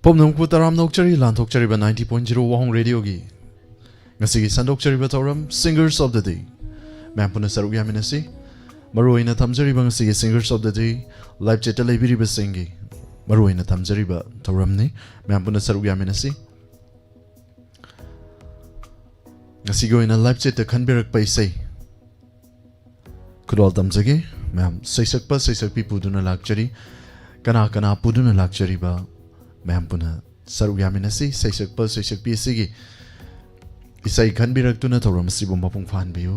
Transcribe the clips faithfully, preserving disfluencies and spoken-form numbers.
ꯄꯨꯝꯅꯃꯛꯄꯨ ꯇꯔꯥꯝꯅ ꯑꯣꯛꯆꯔꯤ꯫ ꯂꯥꯟꯊꯣꯛꯆꯔꯤꯕ ninety point zero ꯋꯥꯍꯣꯡ ꯔꯦꯗꯤꯑꯣꯒꯤ ꯉꯁꯤꯒꯤ ꯁꯟꯗꯣꯛꯆꯔꯤꯕ ꯊꯧꯔꯝ Singers of the Day꯫ ꯃꯌꯥꯝ ꯄꯨꯟꯅ ꯁꯔꯨꯛ ꯌꯥꯃꯤꯟꯅꯁꯤ꯫ ꯃꯔꯨ ꯑꯣꯏꯅ ꯊꯝꯖꯔꯤꯕ ꯉꯁꯤꯒꯤ Singers of the Day live chatꯇ ꯂꯩꯕꯤꯔꯤꯕꯁꯤꯡꯒꯤ ꯃꯔꯨ ꯑꯣꯏꯅ ꯊꯝꯖꯔꯤꯕ ꯊꯧꯔꯝꯅꯤ꯫ ꯃꯌꯥꯝ ꯄꯨꯟꯅ ꯁꯔꯨꯛ ꯌꯥꯃꯤꯟꯅꯁꯤ꯫ ꯉꯁꯤꯒꯤ ꯑꯣꯏꯅ live chatꯇ ꯈꯟꯕꯤꯔꯛꯄ ꯏꯁꯩ ꯈꯨꯗꯣꯜ ꯇꯝꯖꯒꯦ꯫ ꯃꯌꯥꯝ ꯁꯩꯁꯛꯄ ꯁꯩꯁꯛꯄꯤ ꯄꯨꯗꯨꯅ ꯂꯥꯛꯆꯔꯤ꯫ ꯀꯅꯥ ꯀꯅꯥ ꯄꯨꯗꯨꯅ ꯂꯥꯛꯆꯔꯤꯕ ꯃꯌꯥꯝ ꯄꯨꯟꯅ ꯁꯔꯨꯛ ꯌꯥꯃꯤꯟꯅꯁꯤ꯫ ꯁꯩꯁꯛꯄ ꯁꯩꯁꯛꯄꯤ ꯑꯁꯤꯒꯤ ꯏꯁꯩ ꯈꯟꯕꯤꯔꯛꯇꯨꯅ ꯊꯧꯔꯝ ꯑꯁꯤꯕꯨ ꯃꯄꯨꯡ ꯐꯥꯍꯟꯕꯤꯌꯨ꯫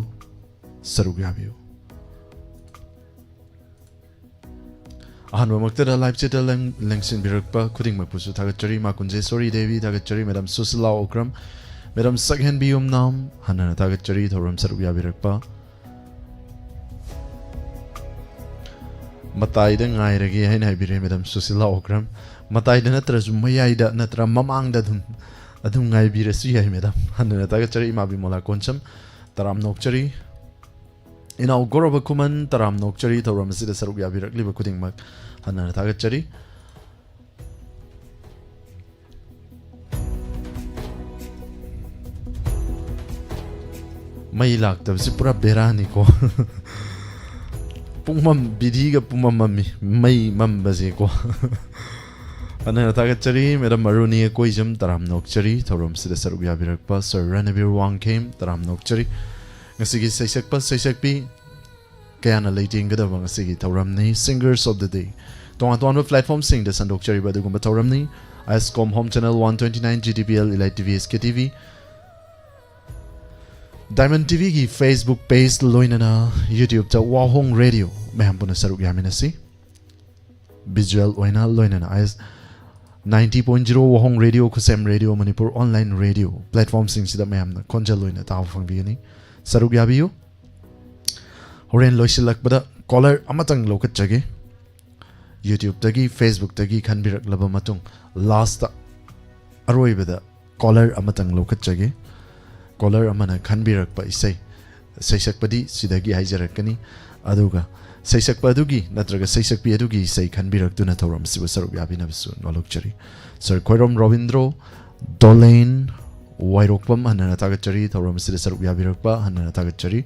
ꯁꯔꯨꯛ ꯌꯥꯕꯤꯌꯨ꯫ ꯑꯍꯥꯟꯕꯃꯛꯇꯗ live chatꯇ ꯂꯦꯡ-, ꯂꯦꯡꯁꯤꯟꯕꯤꯔꯛꯄ ꯈꯨꯗꯤꯡꯃꯛꯄꯨꯁꯨ ꯊꯥꯒꯠꯆꯔꯤ꯫ ꯃꯥ ꯀꯨꯟꯖꯦꯁꯣꯔꯤ ꯗꯦꯕꯤ ꯊꯥꯒꯠꯆꯔꯤ꯫ Madam ꯁꯨꯁꯤꯂꯥ ꯑꯣꯀ꯭ꯔꯝ, Madam ꯁꯛꯍꯦꯟꯕꯤ ꯌꯨꯝꯅꯥꯝ, ꯍꯟꯅ ꯊꯥꯒꯠꯆꯔꯤ ꯊꯧꯔꯝ ꯁꯔꯨꯛ ꯌꯥꯕꯤꯔꯛꯄ꯫ ꯃꯇꯥꯏꯗ ꯉꯥꯏꯔꯒꯦ ꯍꯥꯏꯅ ꯍꯥꯏꯕꯤꯔꯦ Madam ꯁꯨꯁꯤꯂꯥ ꯑꯣꯀ꯭ꯔꯝ꯫ ꯃꯇꯥꯏꯗ ꯅꯠꯇ꯭ꯔꯁꯨ ꯃꯌꯥꯏꯗ ꯅꯠꯇ꯭ꯔ ꯃꯃꯥꯡꯗ ꯑꯗꯨꯝ, ꯑꯗꯨꯝ ꯉꯥꯏꯕꯤꯔꯁꯨ ꯌꯥꯏ Madam꯫ ꯍꯟꯅ ꯊꯥꯒꯠꯆꯔꯤ ꯏꯃꯥ ꯕꯤꯃꯣꯂꯥ ꯀꯣꯟꯁꯝ, ꯇꯔꯥꯝꯅ ꯑꯣꯛꯆꯔꯤ꯫ ꯏꯅꯥꯎ ꯒꯧꯔꯕ ꯈꯨꯃꯟ, ꯇꯔꯥꯝꯅ ꯑꯣꯛꯆꯔꯤ ꯊꯧꯔꯝ ꯑꯁꯤꯗ ꯁꯔꯨꯛ ꯌꯥꯕꯤꯔꯛꯂꯤꯕ ꯈꯨꯗꯤꯡꯃꯛ ꯍꯟꯅ ꯊꯥꯒꯠꯆꯔꯤ꯫ ꯃꯩ ꯂꯥꯛꯇꯕꯁꯤ ꯄꯨꯔꯥ ꯕꯦꯔꯥꯅꯤꯀꯣ꯫ ꯄꯨꯡꯃꯝ, ꯕꯤꯗꯤꯒ ꯄꯨꯡꯃꯝ ꯃꯝꯃꯤ, ꯃꯩ ꯃꯝꯕꯁꯦꯀꯣ꯫ ꯍꯟꯅ ꯊꯥꯒꯠꯆꯔꯤ꯫ Madam ꯑꯔꯨꯅꯤ ꯑꯀꯣꯏꯖꯝ, ꯇꯔꯥꯝꯅ ꯑꯣꯛꯆꯔꯤ ꯊꯧꯔꯝꯁꯤꯗ ꯁꯔꯨꯛ ꯌꯥꯕꯤꯔꯛꯄ꯫ Sir ꯔꯅꯕꯤꯔ ꯋꯥꯡꯈꯦꯝ, ꯇꯔꯥꯝꯅ ꯑꯣꯛꯆꯔꯤ꯫ ꯉꯁꯤꯒꯤ ꯁꯩꯁꯛꯄ ꯁꯩꯁꯛꯄꯤ ꯀꯌꯥꯅ ꯂꯩꯇꯦꯡꯒꯗꯕ ꯉꯁꯤꯒꯤ ꯊꯧꯔꯝꯅꯤ Singers of the Day꯫ ꯇꯣꯉꯥꯟ ꯇꯣꯉꯥꯟꯕ platformꯁꯤꯡꯗ ꯁꯟꯗꯣꯛꯆꯔꯤꯕ ꯑꯗꯨꯒꯨꯝꯕ ꯊꯧꯔꯝꯅꯤ꯫ Isaikom home channel one twenty nine, G T P L, Elite T V, S K T V, Diamond T ꯚꯤꯒꯤ Facebook page, ꯂꯣꯏꯅꯅ YouTubeꯇ ꯋꯥꯍꯣꯡ ꯔꯦꯗꯤꯑꯣ꯫ ꯃꯌꯥꯝ ꯄꯨꯟꯅ ꯁꯔꯨꯛ ꯌꯥꯃꯤꯟꯅꯁꯤ꯫ Visual ꯑꯣꯏꯅ ꯂꯣꯏꯅꯅ ꯑꯥꯏꯁ ninety point zero ꯋꯥꯍꯣꯡ ꯔꯦꯗꯤꯑꯣ, ꯈꯨꯁꯦꯝ ꯔꯦꯗꯤꯑꯣ, ꯃꯅꯤꯄꯨꯔ online radio platformꯁꯤꯡꯁꯤꯗ ꯃꯌꯥꯝꯅ ꯈꯣꯟꯖꯦꯜ ꯑꯣꯏꯅ ꯇꯥꯕ ꯐꯪꯕꯤꯒꯅꯤ꯫ ꯁꯔꯨꯛ ꯌꯥꯕꯤꯌꯨ꯫ ꯍꯣꯔꯦꯟ ꯂꯣꯏꯁꯤꯜꯂꯛꯄꯗ caller ꯑꯃꯇꯪ ꯂꯧꯈꯠꯆꯒꯦ꯫ YouTubeꯇꯒꯤ, Facebookꯇꯒꯤ ꯈꯟꯕꯤꯔꯛꯂꯕ ꯃꯇꯨꯡ, lastꯇ, ꯑꯔꯣꯏꯕꯗ caller ꯑꯃꯇꯪ ꯂꯧꯈꯠꯆꯒꯦ꯫ Caller ꯑꯃꯅ ꯈꯟꯕꯤꯔꯛꯄ ꯏꯁꯩ ꯁꯩꯁꯛꯄꯗꯤ ꯁꯤꯗꯒꯤ ꯍꯥꯏꯖꯔꯛꯀꯅꯤ꯫ ꯑꯗꯨꯒ ꯁꯩꯁꯛꯄ ꯑꯗꯨꯒꯤ ꯅꯠꯇ꯭ꯔꯒ ꯁꯩꯁꯛꯄꯤ ꯑꯗꯨꯒꯤ ꯏꯁꯩ ꯈꯟꯕꯤꯔꯛꯇꯨꯅ ꯊꯧꯔꯝ ꯑꯁꯤꯕꯨ ꯁꯔꯨꯛ ꯌꯥꯕꯤꯅꯕꯁꯨ ꯅꯣꯜꯂꯛꯆꯔꯤ꯫ ꯁꯔ ꯈꯣꯏꯔꯣꯝ ꯔꯣꯕꯤꯟꯗ꯭ꯔꯣ, ꯗꯣꯂꯦꯟ ꯋꯥꯏꯔꯣꯛꯄꯝ, ꯍꯟꯅ ꯍꯟꯅ ꯊꯥꯒꯠꯆꯔꯤ꯫ ꯊꯧꯔꯝ ꯑꯁꯤꯗ ꯁꯔꯨꯛ ꯌꯥꯕꯤꯔꯛꯄ ꯍꯟꯅ ꯍꯟꯅ ꯊꯥꯒꯠꯆꯔꯤ꯫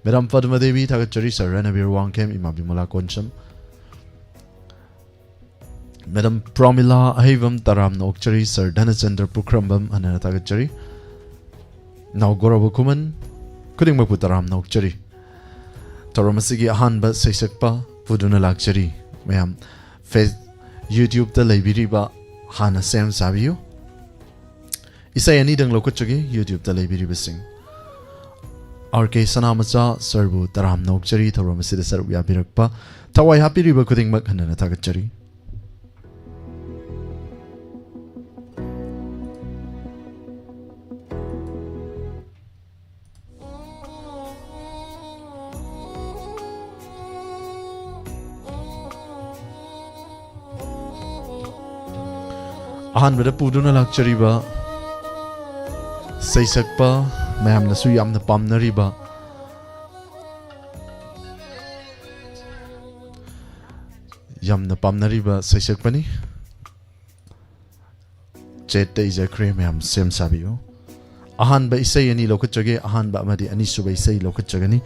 ꯃꯦꯗꯥꯝ ꯄꯗꯃꯥ ꯗꯦꯕꯤ ꯊꯥꯒꯠꯆꯔꯤ꯫ ꯁꯔ ꯔꯅꯕꯤꯔ ꯋꯥꯡꯈꯦꯝ, ꯏꯃꯥ ꯕꯤꯃꯂꯥ ꯀꯣꯟꯁꯝ, ꯃꯦꯗꯥꯝ ꯄ꯭ꯔꯣꯃꯤꯂꯥ ꯑꯍꯩꯕꯝ, ꯇꯔꯥꯝꯅ ꯑꯣꯛꯆꯔꯤ꯫ ꯁꯔ ꯙꯅꯆꯟꯗ꯭ꯔ ꯄꯨꯈ꯭ꯔꯝꯕꯝ, ꯍꯟꯅ ꯍꯟꯅ ꯊꯥꯒꯠꯆꯔꯤ꯫ ꯅꯥꯎ ꯒꯧꯔꯕ ꯈꯨꯃꯟ, ꯈꯨꯗꯤꯡꯃꯛꯄꯨ ꯇꯔꯥꯝꯅ ꯑꯣꯛꯆꯔꯤ꯫ ꯊꯧꯔꯝ ꯑꯁꯤꯒꯤ ꯑꯍꯥꯟꯕ ꯁꯩꯁꯛꯄ ꯄꯨꯗꯨꯅ ꯂꯥꯛꯆꯔꯤ꯫ ꯃꯌꯥꯝ ꯐꯦꯁ-, YouTube-ꯇ ꯂꯩꯕꯤꯔꯤꯕ ꯍꯥꯟꯅ ꯁꯦꯝ ꯁꯥꯕꯤꯌꯨ꯫ ꯏꯁꯩ ꯑꯅꯤꯗꯪ ꯂꯧꯈꯠꯆꯒꯦ YouTube-ꯇ ꯂꯩꯕꯤꯔꯤꯕꯁꯤꯡ꯫ ꯑꯥꯔ ꯀꯦ ꯁꯅꯥꯃꯆꯥ ꯁꯔꯕꯨ ꯇꯔꯥꯝꯅ ꯑꯣꯛꯆꯔꯤ, ꯊꯧꯔꯝ ꯑꯁꯤꯗ ꯁꯔꯨꯛ ꯌꯥꯕꯤꯔꯛꯄ, ꯊꯋꯥꯏ ꯍꯥꯞꯄꯤꯔꯤꯕ ꯈꯨꯗꯤꯡꯃꯛ ꯍꯟꯅ ꯍꯟꯅ ꯊꯥꯒꯠꯆꯔꯤ꯫ ꯑꯍꯥꯟꯕꯗ ꯄꯨꯗꯨꯅ ꯂꯥꯛꯆꯔꯤꯕ ꯁꯩꯁꯛꯄ, ꯃꯌꯥꯝꯅꯁꯨ ꯌꯥꯝꯅ ꯄꯥꯝꯅꯔꯤꯕ, ꯌꯥꯝꯅ ꯄꯥꯝꯅꯔꯤꯕ ꯁꯩꯁꯛꯄꯅꯤ꯫ ꯆꯦꯠꯇ ꯏꯖꯈ꯭ꯔꯦ, ꯃꯌꯥꯝ ꯁꯦꯝ ꯁꯥꯕꯤꯌꯨ꯫ ꯑꯍꯥꯟꯕ ꯏꯁꯩ ꯑꯅꯤ ꯂꯧꯈꯠꯆꯒꯦ, ꯑꯍꯥꯟꯕ ꯑꯃꯗꯤ ꯑꯅꯤꯁꯨꯕ ꯏꯁꯩ ꯂꯧꯈꯠꯆꯒꯅꯤ꯫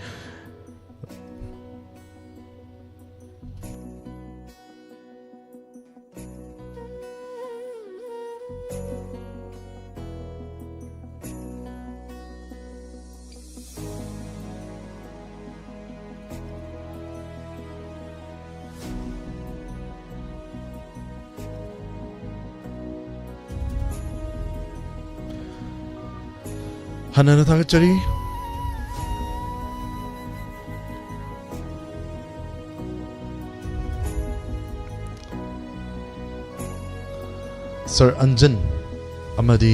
ꯍꯟꯅ ꯍꯟꯅ ꯊꯥꯒꯠꯆꯔꯤ꯫ ꯁꯔ ꯑꯟꯖꯟ ꯑꯃꯗꯤ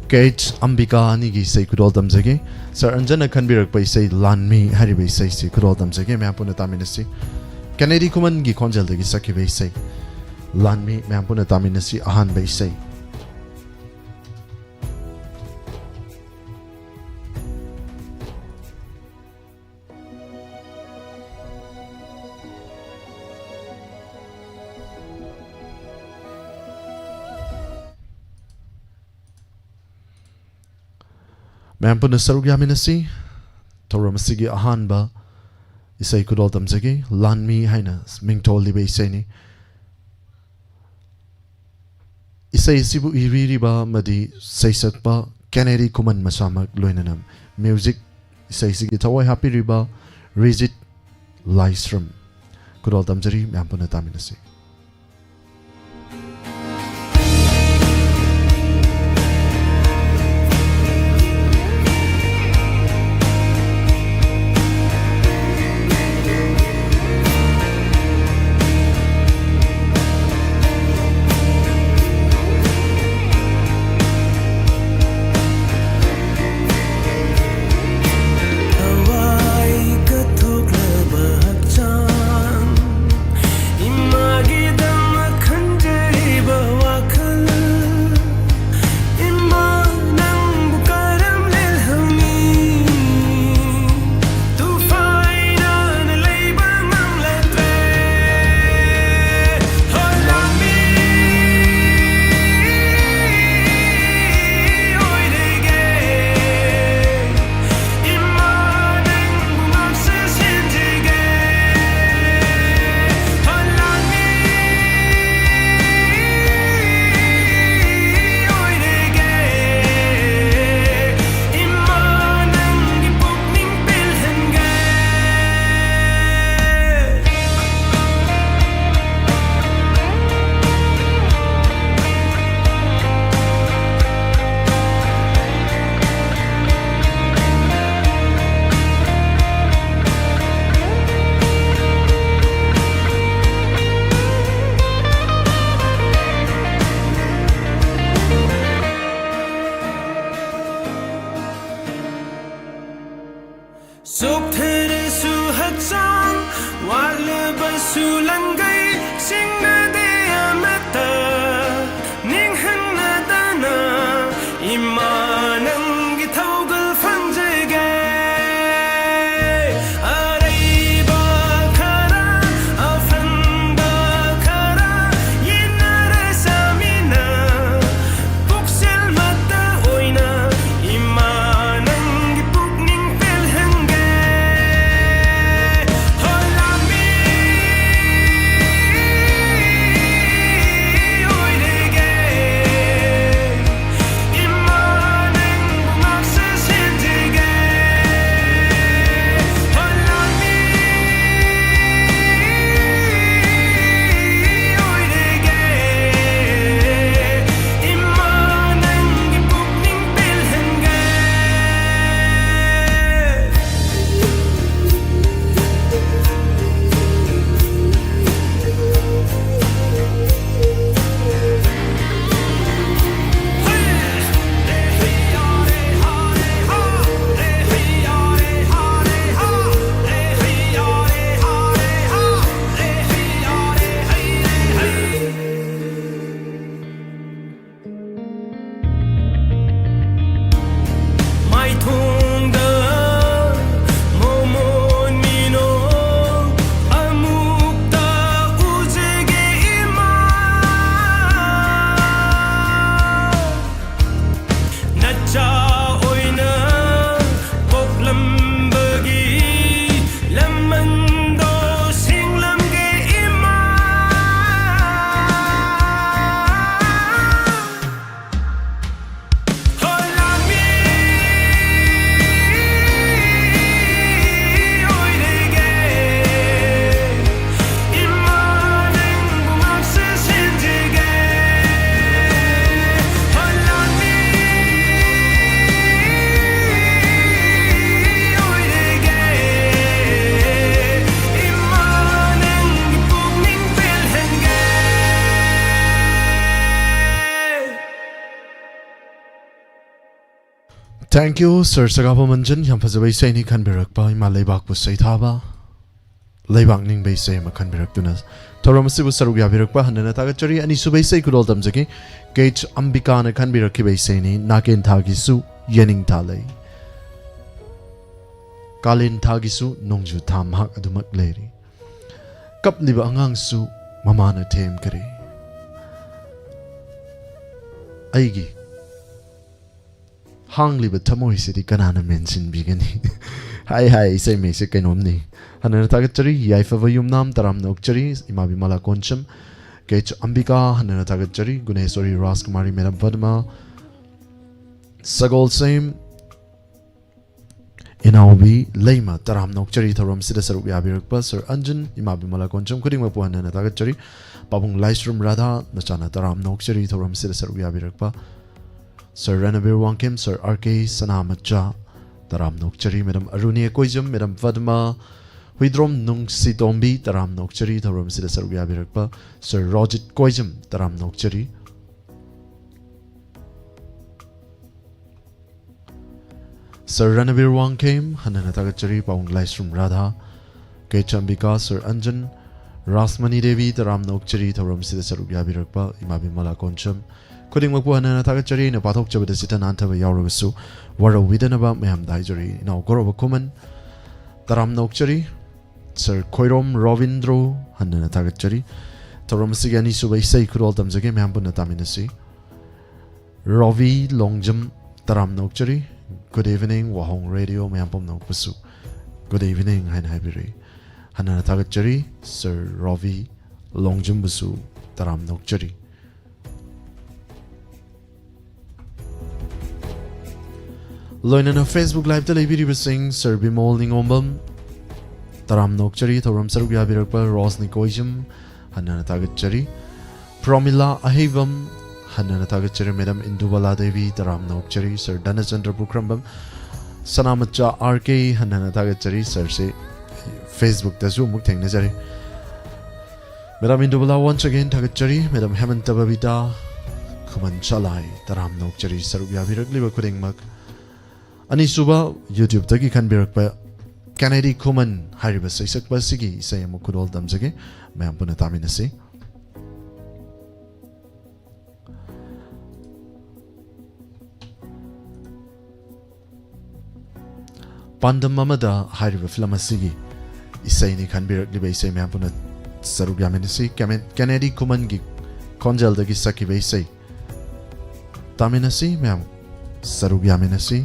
ꯀꯦ ꯑꯩꯆ ꯑꯝꯕꯤꯀꯥ ꯑꯅꯤꯒꯤ ꯏꯁꯩ ꯈꯨꯗꯣꯜ ꯇꯝꯖꯒꯦ꯫ ꯁꯔ ꯑꯟꯖꯟꯅ ꯈꯟꯕꯤꯔꯛꯄ ꯏꯁꯩ ꯂꯥꯟꯃꯤ ꯍꯥꯏꯔꯤꯕ ꯏꯁꯩꯁꯤ ꯈꯨꯗꯣꯜ ꯇꯝꯖꯒꯦ꯫ ꯃꯌꯥꯝ ꯄꯨꯟꯅ ꯇꯥꯃꯤꯟꯅꯁꯤ꯫ ꯀꯦꯅꯦꯗꯤ ꯈꯨꯃꯟꯒꯤ ꯈꯣꯟꯖꯦꯜꯗꯒꯤ ꯁꯛꯈꯤꯕ ꯏꯁꯩ ꯂꯥꯟꯃꯤ꯫ ꯃꯌꯥꯝ ꯄꯨꯟꯅ ꯇꯥꯃꯤꯟꯅꯁꯤ ꯑꯍꯥꯟꯕ ꯏꯁꯩ꯫ ꯃꯌꯥꯝ ꯄꯨꯟꯅ ꯁꯔꯨꯛ ꯌꯥꯃꯤꯟꯅꯁꯤ꯫ ꯊꯧꯔꯝ ꯑꯁꯤꯒꯤ ꯑꯍꯥꯟꯕ ꯏꯁꯩ ꯈꯨꯗꯣꯜ ꯇꯝꯖꯒꯦ꯫ ꯂꯥꯟꯃꯤ ꯍꯥꯏꯅ ꯃꯤꯡꯊꯣꯜꯂꯤꯕ ꯏꯁꯩꯅꯤ꯫ ꯏꯁꯩ ꯑꯁꯤꯕꯨ ꯏꯕꯤꯔꯤꯕ ꯑꯃꯗꯤ ꯁꯩꯁꯛꯄ ꯀꯦꯅꯦꯗꯤ ꯈꯨꯃꯟ ꯃꯁꯥꯃꯛ, ꯂꯣꯏꯅꯅ ꯃ꯭ꯌꯨꯖꯤꯛ, ꯏꯁꯩꯁꯤꯒꯤ ꯊꯋꯥꯏ ꯍꯥꯞꯄꯤꯔꯤꯕ ꯔꯤꯖꯤꯠ ꯂꯥꯏꯁ꯭ꯔꯝ꯫ ꯈꯨꯗꯣꯜ ꯇꯝꯖꯔꯤ, ꯃꯌꯥꯝ ꯄꯨꯟꯅ ꯇꯥꯃꯤꯟꯅꯁꯤ꯫ ꯊꯋꯥꯏ ꯀꯠꯊꯣꯛꯂꯕ ꯍꯛꯆꯥꯡ, ꯏꯃꯥꯒꯤꯗꯃꯛ ꯈꯟꯖꯔꯤꯕ ꯋꯥꯈꯜ, ꯏꯃꯥ ꯅꯪꯕꯨ ꯀꯔꯝ ꯂꯦꯜꯍꯧꯅꯤ? ꯇꯨꯐꯥꯏꯅꯅ ꯂꯩꯕ ꯉꯝꯂꯗ꯭ꯔꯦ꯫ ꯍꯣ ꯂꯥꯟꯃꯤ ꯑꯣꯏꯔꯒꯦ꯫ ꯏꯃꯥ ꯅꯪꯕꯨ ꯉꯥꯛꯁꯦ ꯁꯦꯟꯖꯒꯦ꯫ ꯍꯣ ꯂꯥꯟꯃꯤ ꯑꯣꯏꯔꯒꯦ꯫ ꯏꯃꯥ ꯅꯪꯒꯤ ꯄꯨꯛꯅꯤꯡ ꯄꯦꯜꯍꯟꯒꯦ꯫ ꯆꯣꯛꯊꯔꯁꯨ ꯍꯛꯆꯥꯡ, ꯋꯥꯠꯂꯕꯁꯨ ꯂꯪꯒꯩ, ꯁꯤꯡꯅꯗꯦ ꯑꯃꯠꯇ꯫ ꯅꯤꯡꯍꯟꯅꯗꯅ ꯏꯃꯥ ꯅꯪꯒꯤ ꯊꯧꯒꯜ ꯐꯪꯖꯒꯦ꯫ ꯑꯔꯩꯕ ꯈꯔ, ꯑꯐꯪꯕ ꯈꯔ, ꯌꯦꯟꯅꯔ ꯆꯥꯃꯤꯟꯅ, ꯄꯨꯛꯆꯦꯜ ꯃꯠꯇ ꯑꯣꯏꯅ ꯏꯃꯥ Thank you, Sir ꯁꯒꯥꯕ ꯃꯟꯖꯟ꯫ ꯌꯥꯝ ꯐꯖꯕ ꯏꯁꯩꯅꯤ ꯈꯟꯕꯤꯔꯛꯄ, ꯏꯃꯥ ꯂꯩꯕꯥꯛꯄꯨ ꯁꯩꯊꯥꯕ, ꯂꯩꯕꯥꯛ ꯅꯤꯡꯕ ꯏꯁꯩ ꯑꯃ ꯈꯟꯕꯤꯔꯛꯇꯨꯅ ꯊꯧꯔꯝ ꯑꯁꯤꯕꯨ ꯁꯔꯨꯛ ꯌꯥꯕꯤꯔꯛꯄ ꯍꯟꯅꯅ ꯊꯥꯒꯠꯆꯔꯤ꯫ ꯑꯅꯤꯁꯨꯕ ꯏꯁꯩ ꯈꯨꯗꯣꯜ ꯇꯝꯖꯒꯦ꯫ ꯀꯦ ꯑꯩꯆ ꯑꯝꯕꯤꯀꯥꯅ ꯈꯟꯕꯤꯔꯛꯈꯤꯕ ꯏꯁꯩꯅꯤ, ꯅꯥꯀꯦꯟ ꯊꯥꯒꯤꯁꯨ ꯌꯦꯅꯤꯡ ꯊꯥ ꯂꯩ, ꯀꯥꯂꯦꯟ ꯊꯥꯒꯤꯁꯨ ꯅꯣꯡꯖꯨ ꯊꯥ ꯃꯍꯥꯛ ꯑꯗꯨꯃꯛ ꯂꯩꯔꯤ꯫ ꯀꯞꯂꯤꯕ ꯑꯉꯥꯡꯁꯨ ꯃꯃꯥꯅ ꯊꯦꯝꯈꯔꯦ꯫ ꯑꯩꯒꯤ ꯍꯥꯡꯂꯤꯕ ꯊꯃꯣꯏꯁꯤꯗꯤ ꯀꯅꯥꯅ ꯃꯦꯟꯁꯤꯟꯕꯤꯒꯅꯤ? ꯍꯥꯏ ꯍꯥꯏ, ꯏꯁꯩ ꯃꯌꯦꯛꯁꯦ ꯀꯩꯅꯣꯝꯅꯤ꯫ ꯍꯟꯅꯅ ꯊꯥꯒꯠꯆꯔꯤ, ꯌꯥꯏꯐꯕ ꯌꯨꯝꯅꯥꯝ ꯇꯔꯥꯝꯅ ꯑꯣꯛꯆꯔꯤ, ꯏꯃꯥ ꯕꯤꯃꯂꯥ ꯀꯣꯟꯆꯝ, ꯀꯦ ꯑꯩꯆ ꯑꯝꯕꯤꯀꯥ, ꯍꯟꯅꯅ ꯊꯥꯒꯠꯆꯔꯤ, ꯒꯨꯅꯦꯁꯣꯔꯤ ꯔꯥꯖꯀꯨꯃꯥꯔꯤ, ꯃꯦꯗꯥꯝ ꯄꯗꯃ, ꯁꯒꯣꯜꯁꯦꯝ, ꯏꯅꯥꯎꯕꯤ ꯂꯩꯃ, ꯇꯔꯥꯝꯅ ꯑꯣꯛꯆꯔꯤ ꯊꯧꯔꯝꯁꯤꯗ ꯁꯔꯨꯛ ꯌꯥꯕꯤꯔꯛꯄ ꯁꯔ ꯑꯟꯖꯟ, ꯏꯃꯥ ꯕꯤꯃꯂꯥ ꯀꯣꯟꯆꯝ ꯈꯨꯗꯤꯡꯃꯛꯄꯨ ꯍꯟꯅꯅ ꯊꯥꯒꯠꯆꯔꯤ꯫ ꯄꯥꯕꯨꯡ ꯂꯥꯏꯁ꯭ꯔꯝ ꯔꯥꯙꯥ, ꯅꯆꯥꯅ ꯇꯔꯥꯝꯅ ꯑꯣꯛꯆꯔꯤ ꯊꯧꯔꯝꯁꯤꯗ ꯁꯔꯨꯛ ꯌꯥꯕꯤꯔꯛꯄ ꯁꯔ ꯔꯅꯕꯤꯔ ꯋꯥꯡꯈꯦꯝ, ꯁꯔ ꯑꯥꯔ ꯀꯦ ꯁꯅꯥꯃꯆꯥ, ꯇꯔꯥꯝꯅ ꯑꯣꯛꯆꯔꯤ꯫ ꯃꯦꯗꯥꯝ ꯑꯔꯨꯅꯤ ꯀꯣꯏꯖꯝ, ꯃꯦꯗꯥꯝ ꯄꯗꯃ, ꯍꯨꯏꯗ꯭ꯔꯣꯝ ꯅꯨꯡꯁꯤꯇꯣꯝꯕꯤ, ꯇꯔꯥꯝꯅ ꯑꯣꯛꯆꯔꯤ ꯊꯧꯔꯝꯁꯤꯗ ꯁꯔꯨꯛ ꯌꯥꯕꯤꯔꯛꯄ ꯁꯔ ꯔꯣꯖꯤꯠ ꯀꯣꯏꯖꯝ, ꯇꯔꯥꯝꯅ ꯑꯣꯛꯆꯔꯤ꯫ ꯁꯔ ꯔꯅꯕꯤꯔ ꯋꯥꯡꯈꯦꯝ, ꯍꯟꯅꯅ ꯊꯥꯒꯠꯆꯔꯤ꯫ ꯄꯥꯕꯨꯡ ꯂꯥꯏꯁ꯭ꯔꯝ ꯔꯥꯙꯥ, ꯀꯦ ꯑꯩꯆ ꯑꯝꯕꯤꯀꯥ, ꯁꯔ ꯑꯟꯖꯟ, ꯔꯥꯁꯃꯅꯤ ꯗꯦꯕꯤ, ꯇꯔꯥꯝꯅ ꯑꯣꯛꯆꯔꯤ ꯊꯧꯔꯝꯁꯤꯗ ꯁꯔꯨꯛ ꯌꯥꯕꯤꯔꯛꯄ ꯏꯃꯥ ꯕꯤꯃꯂꯥ ꯀꯣꯟꯆꯝ ꯈꯨꯗꯤꯡꯃꯛꯄꯨ ꯍꯟꯅꯅ ꯊꯥꯒꯠꯆꯔꯤ꯫ ꯑꯩꯅ ꯄꯥꯊꯣꯛꯆꯕꯗ ꯆꯤꯠꯇ ꯅꯥꯟꯊꯕ ꯌꯥꯎꯔꯕꯁꯨ ꯋꯥꯔꯧꯕꯤꯗꯅꯕ ꯃꯌꯥꯝꯗ ꯍꯥꯏꯖꯔꯤ꯫ ꯏꯅꯥꯎ ꯒꯧꯔꯕ ꯈꯨꯃꯟ, ꯇꯔꯥꯝꯅ ꯑꯣꯛꯆꯔꯤ꯫ ꯁꯔ ꯈꯣꯏꯔꯣꯝ ꯔꯣꯕꯤꯟꯗ꯭ꯔꯣ, ꯍꯟꯅꯅ ꯊꯥꯒꯠꯆꯔꯤ꯫ ꯊꯧꯔꯝ ꯑꯁꯤꯒꯤ ꯑꯅꯤꯁꯨꯕ ꯏꯁꯩ ꯈꯨꯗꯣꯜ ꯇꯝꯖꯒꯦ, ꯃꯌꯥꯝ ꯄꯨꯟꯅ ꯇꯥꯃꯤꯟꯅꯁꯤ꯫ ꯔꯣꯕꯤ ꯂꯣꯡꯖꯝ, ꯇꯔꯥꯝꯅ ꯑꯣꯛꯆꯔꯤ꯫ Good evening, ꯋꯥꯍꯣꯡ ꯔꯦꯗꯤꯑꯣ ꯃꯌꯥꯝ ꯄꯨꯝꯅꯃꯛꯄꯨꯁꯨ good evening ꯍꯥꯏꯅ ꯍꯥꯏꯕꯤꯔꯛꯏ꯫ ꯍꯟꯅꯅ ꯊꯥꯒꯠꯆꯔꯤ꯫ ꯁꯔ ꯔꯣꯕꯤ ꯂꯣꯡꯖꯝꯕꯨꯁꯨ ꯇꯔꯥꯝꯅ ꯑꯣꯛꯆꯔꯤ꯫ ꯂꯣꯏꯅꯅ Facebook Liveꯇ ꯂꯩꯕꯤꯔꯤꯕꯁꯤꯡ, ꯁꯔ ꯕꯤꯃꯣꯜ ꯅꯤꯉꯣꯝꯕꯝ, ꯇꯔꯥꯝꯅ ꯑꯣꯛꯆꯔꯤ꯫ ꯊꯧꯔꯝ ꯁꯔꯨꯛ ꯌꯥꯕꯤꯔꯛꯄ ꯔꯣꯁꯅꯤ ꯀꯣꯏꯖꯝ, ꯍꯟꯅꯅ ꯊꯥꯒꯠꯆꯔꯤ꯫ ꯄ꯭ꯔꯣꯃꯤꯂꯥ ꯑꯍꯩꯕꯝ, ꯍꯟꯅꯅ ꯊꯥꯒꯠꯆꯔꯤ꯫ ꯃꯦꯗꯥꯝ ꯏꯟꯗꯨꯕꯂꯥ ꯗꯦꯕꯤ, ꯇꯔꯥꯝꯅ ꯑꯣꯛꯆꯔꯤ꯫ ꯁꯔ ꯙꯅꯆꯟꯗ꯭ꯔ ꯄꯨꯈ꯭ꯔꯝꯕꯝ, ꯁꯅꯥꯃꯆꯥ ꯑꯥꯔ ꯀꯦ, ꯍꯟꯅꯅ ꯊꯥꯒꯠꯆꯔꯤ꯫ ꯁꯔꯁꯦ Facebookꯇꯁꯨ ꯑꯃꯨꯛ ꯊꯦꯡꯅꯖꯔꯤ꯫ ꯃꯦꯗꯥꯝ ꯏꯟꯗꯨꯕꯂꯥ, once again ꯊꯥꯒꯠꯆꯔꯤ꯫ ꯃꯦꯗꯥꯝ ꯍꯦꯃꯟꯇ ꯕꯕꯤꯇꯥ, ꯈꯨꯃꯟ ꯁꯂꯥꯏ, ꯇꯔꯥꯝꯅ ꯑꯣꯛꯆꯔꯤ꯫ ꯁꯔꯨꯛ ꯌꯥꯕꯤꯔꯛꯂꯤꯕ ꯈꯨꯗꯤꯡꯃꯛ ꯑꯅꯤꯁꯨꯕ YouTubeꯇꯒꯤ ꯈꯟꯕꯤꯔꯛꯄ ꯀꯦꯅꯦꯗꯤ ꯈꯨꯃꯟ ꯍꯥꯏꯔꯤꯕ ꯁꯩꯁꯛꯄ ꯑꯁꯤꯒꯤ ꯏꯁꯩ ꯑꯃꯨꯛ ꯈꯨꯗꯣꯜ ꯇꯝꯖꯒꯦ꯫ ꯃꯌꯥꯝ ꯄꯨꯟꯅ ꯇꯥꯃꯤꯟꯅꯁꯤ꯫ ꯄꯥꯟꯗꯝ ꯑꯃꯗ ꯍꯥꯏꯔꯤꯕ ꯐꯤꯂꯝ ꯑꯁꯤꯒꯤ ꯏꯁꯩꯅꯤ ꯈꯟꯕꯤꯔꯛꯂꯤꯕ ꯏꯁꯩ, ꯃꯌꯥꯝ ꯄꯨꯟꯅ ꯁꯔꯨꯛ ꯌꯥꯃꯤꯟꯅꯁꯤ꯫ ꯀꯦꯃꯦ-, ꯀꯦꯅꯦꯗꯤ ꯈꯨꯃꯟꯒꯤ ꯈꯣꯟꯖꯦꯜꯗꯒꯤ ꯁꯛꯈꯤꯕ ꯏꯁꯩ ꯇꯥꯃꯤꯟꯅꯁꯤ, ꯃꯌꯥꯝ ꯁꯔꯨꯛ ꯌꯥꯃꯤꯟꯅꯁꯤ꯫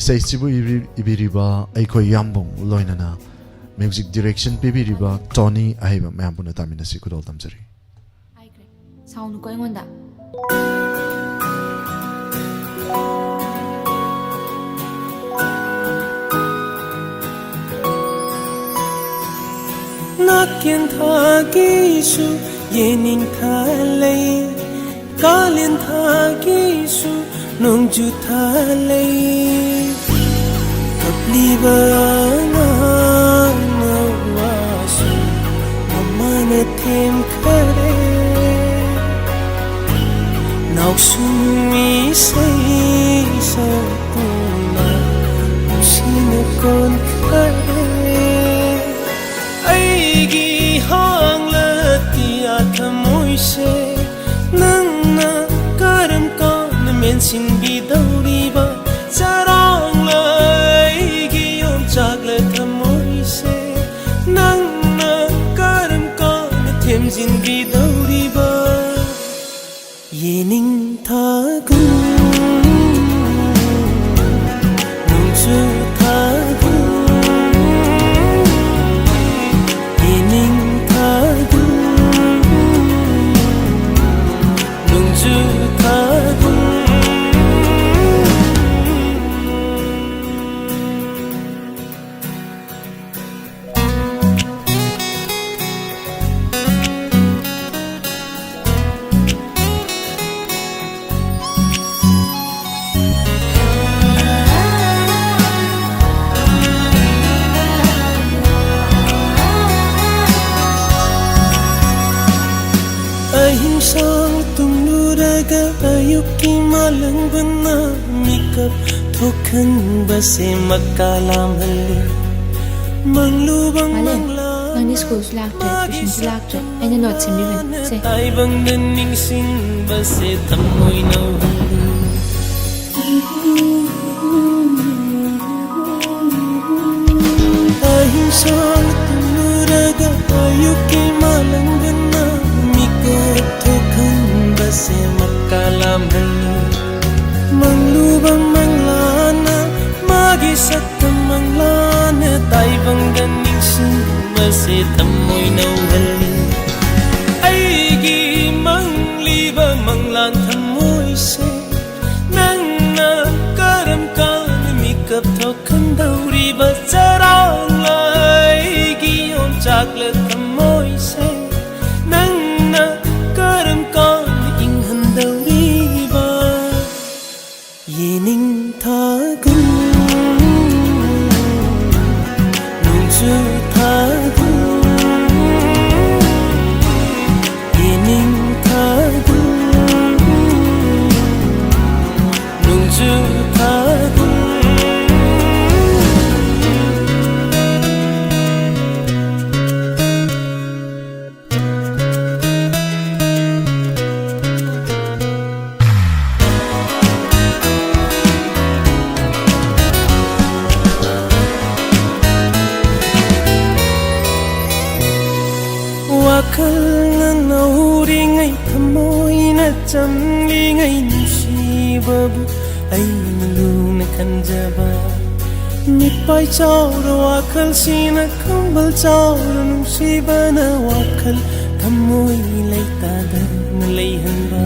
ꯏꯁꯩꯁꯤꯕꯨ ꯏꯕꯤ-, ꯏꯕꯤꯔꯤꯕ ꯑꯩꯈꯣꯏ ꯌꯥꯝꯕꯨꯡ, ꯂꯣꯏꯅꯅ music direction ꯄꯤꯕꯤꯔꯤꯕ ꯇꯣꯅꯤ ꯑꯍꯩꯕ, ꯃꯌꯥꯝ ꯄꯨꯟꯅ ꯇꯥꯃꯤꯟꯅꯁꯤ, ꯈꯨꯗꯣꯜ ꯇꯝꯖꯔꯤ꯫ ꯍꯥꯏꯈ꯭ꯔꯦ꯫ ꯁꯥꯎꯅꯨꯀꯣ ꯑꯩꯉꯣꯟꯗ꯫ ꯅꯥꯀꯦꯟ ꯊꯥꯒꯤꯁꯨ ꯌꯦꯅꯤꯡꯊꯥ ꯂꯩ, ꯀꯥꯂꯦꯟ ꯊꯥꯒꯤꯁꯨ ꯅꯣꯡꯖꯨ ꯊꯥ ꯂꯩ꯫ ꯀꯞꯂꯤꯕ ꯑꯉꯥꯡ ꯃꯋꯥꯁꯨ ꯃꯃꯥꯅ ꯊꯦꯝꯈꯔꯦ꯫ ꯅꯥꯎꯁꯨꯝ ꯏꯁꯩ ꯁꯛꯇꯨꯅ ꯅꯨꯡꯁꯤꯅ ꯀꯣꯟꯈꯔꯦ꯫ ꯑꯩꯒꯤ ꯍꯥꯡꯂ ꯇꯤꯌꯥ ꯊꯃꯣꯏꯁꯦ ꯅꯪꯅ ꯀꯔꯝ ꯀꯥꯟꯅ ꯃꯦꯟꯁꯤꯟꯕꯤꯗꯧꯔꯤꯕ? ꯆꯔꯥꯡꯂ ꯑꯩꯒꯤ ꯌꯣꯡꯆꯥꯛꯂ ꯊꯃꯣꯏꯁꯦ ꯅꯪꯅ ꯀꯔꯝ ꯀꯥꯟꯅ ꯊꯦꯝꯖꯤꯟꯕꯤꯗꯧꯔꯤꯕ? ꯌꯦꯅꯤꯡꯊꯥꯒꯨꯝ ꯀꯤ ꯃꯥꯂꯪꯕꯅ ꯃꯤꯀꯞ ꯊꯣꯛꯍꯟꯕꯁꯦ ꯃꯀꯥ ꯂꯥꯝꯍꯜꯂꯤ꯫ ꯃꯪꯂꯨꯕ ꯃꯥꯂꯦꯝ, ꯃꯪꯂꯥꯟ ꯅꯪꯗꯤ ꯁ꯭ꯀꯨꯜꯁꯨ ꯂꯥꯛꯇ꯭ꯔꯦ, ꯃꯥꯒꯤ ꯇ꯭ꯌꯨꯁꯟꯁꯨ ꯂꯥꯛꯇ꯭ꯔꯦ꯫ ꯑꯩꯅ ꯅꯣꯠ ꯁꯦꯝꯕꯤꯕꯅꯤ꯫ ꯁꯦ꯫ ꯇꯥꯏꯕꯪꯗ ꯅꯤꯡꯁꯤꯡꯕꯁꯦ ꯊꯃꯣꯏ ꯅꯧꯍꯜꯂꯤ꯫ ꯑꯍꯤꯡ ꯁꯣꯜ ꯇꯨꯝꯂꯨꯔꯒ ꯑꯌꯨꯛꯀꯤ ꯃꯥꯂꯪꯕꯅ ꯃꯤꯀꯞ ꯊꯣꯛꯍꯟꯕꯁꯦ ꯃꯀꯥ ꯂꯥꯝꯍꯜꯂꯤ꯫ ꯃꯪꯂꯨꯕ ꯃꯪꯂꯥꯅ ꯃꯥꯒꯤ ꯁꯛꯇꯝ ꯃꯪꯂꯥꯅ ꯇꯥꯏꯕꯪꯗ ꯅꯤꯡꯁꯤꯡꯕꯁꯦ ꯊꯃꯣꯏ ꯅꯧꯍꯜꯂꯤ꯫ ꯑꯩꯒꯤ ꯃꯪꯂꯤꯕ ꯃꯪꯂꯥꯟ ꯊꯃꯣꯏꯁꯦ ꯅꯪꯅ ꯀꯔꯝ ꯀꯥꯟꯗ ꯃꯤꯀꯞ ꯊꯣꯛꯍꯟꯗꯧꯔꯤꯕ? ꯆꯔꯥꯡꯂ ꯑꯩꯒꯤ ꯌꯣꯡꯆꯥꯛꯂ ꯊꯃꯣꯏꯁꯦ ꯅꯪꯅ ꯀꯔꯝ ꯀꯥꯟꯗ ꯏꯪꯍꯟꯗꯧꯔꯤꯕ? ꯌꯦꯅꯤꯡꯊꯥꯒꯨꯝ ꯅꯣꯡꯖꯨ ꯊꯥꯒꯨꯝ ꯌꯦꯅꯤꯡꯊꯥꯒꯨꯝ ꯅꯣꯡꯖꯨ ꯊꯥꯒꯨꯝ꯫ ꯋꯥꯈꯜꯅ ꯅꯧꯔꯤꯉꯩ ꯊꯃꯣꯏꯅ ꯆꯝꯂꯤꯉꯩ ꯅꯨꯡꯁꯤꯕꯕꯨ ꯑꯩꯅ ꯂꯨꯅ ꯈꯟꯖꯕ꯫ ꯃꯤꯠꯄꯥꯏ ꯆꯥꯎꯔ ꯋꯥꯈꯜꯁꯤꯅ ꯈꯝꯕꯜ ꯆꯥꯎꯔ ꯅꯨꯡꯁꯤꯕꯅ ꯋꯥꯈꯜ ꯊꯃꯣꯏ ꯂꯩꯇꯥꯗꯅ ꯂꯩꯍꯟꯕ꯫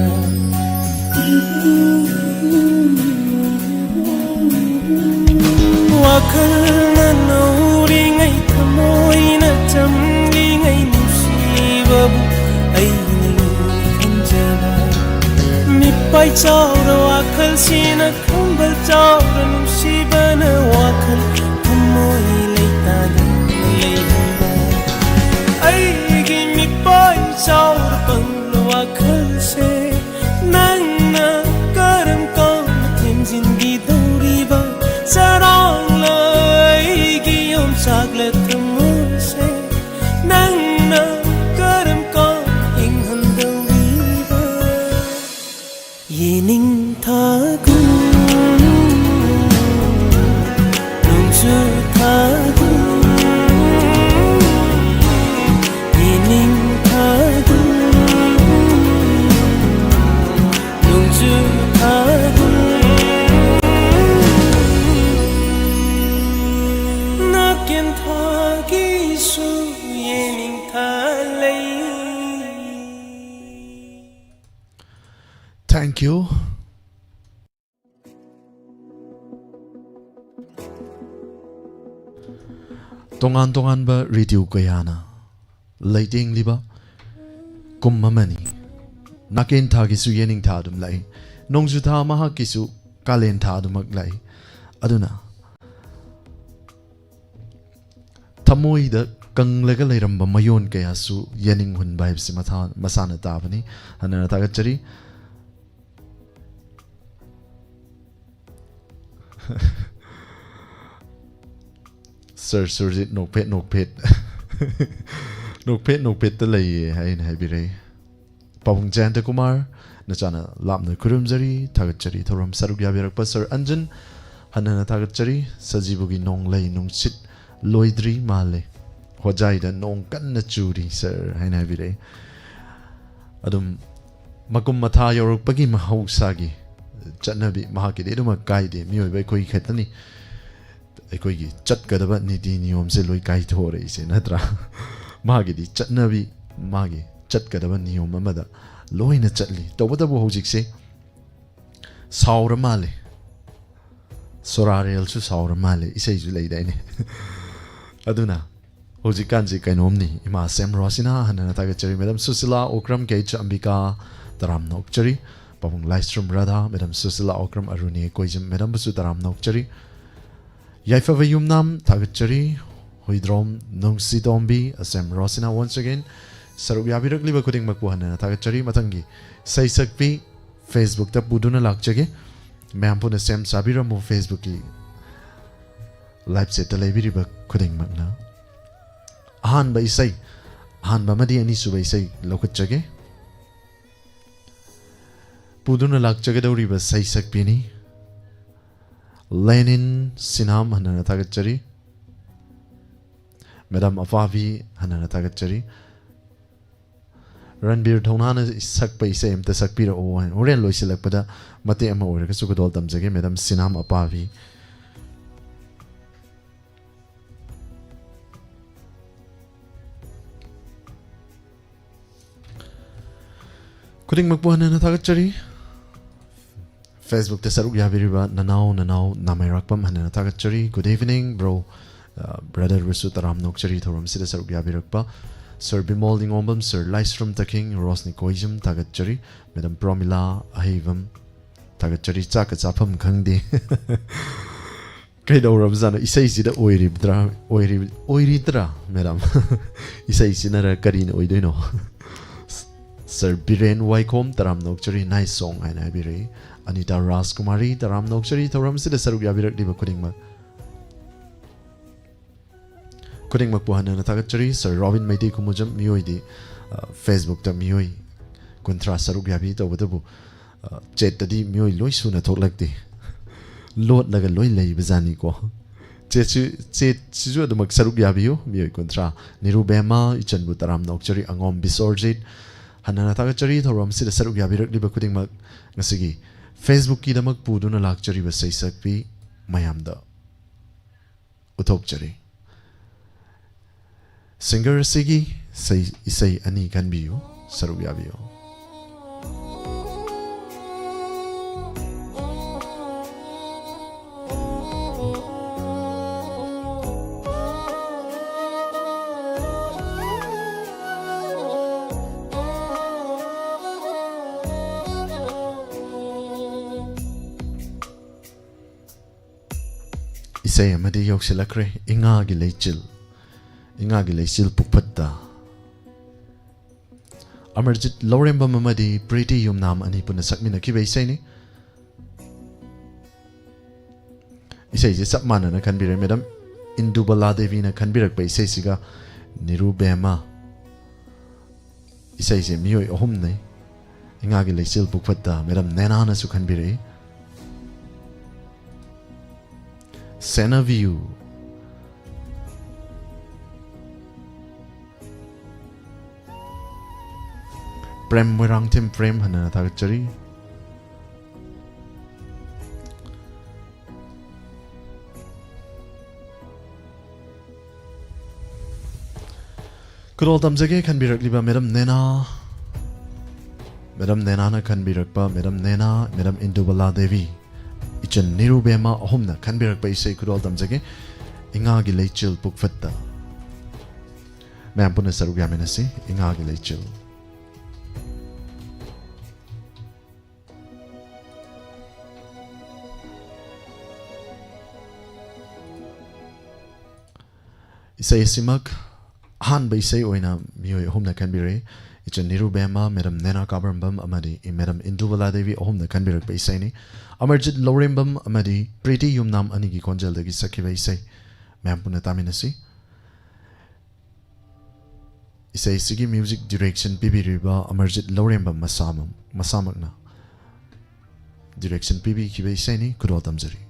ꯋꯥꯈꯜꯅ ꯅꯧꯔꯤꯉꯩ ꯊꯃꯣꯏꯅ ꯆꯝꯂꯤꯉꯩ ꯅꯨꯡꯁꯤꯕꯕꯨ ꯑꯩꯅ ꯂꯨꯅ ꯈꯟꯖꯕ꯫ ꯃꯤꯠꯄꯥꯏ ꯆꯥꯎꯔ ꯋꯥꯈꯜꯁꯤꯅ ꯈꯝꯕꯜ ꯆꯥꯎꯔ ꯅꯨꯡꯁꯤꯕꯅ ꯋꯥꯈꯜ ꯊꯃꯣꯏ ꯂꯩꯇꯥꯗꯅ ꯂꯩꯍꯟꯕ꯫ ꯑꯩꯒꯤ ꯃꯤꯠꯄꯥꯏ ꯆꯥꯎꯔ ꯄꯪꯂ ꯋꯥꯈꯜꯁꯦ ꯅꯪꯅ ꯇꯣꯉꯥꯟ ꯇꯣꯉꯥꯟꯕ ꯔꯦꯗꯤꯑꯣ ꯀꯌꯥꯅ ꯂꯩꯇꯦꯡꯂꯤꯕ ꯀꯨꯝ ꯑꯃꯅꯤ꯫ ꯅꯥꯀꯦꯟ ꯊꯥꯒꯤꯁꯨ ꯌꯦꯅꯤꯡꯊꯥ ꯑꯗꯨꯝ ꯂꯥꯛꯏ, ꯅꯣꯡꯖꯨ ꯊꯥ ꯃꯍꯥꯛꯀꯤꯁꯨ ꯀꯥꯂꯦꯟ ꯊꯥ ꯑꯗꯨꯃꯛ ꯂꯥꯛꯏ꯫ ꯑꯗꯨꯅ ꯊꯃꯣꯏꯗ ꯀꯪꯂꯒ ꯂꯩꯔꯝꯕ ꯃꯌꯣꯟ ꯀꯌꯥꯁꯨ ꯌꯦꯅꯤꯡꯍꯨꯟꯕ ꯍꯥꯏꯕꯁꯤ ꯃꯊꯥ-, ꯃꯁꯥꯅ ꯇꯥꯕꯅꯤ꯫ ꯍꯟꯅ ꯍꯟꯅ ꯊꯥꯒꯠꯆꯔꯤ꯫ ꯁꯥꯔ ꯁꯨꯔꯖꯤꯠ ꯅꯣꯛꯐꯦꯠ ꯅꯣꯛꯐꯦꯠ ꯅꯣꯛꯐꯦꯠ ꯅꯣꯛꯐꯦꯠꯇ ꯂꯩꯌꯦ ꯍꯥꯏꯅ ꯍꯥꯏꯕꯤꯔꯛꯏ꯫ ꯄꯥꯕꯨꯡ ꯖꯌꯟꯇ ꯀꯨꯃꯥꯔ, ꯅꯆꯥꯅ ꯂꯥꯞꯅ ꯈꯨꯔꯨꯝꯖꯔꯤ, ꯊꯥꯒꯠꯆꯔꯤ꯫ ꯊꯧꯔꯝ ꯁꯔꯨꯛ ꯌꯥꯕꯤꯔꯛꯄ ꯁꯥꯔ ꯑꯟꯖꯟ, ꯍꯟꯅ ꯍꯟꯅ ꯊꯥꯒꯠꯆꯔꯤ꯫ ꯁꯖꯤꯕꯨꯒꯤ ꯅꯣꯡꯂꯩ ꯅꯨꯡꯁꯤꯠ ꯂꯣꯏꯗ꯭ꯔꯤ ꯃꯥꯜꯂꯦ, ꯍꯣꯖꯥꯏꯗ ꯅꯣꯡ ꯀꯟꯅ ꯆꯨꯔꯤ ꯁꯥꯔ ꯍꯥꯏꯅ ꯍꯥꯏꯕꯤꯔꯛꯏ꯫ ꯑꯗꯨꯝ ꯃꯀꯨꯝ ꯃꯊꯥ ꯌꯧꯔꯛꯄꯒꯤ ꯃꯍꯧꯁꯥꯒꯤ ꯆꯠꯅꯕꯤ ꯃꯍꯥꯛꯀꯤꯗꯤ ꯑꯗꯨꯃꯛ ꯀꯥꯏꯗꯦ, ꯃꯤꯑꯣꯏꯕ ꯑꯩꯈꯣꯏ ꯈꯛꯇꯅꯤ꯫ ꯑꯩꯈꯣꯏꯒꯤ ꯆꯠꯀꯗꯕ ꯅꯤꯇꯤ ꯅꯤꯌꯣꯝꯁꯦ ꯂꯣꯏ ꯀꯥꯏꯊꯣꯔꯛꯏꯁꯦ, ꯅꯠꯇ꯭ꯔꯥ? ꯃꯥꯒꯤꯗꯤ ꯆꯠꯅꯕꯤ, ꯃꯥꯒꯤ ꯆꯠꯀꯗꯕ ꯅꯤꯌꯣꯝ ꯑꯃꯗ ꯂꯣꯏꯅ ꯆꯠꯂꯤ꯫ ꯇꯧꯕꯇꯕꯨ ꯍꯧꯖꯤꯛꯁꯦ ꯁꯥꯎꯔ ꯃꯥꯜꯂꯦ, ꯁꯣꯔꯥꯔꯦꯜꯁꯨ ꯁꯥꯎꯔ ꯃꯥꯜꯂꯦ, ꯏꯁꯩꯁꯨ ꯂꯩꯗꯥꯏꯅꯦ? ꯑꯗꯨꯅ ꯍꯧꯖꯤꯛꯀꯥꯟꯁꯤ ꯀꯩꯅꯣꯝꯅꯤ꯫ ꯏꯃꯥ ꯁꯦꯝ ꯔꯣꯁꯤꯅꯥ, ꯍꯟꯅ ꯍꯟꯅ ꯊꯥꯒꯠꯆꯔꯤ꯫ ꯃꯦꯗꯥꯝ ꯁꯨꯁꯤꯂꯥ ꯑꯣꯀ꯭ꯔꯝ, ꯀꯦ ꯑꯩꯆ ꯑꯝꯕꯤꯀꯥ, ꯇꯔꯥꯝꯅ ꯑꯣꯛꯆꯔꯤ꯫ ꯄꯥꯕꯨꯡ ꯂꯥꯏꯁ꯭ꯔꯝ ꯔꯥꯙꯥ, ꯃꯦꯗꯥꯝ ꯁꯨꯁꯤꯂꯥ ꯑꯣꯀ꯭ꯔꯝ, ꯑꯔꯨꯅꯤ ꯀꯣꯏꯖꯝ, ꯃꯦꯗꯥꯝꯕꯨꯁꯨ ꯇꯔꯥꯝꯅ ꯑꯣꯛꯆꯔꯤ꯫ ꯌꯥꯏꯐꯕ ꯌꯨꯝꯅꯥꯝ, ꯊꯥꯒꯠꯆꯔꯤ꯫ ꯍꯨꯏꯗ꯭ꯔꯣꯝ ꯅꯨꯡꯁꯤꯇꯣꯝꯕꯤ, ꯑꯁꯦꯝ ꯔꯣꯁꯤꯅꯥ, once again ꯁꯔꯨꯛ ꯌꯥꯕꯤꯔꯛꯂꯤꯕ ꯈꯨꯗꯤꯡꯃꯛꯄꯨ ꯍꯟꯅ ꯍꯟꯅ ꯊꯥꯒꯠꯆꯔꯤ꯫ ꯃꯊꯪꯒꯤ ꯁꯩꯁꯛꯄꯤ Facebook ꯇ ꯄꯨꯗꯨꯅ ꯂꯥꯛꯆꯒꯦ꯫ ꯃꯌꯥꯝ ꯄꯨꯟꯅ ꯁꯦꯝ ꯁꯥꯕꯤꯔꯝꯃꯨ Facebook ꯀꯤ live chat ꯇ ꯂꯩꯕꯤꯔꯤꯕ ꯈꯨꯗꯤꯡꯃꯛꯅ꯫ ꯑꯍꯥꯟꯕ ꯏꯁꯩ, ꯑꯍꯥꯟꯕ ꯑꯃꯗꯤ ꯑꯅꯤꯁꯨꯕ ꯏꯁꯩ ꯂꯧꯈꯠꯆꯒꯦ꯫ ꯄꯨꯗꯨꯅ ꯂꯥꯛꯆꯒꯗꯧꯔꯤꯕ ꯁꯩꯁꯛꯄꯤꯅꯤ ꯂꯦꯅꯤꯟ ꯁꯤꯅꯥꯝ, ꯍꯟꯅ ꯍꯟꯅ ꯊꯥꯒꯠꯆꯔꯤ꯫ ꯃꯦꯗꯥꯝ ꯑꯄꯥꯕꯤ, ꯍꯟꯅ ꯍꯟꯅ ꯊꯥꯒꯠꯆꯔꯤ꯫ ꯔꯟꯕꯤꯔ ꯊꯧꯅꯥꯅ ꯁꯛꯄ ꯏꯁꯩ ꯑꯝꯇ ꯁꯛꯄꯤꯔꯛꯑꯣ ꯍꯥꯏꯅ꯫ ꯍꯣꯔꯦꯟ ꯂꯣꯏꯁꯤꯜꯂꯛꯄꯗ ꯃꯇꯦꯛ ꯑꯃ ꯑꯣꯏꯔꯒꯁꯨ ꯈꯨꯗꯣꯜ ꯇꯝꯖꯒꯦ, ꯃꯦꯗꯥꯝ ꯁꯤꯅꯥꯝ ꯑꯄꯥꯕꯤ꯫ ꯈꯨꯗꯤꯡꯃꯛꯄꯨ ꯍꯟꯅ ꯍꯟꯅ ꯊꯥꯒꯠꯆꯔꯤ꯫ Facebook ꯇ ꯁꯔꯨꯛ ꯌꯥꯕꯤꯔꯤꯕ ꯅꯅꯥꯎ ꯅꯅꯥꯎ ꯅꯥꯃꯩꯔꯥꯛꯄꯝ, ꯍꯟꯅ ꯍꯟꯅ ꯊꯥꯒꯠꯆꯔꯤ꯫ Good evening bro, ꯕ꯭ꯔꯗꯔꯕꯨꯁꯨ ꯇꯔꯥꯝꯅ ꯑꯣꯛꯆꯔꯤ ꯊꯧꯔꯝꯁꯤꯗ ꯁꯔꯨꯛ ꯌꯥꯕꯤꯔꯛꯄ꯫ ꯁꯔ ꯕꯤꯃꯣꯜ ꯅꯤꯉꯣꯝꯕꯝ, ꯁꯔ ꯂꯥꯏꯁ꯭ꯔꯝ ꯇꯈꯤꯡ, ꯔꯣꯁꯅꯤ ꯀꯣꯏꯖꯝ ꯊꯥꯒꯠꯆꯔꯤ꯫ ꯃꯦꯗꯥꯝ ꯄ꯭ꯔꯣꯃꯤꯂꯥ ꯑꯍꯩꯕꯝ ꯊꯥꯒꯠꯆꯔꯤ꯫ ꯆꯥꯛꯀ ꯆꯥꯐꯝ ꯈꯪꯗꯦ꯫ ꯀꯩꯗꯧꯔꯕꯖꯥꯠꯅꯣ? ꯏꯁꯩꯁꯤꯗ ꯑꯣꯏꯔꯤꯕꯗ꯭ꯔꯥ? ꯑꯣꯏꯔꯤ-, ꯑꯣꯏꯔꯤꯗ꯭ꯔꯥ, ꯃꯦꯗꯥꯝ? ꯏꯁꯩꯁꯤꯅꯔ ꯀꯔꯤꯅ ꯑꯣꯏꯗꯣꯏꯅꯣ? ꯁꯔ ꯕꯤꯔꯦꯟ ꯋꯥꯏꯈꯣꯝ, ꯇꯔꯥꯝꯅ ꯑꯣꯛꯆꯔꯤ, nice song ꯍꯥꯏꯅ ꯍꯥꯏꯕꯤꯔꯛꯏ꯫ ꯑꯅꯤꯇꯥ ꯔꯥꯖꯀꯨꯃꯥꯔꯤ, ꯇꯔꯥꯝꯅ ꯑꯣꯛꯆꯔꯤ ꯊꯧꯔꯝꯁꯤꯗ ꯁꯔꯨꯛ ꯌꯥꯕꯤꯔꯛꯂꯤꯕ ꯈꯨꯗꯤꯡꯃꯛ꯫ ꯈꯨꯗꯤꯡꯃꯛꯄꯨ ꯍꯟꯅ ꯍꯟꯅ ꯊꯥꯒꯠꯆꯔꯤ꯫ ꯁꯔ ꯔꯣꯕꯤꯟ ꯃꯩꯇꯩ ꯈꯨꯃꯨꯖꯝ, ꯃꯤꯑꯣꯏꯗꯤ, ꯑ, Facebook-ꯇ ꯃꯤꯑꯣꯏ ꯀꯨꯟꯊ꯭ꯔꯥ ꯁꯔꯨꯛ ꯌꯥꯕꯤ ꯇꯧꯕꯇꯕꯨ, ꯑ, chat-ꯇꯗꯤ ꯃꯤꯑꯣꯏ ꯂꯣꯏ ꯁꯨꯅ ꯊꯣꯛꯂꯛꯇꯦ꯫ ꯂꯣꯠꯂꯒ ꯂꯣꯏ ꯂꯩꯕꯖꯥꯠꯅꯤꯀꯣ꯫ Chat-ꯁꯤ, chat-ꯁꯤꯁꯨ ꯑꯗꯨꯃꯛ ꯁꯔꯨꯛ ꯌꯥꯕꯤꯌꯨ, ꯃꯤꯑꯣꯏ ꯀꯨꯟꯊ꯭ꯔꯥ꯫ ꯅꯤꯔꯨꯕꯦꯝꯃ, ꯏꯆꯟꯕꯨ ꯇꯔꯥꯝꯅ ꯑꯣꯛꯆꯔꯤ, ꯑꯉꯣꯝ ꯕꯤꯁꯣꯔꯖꯤꯠ꯫ ꯍꯟꯅ ꯍꯟꯅ ꯊꯥꯒꯠꯆꯔꯤ, ꯊꯧꯔꯝꯁꯤꯗ ꯁꯔꯨꯛ ꯌꯥꯕꯤꯔꯛꯂꯤꯕ ꯈꯨꯗꯤꯡꯃꯛ꯫ ꯉꯁꯤꯒꯤ Facebook-ꯀꯤꯗꯃꯛ ꯄꯨꯗꯨꯅ ꯂꯥꯛꯆꯔꯤꯕ ꯁꯩꯁꯛꯄꯤ ꯃꯌꯥꯝꯗ ꯎꯠꯊꯣꯛꯆꯔꯤ꯫ Singer ꯑꯁꯤꯒꯤ ꯏꯁꯩ, ꯏꯁꯩ ꯑꯅꯤ ꯈꯟꯕꯤꯌꯨ, ꯁꯔꯨꯛ ꯌꯥꯕꯤꯌꯨ꯫ ꯏꯁꯩ ꯑꯃꯗꯤ ꯌꯧꯁꯤꯜꯂꯛꯈ꯭ꯔꯦ, ꯏꯉꯥꯒꯤ ꯂꯩꯆꯤꯜ, ꯏꯉꯥꯒꯤ ꯂꯩꯆꯤꯜ ꯄꯨꯛꯐꯠꯇ꯫ ꯑꯃꯔꯖꯤꯠ ꯂꯧꯔꯦꯝꯕꯝ ꯑꯃꯗꯤ ꯄ꯭ꯔꯤꯇꯤ ꯌꯨꯝꯅꯥꯝ ꯑꯅꯤ ꯄꯨꯟꯅ ꯁꯛꯃꯤꯟꯅꯈꯤꯕ ꯏꯁꯩꯅꯤ꯫ ꯏꯁꯩꯁꯦ ꯆꯞ ꯃꯥꯟꯅꯅ ꯈꯟꯕꯤꯔꯦ꯫ ꯃꯦꯗꯥꯝ ꯏꯟꯗꯨꯕꯂꯥ ꯗꯦꯕꯤꯅ ꯈꯟꯕꯤꯔꯛꯄ ꯏꯁꯩꯁꯤꯒ ꯅꯤꯔꯨꯕꯦꯝꯃ ꯏꯁꯩꯁꯦ ꯃꯤꯑꯣꯏ ꯑꯍꯨꯝꯅꯤ꯫ ꯏꯉꯥꯒꯤ ꯂꯩꯆꯤꯜ ꯄꯨꯛꯐꯠꯇ ꯃꯦꯗꯥꯝ ꯅꯦꯅꯥꯅꯁꯨ ꯈꯟꯕꯤꯔꯛꯏ꯫ ꯁꯦꯟꯅꯕꯤꯌꯨ꯫ ꯄ꯭ꯔꯦꯝ ꯃꯣꯏꯔꯥꯡꯊꯦꯝ ꯄ꯭ꯔꯦꯝ ꯍꯟꯅ ꯊꯥꯒꯠꯆꯔꯤ꯫ ꯈꯨꯗꯣꯜ ꯇꯝꯖꯒꯦ ꯈꯟꯕꯤꯔꯛꯂꯤꯕ ꯃꯦꯗꯥꯝ ꯅꯦꯅꯥ, ꯃꯦꯗꯥꯝ ꯅꯦꯅꯥꯅ ꯈꯟꯕꯤꯔꯛꯄ, ꯃꯦꯗꯥꯝ ꯅꯦꯅꯥ, ꯃꯦꯗꯥꯝ ꯏꯟꯗꯨꯕꯂꯥ ꯗꯦꯕꯤ, ꯏꯆꯟ ꯅꯤꯔꯨꯕꯦꯝꯃ ꯑꯍꯨꯝꯅ ꯈꯟꯕꯤꯔꯛꯄ ꯏꯁꯩ ꯈꯨꯗꯣꯜ ꯇꯝꯖꯒꯦ꯫ ꯏꯉꯥꯒꯤ ꯂꯩꯆꯤꯜ ꯄꯨꯛꯐꯠꯇ꯫ ꯃꯌꯥꯝ ꯄꯨꯟꯅ ꯁꯔꯨꯛ ꯌꯥꯃꯤꯟꯅꯁꯤ꯫ ꯏꯉꯥꯒꯤ ꯂꯩꯆꯤꯜ꯫ ꯏꯁꯩ ꯑꯁꯤꯃꯛ ꯑꯍꯥꯟꯕ ꯏꯁꯩ ꯑꯣꯏꯅ ꯃꯤꯑꯣꯏ ꯑꯍꯨꯝꯅ ꯈꯟꯕꯤꯔꯛꯏ꯫ ꯏꯆꯟ ꯅꯤꯔꯨꯕꯦꯝꯃ, ꯃꯦꯗꯝ ꯅꯦꯅꯥ ꯀꯥꯕꯔꯝꯕꯝ ꯑꯃꯗꯤ ꯃꯦꯗꯝ ꯏꯟꯗꯨꯕꯂꯥ ꯗꯦꯕꯤ ꯑꯍꯨꯝꯅ ꯈꯟꯕꯤꯔꯛꯄ ꯏꯁꯩꯅꯤ꯫ ꯑꯃꯔꯖꯤꯠ ꯂꯧꯔꯦꯝꯕꯝ ꯑꯃꯗꯤ ꯄ꯭ꯔꯤꯇꯤ ꯌꯨꯝꯅꯥꯝ ꯑꯅꯤꯒꯤ ꯈꯣꯟꯖꯦꯜꯗꯒꯤ ꯁꯛꯈꯤꯕ ꯏꯁꯩ꯫ ꯃꯌꯥꯝ ꯄꯨꯟꯅ ꯇꯥꯃꯤꯟꯅꯁꯤ꯫ ꯏꯁꯩꯁꯤꯒꯤ music direction ꯄꯤꯕꯤꯔꯤꯕ ꯑꯃꯔꯖꯤꯠ ꯂꯧꯔꯦꯝꯕꯝ ꯃꯁꯥꯃꯛ-, ꯃꯁꯥꯃꯛꯅ direction ꯄꯤꯕꯤꯈꯤꯕ ꯏꯁꯩꯅꯤ꯫ ꯈꯨꯗꯣꯜ ꯇꯝꯖꯔꯤ꯫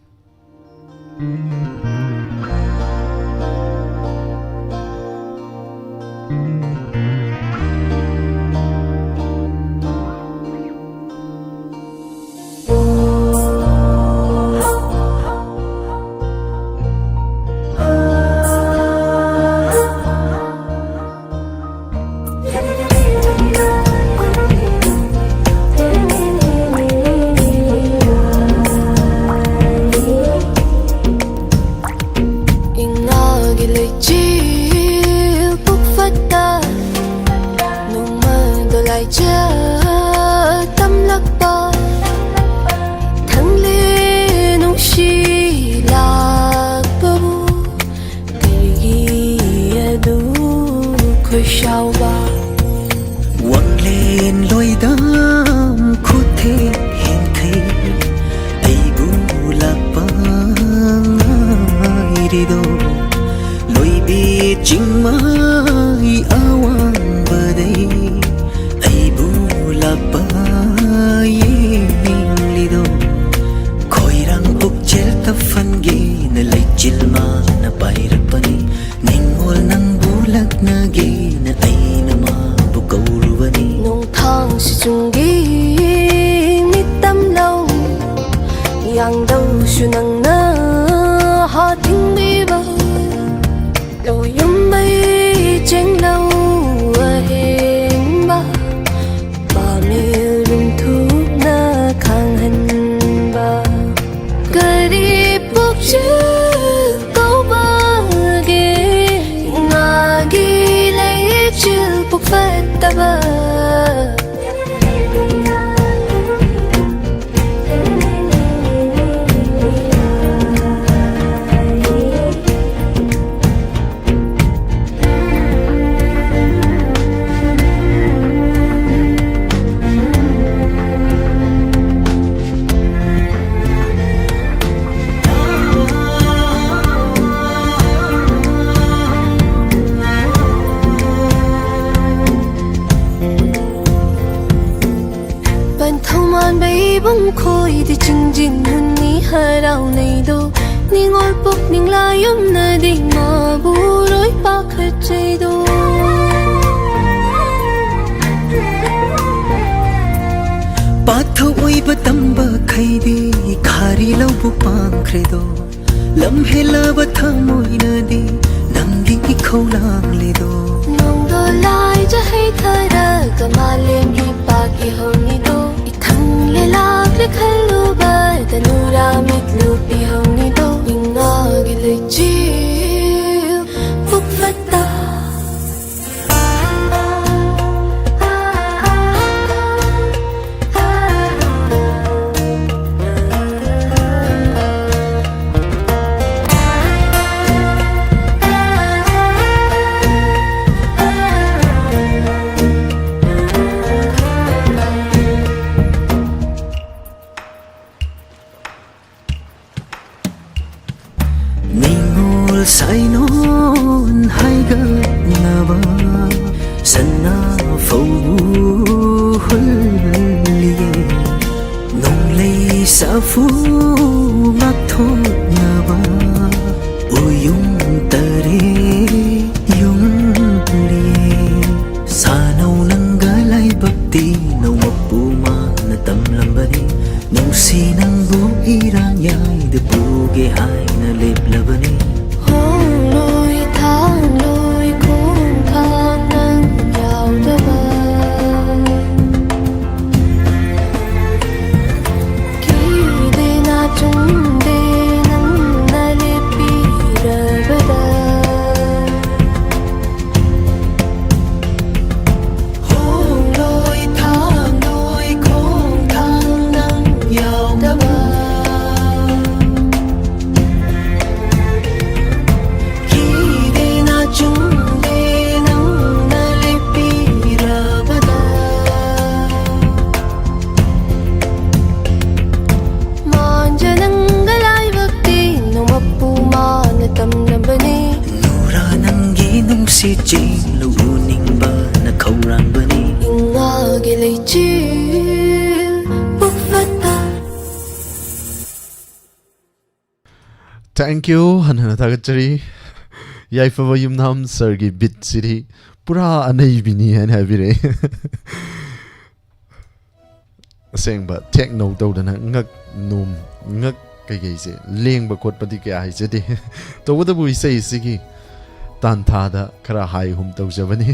ꯏꯉꯥꯒꯤ ꯂꯩꯆꯤꯜ ꯄꯨꯛꯐꯠꯇ ꯅꯣꯡꯃꯗꯣ ꯂꯥꯏꯖ ꯇꯝꯂꯛꯄ ꯊꯪꯂꯦ ꯅꯨꯡꯁꯤ ꯂꯥꯛꯄꯕꯨ ꯀꯩꯒꯤ ꯑꯗꯨ ꯈꯣꯏꯁꯥꯎꯕ? ꯋꯥꯡꯂꯦꯟ ꯂꯣꯏꯗꯝ ꯈꯨꯊꯦꯛ ꯍꯦꯟꯊꯩ ꯑꯩꯕꯨ ꯂꯥꯛꯄ ꯉꯥꯏꯔꯤꯗꯣ꯫ ꯂꯣꯏꯕꯤ ꯆꯤꯡꯃꯥꯏ ꯑꯋꯥꯡꯕꯗꯩ ꯑꯩꯕꯨ ꯂꯥꯛꯄ ꯌꯦꯡꯂꯤꯗꯣ꯫ ꯈꯣꯏꯔꯥꯡ ꯄꯨꯛꯆꯦꯜ ꯇꯐꯟꯒꯦꯅ ꯂꯩꯆꯤꯜ ꯃꯥꯅ ꯄꯥꯏꯔꯛꯄꯅꯤ꯫ ꯅꯤꯡꯉꯣꯜ ꯅꯪꯕꯨ ꯂꯛꯅꯒꯦꯅ ꯑꯩꯅ ꯃꯥꯕꯨ ꯀꯧꯔꯨꯕꯅꯤ꯫ ꯅꯣꯡꯊꯥꯡꯁꯤ ꯆꯨꯡꯒꯤ ꯃꯤꯠꯇꯝ ꯂꯧ ꯌꯥꯡꯗꯧꯁꯨ ꯅꯪꯅ ꯍꯥ ꯊꯤꯡꯕꯤꯕ꯫ ꯂꯧꯌꯨꯝꯕꯩ ꯆꯦꯡꯂꯧ ꯑꯍꯦꯟꯕ ꯄꯥꯃꯦꯜ ꯔꯨꯝꯊꯨꯞꯅ ꯈꯥꯡꯍꯟꯕ꯫ ꯀꯔꯤ ꯄꯨꯛꯆꯦꯜ ꯀꯧꯕ ꯃꯈꯣꯏꯗꯤ ꯆꯤꯡꯖꯤꯟ ꯍꯨꯟꯅꯤ ꯍꯔꯥꯎꯅꯩꯗꯣ, ꯅꯤꯡꯉꯣꯜ ꯄꯨꯛꯅꯤꯡ ꯂꯥꯏꯌꯨꯝꯅꯗꯤ ꯃꯥꯕꯨ ꯂꯣꯏ ꯄꯥꯈꯠꯆꯩꯗꯣ꯫ ꯄꯥꯊꯣꯛ ꯑꯣꯏꯕ ꯇꯝꯕ ꯈꯩꯗꯤ ꯈꯥꯔꯤ ꯂꯧꯕꯨꯛ ꯄꯥꯡꯈ꯭ꯔꯦꯗꯣ꯫ ꯂꯝ ꯍꯦꯜꯂꯕ ꯊꯃꯣꯏꯅꯗꯤ ꯅꯪꯒꯤ ꯏꯈꯧ ꯂꯥꯡꯂꯤꯗꯣ꯫ ꯅꯣꯡꯗꯣ ꯂꯥꯏꯖ ꯍꯩꯊꯔꯒ ꯃꯥꯂꯦꯝꯒꯤ ꯄꯥꯛ ꯏꯍꯧꯅꯤꯗꯣ꯫ ꯏꯊꯪ ꯂꯩꯂꯥꯛꯂꯦ ꯈꯜꯂꯨꯕꯗ ꯅꯨꯔꯥ ꯃꯤꯠꯂꯨ ꯄꯤꯍꯧꯅꯤꯗꯣ꯫ ꯏꯉꯥꯒꯤ ꯂꯩꯆꯤꯜ ꯄꯨꯛ ꯐꯠꯇ꯫ ꯅꯤꯡꯉꯣꯜ ꯁꯥꯏꯅꯣꯟ ꯍꯥꯏꯒꯠꯅꯕ ꯁꯅꯥ ꯐꯧꯕꯨ ꯍꯨꯜꯂꯤꯌꯦ꯫ ꯅꯣꯡꯂꯩ ꯁꯥꯐꯨ ꯉꯥꯛꯊꯣꯛꯅꯕ ꯎꯌꯨꯝ ꯇꯔꯦꯠ ꯌꯨꯡꯂꯤꯌꯦ꯫ ꯁꯥꯅꯧ ꯅꯪꯒ ꯂꯥꯏꯕꯛꯇꯤ ꯅꯧꯃꯛꯄꯨ ꯃꯥꯅ ꯇꯝꯂꯝꯕꯅꯤ꯫ ꯅꯨꯡꯁꯤ ꯅꯪꯕꯨ ꯏꯔꯥꯡ ꯌꯥꯏꯗ ꯄꯨꯒꯦ ꯍꯥꯏꯅ ꯂꯦꯞꯂꯕꯅꯤ꯫ ꯍꯣꯡꯂꯣꯏ ꯊꯥꯡꯂꯣꯏ ꯈꯣꯡꯊꯥꯡ ꯅꯪ ꯌꯥꯎꯗꯕ꯫ ꯀꯤꯗꯦꯅ ꯆꯨꯝꯗꯦ ꯅꯪꯅ ꯂꯦꯞꯄꯤꯔꯕꯗ꯫ ꯍꯣꯡꯂꯣꯏ ꯊꯥꯡꯂꯣꯏ ꯈꯣꯡꯊꯥꯡ ꯅꯪ ꯌꯥꯎꯗꯕ꯫ ꯀꯤꯗꯦꯅ ꯆꯨꯝꯗꯦ ꯅꯪꯅ ꯂꯦꯞꯄꯤꯔꯕꯗ꯫ ꯃꯥꯟꯖ ꯅꯪꯒ ꯂꯥꯏꯕꯛꯇꯤ ꯅꯣꯡꯃꯛꯄꯨ ꯃꯥꯅ ꯇꯝꯂꯝꯕꯅꯤ꯫ ꯅꯨꯔꯥ ꯅꯪꯒꯤ ꯅꯨꯡꯁꯤꯠ ꯆꯦꯜꯂꯨ ꯎꯅꯤꯡꯕꯅ ꯈꯧꯔꯥꯡꯕꯅꯤ꯫ ꯏꯉꯥꯒꯤ ꯂꯩꯆꯤꯜ ꯄꯨꯛ ꯐꯠꯇ꯫ Thank you, ꯍꯟꯅ ꯍꯟꯅ ꯊꯥꯒꯠꯆꯔꯤ꯫ ꯌꯥꯏꯐꯕ ꯌꯨꯝꯅꯥꯝ ꯁꯔꯒꯤ ꯕꯤꯠꯁꯤꯗꯤ ꯄꯨꯔꯥ ꯑꯅꯩꯕꯤꯅꯤ ꯍꯥꯏꯅ ꯍꯥꯏꯕꯤꯔꯛꯑꯦ꯫ ꯑꯁꯦꯡꯕ ꯊꯦꯛ ꯅꯧ ꯇꯧꯗꯅ ꯉꯛ ꯅꯣꯝ, ꯉꯛ ꯀꯩꯀꯩꯁꯦ ꯂꯦꯡꯕ ꯈꯣꯠꯄꯗꯤ ꯀꯌꯥ ꯍꯩꯖꯗꯦ꯫ ꯇꯧꯕꯇꯕꯨ ꯏꯁꯩꯁꯤꯒꯤ ꯇꯥꯟꯊꯥꯗ ꯈꯔ ꯍꯥꯏ ꯍꯨꯝ ꯇꯧꯖꯕꯅꯤ꯫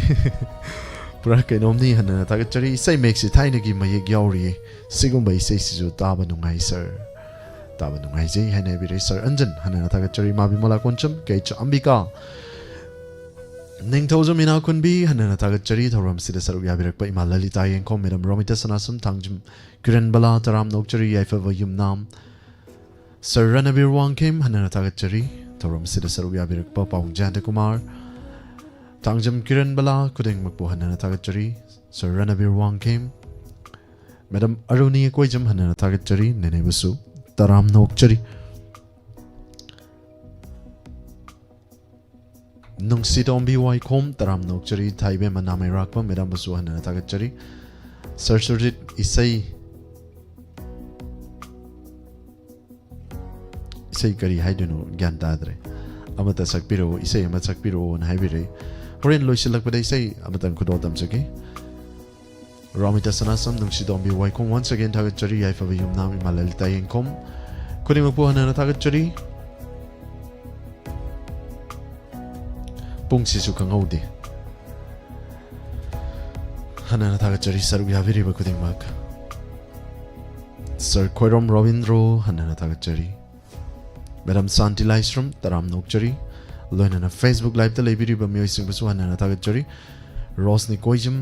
ꯄꯨꯔꯥ ꯀꯩꯅꯣꯝꯅꯤ꯫ ꯍꯟꯅ ꯍꯟꯅ ꯊꯥꯒꯠꯆꯔꯤ꯫ ꯏꯁꯩ ꯃꯌꯦꯛꯁꯤ ꯊꯥꯏꯅꯒꯤ ꯃꯌꯦꯛ ꯌꯥꯎꯔꯤꯌꯦ꯫ ꯁꯤꯒꯨꯝꯕ ꯏꯁꯩꯁꯤꯁꯨ ꯇꯥꯕ ꯅꯨꯡꯉꯥꯏ ꯁꯔ, ꯇꯥꯕ ꯅꯨꯡꯉꯥꯏꯖꯩ ꯍꯥꯏꯅ ꯍꯥꯏꯕꯤꯔꯛꯏ꯫ ꯁꯔ ꯑꯟꯖꯟ, ꯍꯟꯅ ꯍꯟꯅ ꯊꯥꯒꯠꯆꯔꯤ꯫ ꯏꯃꯥ ꯕꯤꯃꯂꯥ ꯀꯣꯟꯆꯝ, ꯀꯩꯆ ꯑꯝꯕꯤꯀꯥ, ꯅꯤꯡꯊꯧꯖꯝ ꯏꯅꯥꯈꯨꯟꯕꯤ, ꯍꯟꯅ ꯍꯟꯅ ꯊꯥꯒꯠꯆꯔꯤ꯫ ꯊꯧꯔꯝꯁꯤꯗ ꯁꯔꯨꯛ ꯌꯥꯕꯤꯔꯛꯄ ꯏꯃꯥ ꯂꯂꯤꯇꯥ ꯌꯦꯡꯈꯣꯝ, ꯃꯦꯗꯥꯝ ꯔꯣꯃꯤꯇꯥ ꯁꯅꯥꯁꯝ, ꯊꯥꯡꯖꯝ ꯀꯤꯔꯟ ꯕꯂꯥ, ꯇꯔꯥꯝꯅ ꯑꯣꯛꯆꯔꯤ꯫ ꯌꯥꯏꯐꯕ ꯌꯨꯝꯅꯥꯝ ꯁꯔ ꯔꯅꯕꯤꯔ ꯋꯥꯡꯈꯦꯝ, ꯍꯟꯅ ꯍꯟꯅ ꯊꯥꯒꯠꯆꯔꯤ꯫ ꯊꯧꯔꯝꯁꯤꯗ ꯁꯔꯨꯛ ꯌꯥꯕꯤꯔꯛꯄ ꯄꯥꯎ ꯖꯌꯟꯇ ꯀꯨꯃꯥꯔ, ꯊꯥꯡꯖꯝ ꯀꯤꯔꯟ ꯕꯂꯥ, ꯈꯨꯗꯤꯡꯃꯛꯄꯨ ꯍꯟꯅ ꯍꯟꯅ ꯊꯥꯒꯠꯆꯔꯤ꯫ ꯁꯔ ꯔꯅꯕꯤꯔ ꯋꯥꯡꯈꯦꯝ, ꯃꯦꯗꯥꯝ ꯑꯔꯨꯅꯤ ꯀꯣꯏꯖꯝ, ꯍꯟꯅ ꯍꯟꯅ ꯊꯥꯒꯠꯆꯔꯤ꯫ ꯅꯦꯅꯦꯕꯨꯁꯨ ꯇꯔꯥꯝꯅ ꯑꯣꯛꯆꯔꯤ꯫ ꯅꯨꯡꯁꯤꯇꯣꯝꯕꯤ ꯋꯥꯏꯈꯣꯝ, ꯇꯔꯥꯝꯅ ꯑꯣꯛꯆꯔꯤ꯫ ꯊꯥꯏꯕꯦꯝꯃ ꯅꯥꯃꯩꯔꯥꯛꯄ, ꯃꯦꯗꯥꯝꯕꯨꯁꯨ ꯍꯟꯅ ꯍꯟꯅ ꯊꯥꯒꯠꯆꯔꯤ꯫ ꯁꯔ ꯁꯨꯔꯖꯤꯠ, ꯏꯁꯩ, ꯏꯁꯩ ꯀꯔꯤ ꯍꯥꯏꯗꯣꯏꯅꯣ ꯒ꯭ꯌꯥꯟ ꯇꯥꯗ꯭ꯔꯦ꯫ ꯑꯃꯇ ꯁꯛꯄꯤꯔꯛꯑꯣ, ꯏꯁꯩ ꯑꯃ ꯁꯛꯄꯤꯔꯛꯑꯣꯅ ꯍꯥꯏꯕꯤꯔꯛꯏ꯫ ꯍꯣꯔꯦꯟ ꯂꯣꯏꯁꯤꯜꯂꯛꯄꯗ ꯏꯁꯩ ꯑꯃꯇꯪ ꯈꯨꯗꯣꯜ ꯇꯝꯖꯒꯦ꯫ ꯔꯣꯃꯤꯇꯥ ꯁꯅꯥꯁꯝ, ꯅꯨꯡꯁꯤꯇꯣꯝꯕꯤ ꯋꯥꯏꯈꯣꯝ, once again ꯊꯥꯒꯠꯆꯔꯤ꯫ ꯌꯥꯏꯐꯕ ꯌꯨꯝꯅꯥꯝ ꯏꯃꯥ ꯂꯂꯤꯇꯥ ꯌꯦꯡꯈꯣꯝ, ꯈꯨꯗꯤꯡꯃꯛꯄꯨ ꯍꯟꯅ ꯍꯟꯅ ꯊꯥꯒꯠꯆꯔꯤ꯫ ꯄꯨꯡꯁꯤꯁꯨ ꯈꯪꯍꯧꯗꯦ꯫ ꯍꯟꯅ ꯍꯟꯅ ꯊꯥꯒꯠꯆꯔꯤ ꯁꯔꯨꯛ ꯌꯥꯕꯤꯔꯤꯕ ꯈꯨꯗꯤꯡꯃꯛ꯫ ꯁꯔ ꯈꯣꯏꯔꯣꯝ ꯔꯣꯕꯤꯟꯗ꯭ꯔꯣ, ꯍꯟꯅ ꯍꯟꯅ ꯊꯥꯒꯠꯆꯔꯤ꯫ ꯃꯦꯗꯥꯝ ꯁꯥꯟꯇꯤ ꯂꯥꯏꯁ꯭ꯔꯝ, ꯇꯔꯥꯝꯅ ꯑꯣꯛꯆꯔꯤ꯫ ꯂꯣꯏꯅꯅ Facebook Liveꯇ ꯂꯩꯕꯤꯔꯤꯕ ꯃꯤꯑꯣꯏꯁꯤꯡꯕꯨꯁꯨ ꯍꯟꯅ ꯍꯟꯅ ꯊꯥꯒꯠꯆꯔꯤ꯫ ꯔꯣꯁꯅꯤ ꯀꯣꯏꯖꯝ,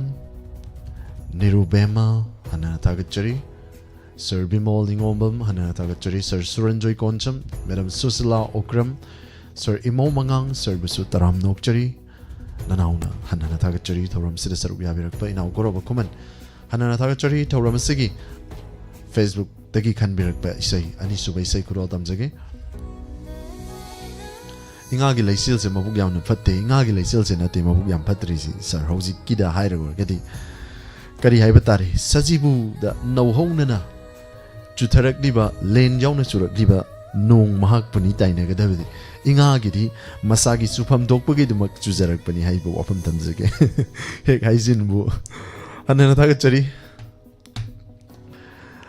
ꯅꯤꯔꯨꯕꯦꯝꯃ, ꯍꯟꯅ ꯍꯟꯅ ꯊꯥꯒꯠꯆꯔꯤ꯫ ꯁꯔ ꯕꯤꯃꯣꯜ ꯅꯤꯉꯣꯝꯕꯝ, ꯍꯟꯅ ꯍꯟꯅ ꯊꯥꯒꯠꯆꯔꯤ꯫ Sir ꯁꯨꯔꯟꯖꯣꯏ ꯀꯣꯟꯆꯝ, madam Sushila Okram, sir ꯏꯃꯧ ꯃꯉꯥꯡ, ꯁꯔꯕꯨꯁꯨ ꯇꯔꯥꯝꯅ ꯑꯣꯛꯆꯔꯤ꯫ ꯅꯅꯥꯎꯅ ꯍꯟꯅ ꯍꯟꯅ ꯊꯥꯒꯠꯆꯔꯤ꯫ ꯊꯧꯔꯝꯁꯤꯗ ꯁꯔꯨꯛ ꯌꯥꯕꯤꯔꯛꯄ ꯏꯅꯥꯎ ꯒꯣꯔꯣꯕ ꯈꯨꯃꯟ, ꯍꯟꯅ ꯍꯟꯅ ꯊꯥꯒꯠꯆꯔꯤ꯫ ꯊꯧꯔꯝ ꯑꯁꯤꯒꯤ Facebookꯇꯒꯤ ꯈꯟꯕꯤꯔꯛꯄ ꯏꯁꯩ, ꯑꯅꯤꯁꯨꯕ ꯏꯁꯩ ꯈꯨꯗꯣꯜ ꯇꯝꯖꯒꯦ꯫ ꯏꯉꯥꯒꯤ ꯂꯩꯆꯤꯜꯁꯦ ꯃꯕꯨꯛ ꯌꯥꯝꯅ ꯐꯠꯇꯦ꯫ ꯏꯉꯥꯒꯤ ꯂꯩꯆꯤꯜꯁꯦ ꯅꯠꯇꯦ ꯃꯕꯨꯛ ꯌꯥꯝ ꯐꯠꯇ꯭ꯔꯤꯁꯤ, ꯁꯥꯔ꯫ ꯍꯧꯖꯤꯛꯀꯤꯗ ꯍꯥꯏꯔꯨꯔꯒꯗꯤ ꯀꯔꯤ ꯍꯥꯏꯕ ꯇꯥꯔꯦ? ꯁꯖꯤꯕꯨꯗ ꯅꯧꯍꯧꯅꯅ ꯆꯨꯊꯔꯛꯂꯤꯕ, ꯂꯦꯟ ꯌꯥꯎꯅ ꯆꯨꯔꯛꯂꯤꯕ ꯅꯣꯡ ꯃꯍꯥꯛꯄꯨꯅꯤ ꯇꯥꯏꯅꯒꯗꯕꯗꯤ꯫ ꯏꯉꯥꯒꯤꯗꯤ ꯃꯁꯥꯒꯤ ꯆꯨꯐꯝ ꯊꯣꯛꯄꯒꯤꯗꯃꯛ ꯆꯨꯖꯔꯛꯄꯅꯤ ꯍꯥꯏꯕ ꯋꯥꯐꯝ ꯊꯝꯖꯒꯦ꯫ ꯍꯦꯛ ꯍꯥꯏꯖꯤꯟꯕꯨ ꯍꯟꯅ ꯍꯟꯅ ꯊꯥꯒꯠꯆꯔꯤ꯫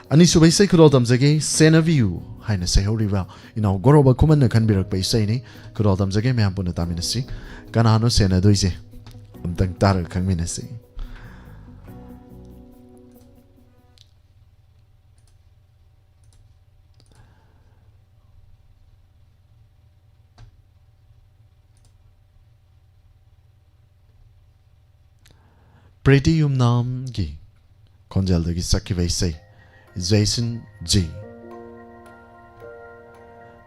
ꯑꯅꯤꯁꯨꯕ ꯏꯁꯩ ꯈꯨꯗꯣꯜ ꯇꯝꯖꯒꯦ, ꯁꯦꯟꯅꯕꯤꯌꯨ ꯍꯥꯏꯅ ꯁꯩꯍꯧꯔꯤꯕ ꯏꯅꯥꯎ ꯒꯣꯔꯣꯕ ꯈꯨꯃꯟꯅ ꯈꯟꯕꯤꯔꯛꯄ ꯏꯁꯩꯅꯤ꯫ ꯈꯨꯗꯣꯜ ꯇꯝꯖꯒꯦ, ꯃꯌꯥꯝ ꯄꯨꯟꯅ ꯇꯥꯃꯤꯟꯅꯁꯤ꯫ ꯀꯅꯥꯅꯣ ꯁꯦꯟꯅꯗꯣꯏꯁꯦ? ꯑꯝꯇꯪ ꯇꯥꯔꯒ ꯈꯪꯃꯤꯟꯅꯁꯤ꯫ ꯄ꯭ꯔꯤꯇꯤ ꯌꯨꯝꯅꯥꯝꯒꯤ ꯈꯣꯟꯖꯦꯜꯗꯒꯤ ꯁꯛꯈꯤꯕ ꯏꯁꯩ, ꯖꯦꯁꯟ ꯖꯤ꯫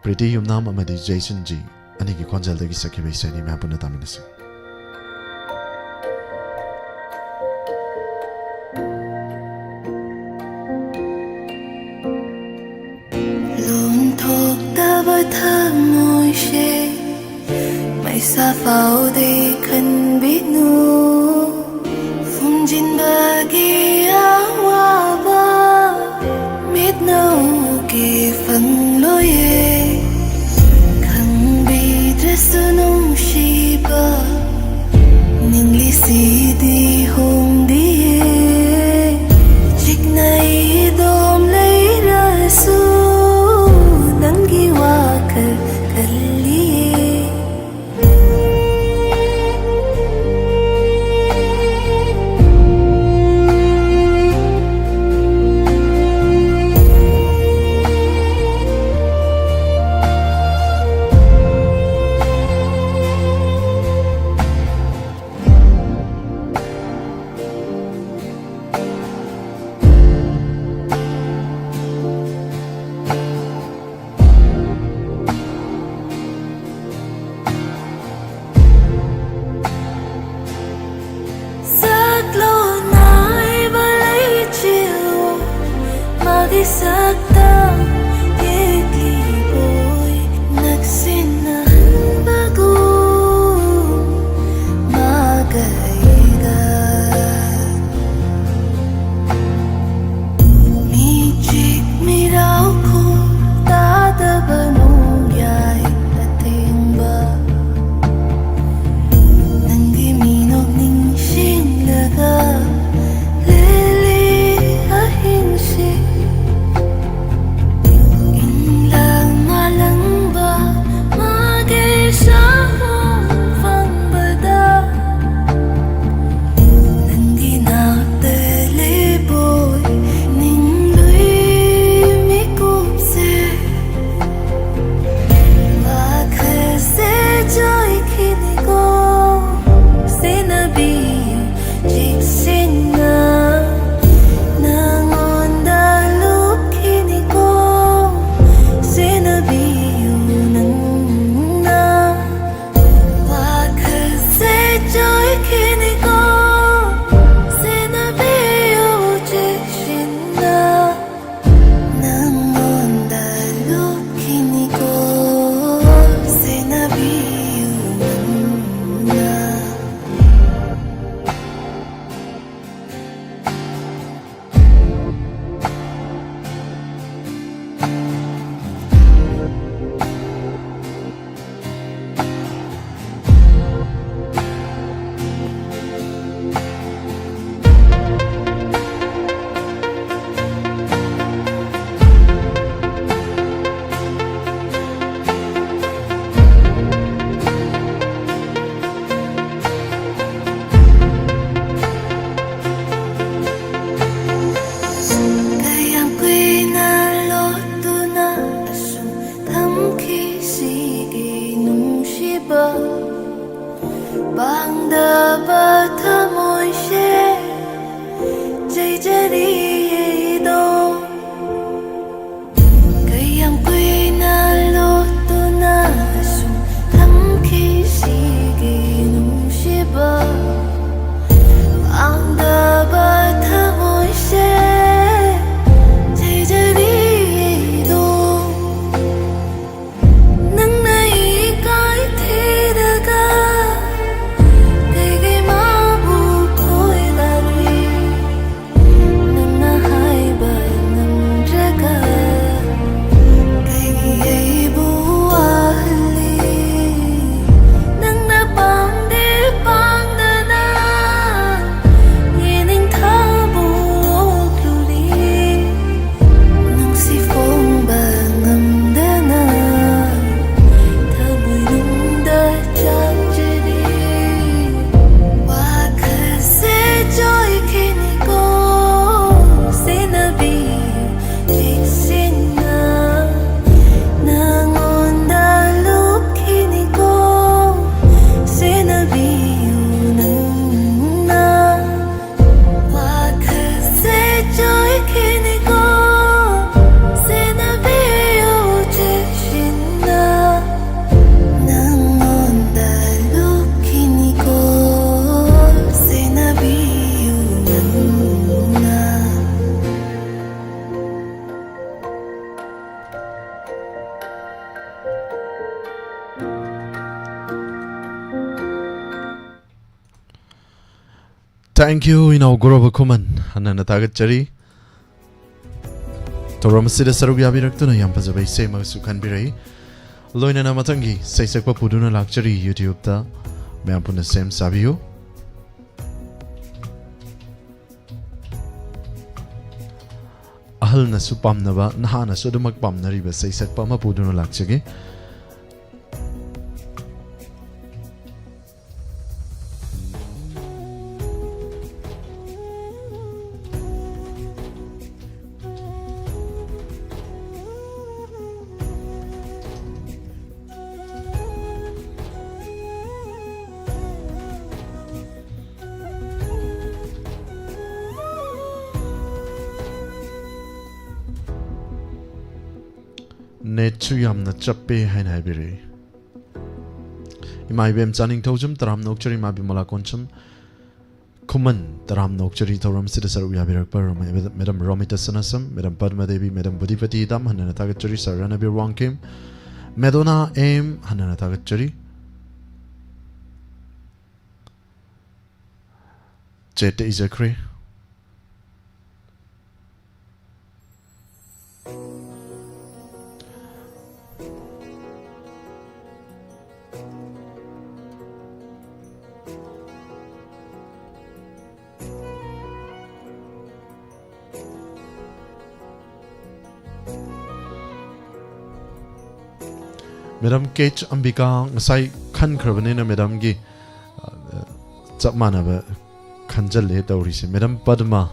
ꯄ꯭ꯔꯤꯇꯤ ꯌꯨꯝꯅꯥꯝ ꯑꯃꯗꯤ ꯖꯦꯁꯟ ꯖꯤ ꯑꯅꯤꯒꯤ ꯈꯣꯟꯖꯦꯜꯗꯒꯤ ꯁꯛꯈꯤꯕ ꯏꯁꯩꯅꯤ, ꯃꯌꯥꯝ ꯄꯨꯟꯅ ꯇꯥꯃꯤꯟꯅꯁꯤ꯫ ꯂꯣꯟꯊꯣꯛꯇꯕ ꯊꯃꯣꯏꯁꯦ ꯃꯩꯁꯥ ꯐꯥꯎꯗꯤ ꯈꯟꯕꯤꯅꯨ꯫ ꯐꯨꯝꯖꯤꯟꯕꯒꯤ ꯑꯋꯥꯕ ꯃꯤꯠꯅ ꯎꯒꯦ ꯐꯪꯂꯣꯏꯌꯦ꯫ ꯈꯪꯕꯤꯗ꯭ꯔꯁꯨ ꯅꯨꯡꯁꯤꯕ ꯅꯤꯡꯂꯤꯁꯤꯗꯤ ꯍꯣꯡꯗꯤꯌꯦ꯫ ꯆꯤꯛꯅ ꯏꯗꯣꯝ ꯂꯩꯔꯁꯨ ꯅꯪꯒꯤ ꯋꯥꯈꯜ ꯈꯜꯂꯤꯌꯦ꯫ ꯀꯌꯥꯝ ꯀꯨꯏꯅ ꯂꯣꯠꯇꯨꯅ ꯑꯁꯨꯝ ꯊꯝꯈꯤ ꯁꯤꯒꯤ ꯅꯨꯡꯁꯤꯕ? ꯄꯥꯡꯗꯕ ꯊꯃꯣꯏꯁꯦ ꯆꯩꯖꯔꯤꯗꯣ꯫ ꯀꯌꯥꯝ ꯀꯨꯏꯅ ꯂꯣꯠꯇꯨꯅ ꯑꯁꯨꯝ ꯊꯝꯈꯤ ꯁꯤꯒꯤ ꯅꯨꯡꯁꯤꯕ? ꯄꯥꯡꯗꯕ ꯊꯃꯣꯏꯁꯦ ꯆꯩꯖꯔꯤꯗꯣ꯫ ꯅꯪꯅ ꯏꯀꯥꯏ ꯊꯤꯔꯒ ꯀꯩꯒꯤ Thank you, ꯏꯅꯥꯎ ꯒꯣꯔꯣꯕ ꯈꯨꯃꯟ꯫ ꯍꯟꯅ ꯍꯟꯅ ꯊꯥꯒꯠꯆꯔꯤ꯫ ꯊꯧꯔꯝ ꯑꯁꯤꯗ ꯁꯔꯨꯛ ꯌꯥꯕꯤꯔꯛꯇꯨꯅ ꯌꯥꯝ ꯐꯖꯕ ꯏꯁꯩ ꯑꯃꯁꯨ ꯈꯟꯕꯤꯔꯛꯏ꯫ ꯂꯣꯏꯅꯅ ꯃꯊꯪꯒꯤ ꯏꯁꯩ ꯁꯛꯄ ꯄꯨꯗꯨꯅ ꯂꯥꯛꯆꯔꯤ YouTube-ꯇ꯫ ꯃꯌꯥꯝ ꯄꯨꯟꯅ ꯁꯦꯝ ꯁꯥꯕꯤꯌꯨ꯫ ꯑꯍꯜꯅꯁꯨ ꯄꯥꯝꯅꯕ, ꯅꯍꯥꯅꯁꯨ ꯑꯗꯨꯃꯛ ꯄꯥꯝꯅꯔꯤꯕ ꯏꯁꯩ ꯁꯛꯄ ꯑꯃ ꯄꯨꯗꯨꯅ ꯂꯥꯛꯆꯒꯦ꯫ Net-ꯁꯨ ꯌꯥꯝꯅ ꯆꯞꯄꯦ ꯍꯥꯏꯅ ꯍꯥꯏꯕꯤꯔꯛꯏ꯫ ꯏꯃꯥ ꯏꯕꯦꯝ ꯆꯥꯅꯤꯡꯊꯧꯖꯝ ꯇꯔꯥꯝꯅ ꯑꯣꯛꯆꯔꯤ, ꯏꯃꯥ ꯕꯤꯃꯂꯥ ꯀꯣꯟꯁꯝ ꯈꯨꯃꯟ ꯇꯔꯥꯝꯅ ꯑꯣꯛꯆꯔꯤ꯫ ꯊꯧꯔꯝꯁꯤꯗ ꯁꯔꯨꯛ ꯌꯥꯕꯤꯔꯛꯄ ꯔꯣꯃ-, ꯃꯦꯗꯥꯝ ꯔꯣꯃꯤꯇꯥ ꯁꯅꯥꯁꯝ, ꯃꯦꯗꯥꯝ ꯄꯗꯃꯥ ꯗꯦꯕꯤ, ꯃꯦꯗꯥꯝ ꯕꯨꯙꯤꯄꯇꯤ ꯗꯥꯝ ꯍꯟꯅꯅ ꯊꯥꯒꯠꯆꯔꯤ, ꯁꯥꯔ ꯔꯅꯕꯤꯔ ꯋꯥꯡꯈꯦꯝ, ꯃꯦꯗꯣꯅꯥ ꯑꯦꯝ ꯍꯟꯅꯅ ꯊꯥꯒꯠꯆꯔꯤ꯫ Chat-ꯇ ꯏꯖꯈ꯭ꯔꯦ꯫ Madam K H ꯑꯝꯕꯤꯀꯥ ꯉꯁꯥꯏ ꯈꯟꯈ꯭ꯔꯕꯅꯤꯅ ꯃꯦꯗꯥꯝꯒꯤ, ꯑ, ꯆꯞ ꯃꯥꯟꯅꯕ ꯈꯟꯖꯜꯂꯦ ꯇꯧꯔꯤꯁꯦ꯫ ꯃꯦꯗꯥꯝ ꯄꯗꯃ꯫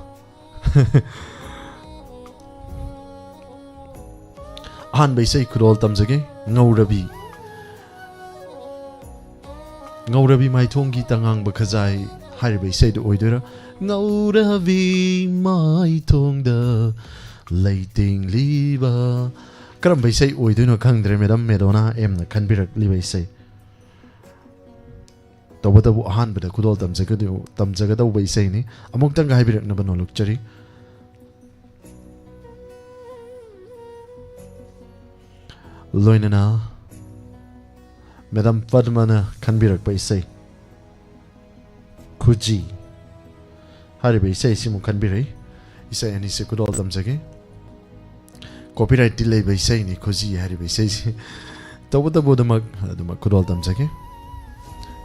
ꯑꯍꯥꯟꯕ ꯏꯁꯩ ꯈꯨꯗꯣꯜ ꯇꯝꯖꯒꯦ, ꯉꯧꯔꯕꯤ꯫ ꯉꯧꯔꯕꯤ ꯃꯥꯏꯊꯣꯡꯒꯤ ꯇꯉꯥꯡꯕ ꯈꯖꯥꯏ ꯍꯥꯏꯔꯤꯕ ꯏꯁꯩꯗꯨ ꯑꯣꯏꯗꯣꯏꯔꯥ? ꯉꯧꯔꯕꯤ ꯃꯥꯏꯊꯣꯡꯗ ꯂꯩꯇꯦꯡꯂꯤꯕ꯫ ꯀꯔꯝꯕ ꯏꯁꯩ ꯑꯣꯏꯗꯣꯏꯅꯣ ꯈꯪꯗ꯭ꯔꯦ, ꯃꯦꯗꯥꯝ ꯃꯦꯗꯣꯅꯥ ꯑꯦꯝꯅ ꯈꯟꯕꯤꯔꯛꯂꯤꯕ ꯏꯁꯩ꯫ ꯇꯧꯕꯇꯕꯨ ꯑꯍꯥꯟꯕꯗ ꯈꯨꯗꯣꯜ ꯇꯝꯖꯒꯗꯧ-, ꯇꯝꯖꯒꯗꯧꯕ ꯏꯁꯩꯅꯤ꯫ ꯑꯃꯨꯛꯇꯪꯒ ꯍꯥꯏꯕꯤꯔꯛꯅꯕ ꯅꯣꯜꯂꯨꯛꯆꯔꯤ꯫ ꯂꯣꯏꯅꯅ ꯃꯦꯗꯥꯝ ꯄꯗꯃꯅ ꯈꯟꯕꯤꯔꯛꯄ ꯏꯁꯩ ꯈꯨꯖꯤ꯫ ꯍꯥꯏꯔꯤꯕ ꯏꯁꯩꯁꯤꯃꯨꯛ ꯈꯟꯕꯤꯔꯛꯏ꯫ ꯏꯁꯩ ꯑꯅꯤꯁꯦ ꯈꯨꯗꯣꯜ ꯇꯝꯖꯒꯦ꯫ ꯀꯣꯄꯤꯔꯥꯏꯠꯇꯤ ꯂꯩꯕ ꯏꯁꯩꯅꯤ ꯈꯨꯖꯤ ꯍꯥꯏꯔꯤꯕ ꯏꯁꯩꯁꯤ꯫ ꯇꯧꯕꯇꯕꯨ ꯑꯗꯨꯃꯛ, ꯑꯗꯨꯃꯛ ꯈꯨꯗꯣꯜ ꯇꯝꯖꯒꯦ꯫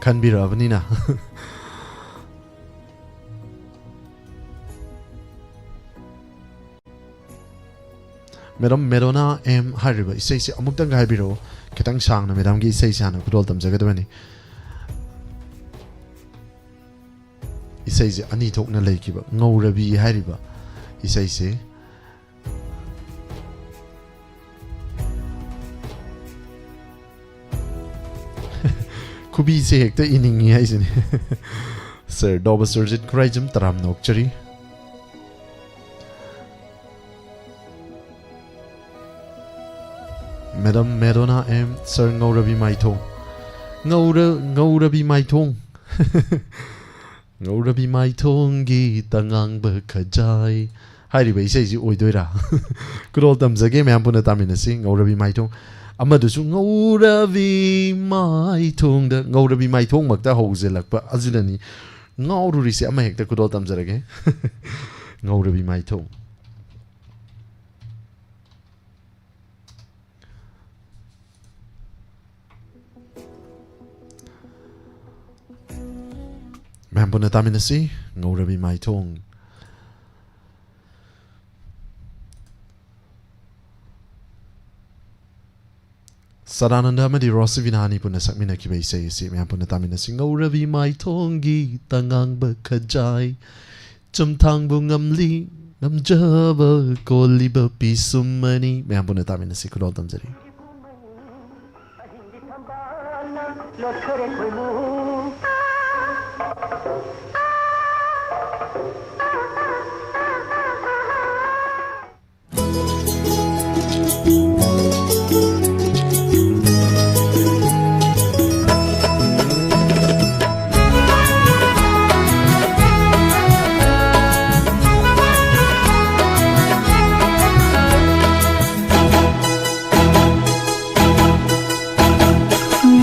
ꯈꯟꯕꯤꯔꯛꯑꯕꯅꯤꯅ꯫ ꯃꯦꯗꯥꯝ ꯃꯦꯗꯣꯅꯥ ꯑꯦꯝ ꯍꯥꯏꯔꯤꯕ ꯏꯁꯩꯁꯦ ꯑꯃꯨꯛꯇꯪꯒ ꯍꯥꯏꯕꯤꯔꯛꯑꯣ꯫ ꯈꯤꯇꯪ ꯁꯥꯡꯅ ꯃꯦꯗꯥꯝꯒꯤ ꯏꯁꯩꯁꯦ ꯍꯥꯟꯅ ꯈꯨꯗꯣꯜ ꯇꯝꯖꯒꯗꯕꯅꯤ꯫ ꯏꯁꯩꯁꯦ ꯑꯅꯤ ꯊꯣꯛꯅ ꯂꯩꯈꯤꯕ, ꯉꯧꯔꯕꯤ ꯍꯥꯏꯔꯤꯕ ꯏꯁꯩꯁꯦ꯫ ꯈꯨꯕꯤꯁꯦ ꯍꯦꯛꯇ ꯏꯅꯤꯡꯉꯤ ꯍꯥꯏꯁꯤꯅꯤ꯫ ꯁꯥꯔ ꯗꯣꯕ ꯁꯨꯔꯖꯤꯠ ꯈꯨꯔꯥꯏꯖꯝ ꯇꯔꯥꯝꯅ ꯑꯣꯛꯆꯔꯤ꯫ ꯃꯦꯗꯥꯝ ꯃꯦꯗꯣꯅꯥ ꯑꯦꯝ, ꯁꯥꯔ ꯉꯧꯔꯕꯤ ꯃꯥꯏꯊꯣꯡ꯫ ꯉꯧꯔ-, ꯉꯧꯔꯕꯤ ꯃꯥꯏꯊꯣꯡ꯫ ꯉꯧꯔꯕꯤ ꯃꯥꯏꯊꯣꯡꯒꯤ ꯇꯉꯥꯡꯕ ꯈꯖꯥꯏ ꯍꯥꯏꯔꯤꯕ ꯏꯁꯩꯁꯤ ꯑꯣꯏꯗꯣꯏꯔꯥ? ꯈꯨꯗꯣꯜ ꯇꯝꯖꯒꯦ, ꯃꯌꯥꯝ ꯄꯨꯟꯅ ꯇꯥꯃꯤꯟꯅꯁꯤ꯫ ꯉꯧꯔꯕꯤ ꯃꯥꯏꯊꯣꯡ꯫ ꯑꯃꯗꯨꯁꯨ ꯉꯧꯔꯕꯤ ꯃꯥꯏꯊꯣꯡꯗ, ꯉꯧꯔꯕꯤ ꯃꯥꯏꯊꯣꯡꯃꯛꯇ ꯍꯧꯖꯤꯜꯂꯛꯄ ꯑꯁꯤꯅꯅꯤ ꯉꯥꯎꯔꯨꯔꯤꯁꯦ꯫ ꯑꯃ ꯍꯦꯛꯇ ꯈꯨꯗꯣꯜ ꯇꯝꯖꯔꯒꯦ꯫ ꯉꯧꯔꯕꯤ ꯃꯥꯏꯊꯣꯡ꯫ ꯃꯌꯥꯝ ꯄꯨꯟꯅ ꯇꯥꯃꯤꯟꯅꯁꯤ꯫ ꯉꯧꯔꯕꯤ ꯃꯥꯏꯊꯣꯡ꯫ ꯁꯗꯥꯅꯟꯗ ꯑꯃꯗꯤ ꯔꯣꯁꯤꯕꯤꯅꯥ ꯑꯅꯤ ꯄꯨꯟꯅ ꯁꯛꯃꯤꯟꯅꯈꯤꯕ ꯏꯁꯩ ꯑꯁꯤ ꯃꯌꯥꯝ ꯄꯨꯟꯅ ꯇꯥꯃꯤꯟꯅꯁꯤ꯫ ꯉꯧꯔꯕꯤ ꯃꯥꯏꯊꯣꯡꯒꯤ ꯇꯉꯥꯡꯕ ꯈꯖꯥꯏ, ꯆꯨꯝꯊꯥꯡꯕꯨ ꯉꯝꯂꯤ ꯉꯝꯖꯕ ꯀꯣꯜꯂꯤꯕ ꯄꯤꯁꯨꯝ ꯑꯅꯤ꯫ ꯃꯌꯥꯝ ꯄꯨꯟꯅ ꯇꯥꯃꯤꯟꯅꯁꯤ꯫ ꯈꯨꯗꯣꯜ ꯇꯝꯖꯔꯤ꯫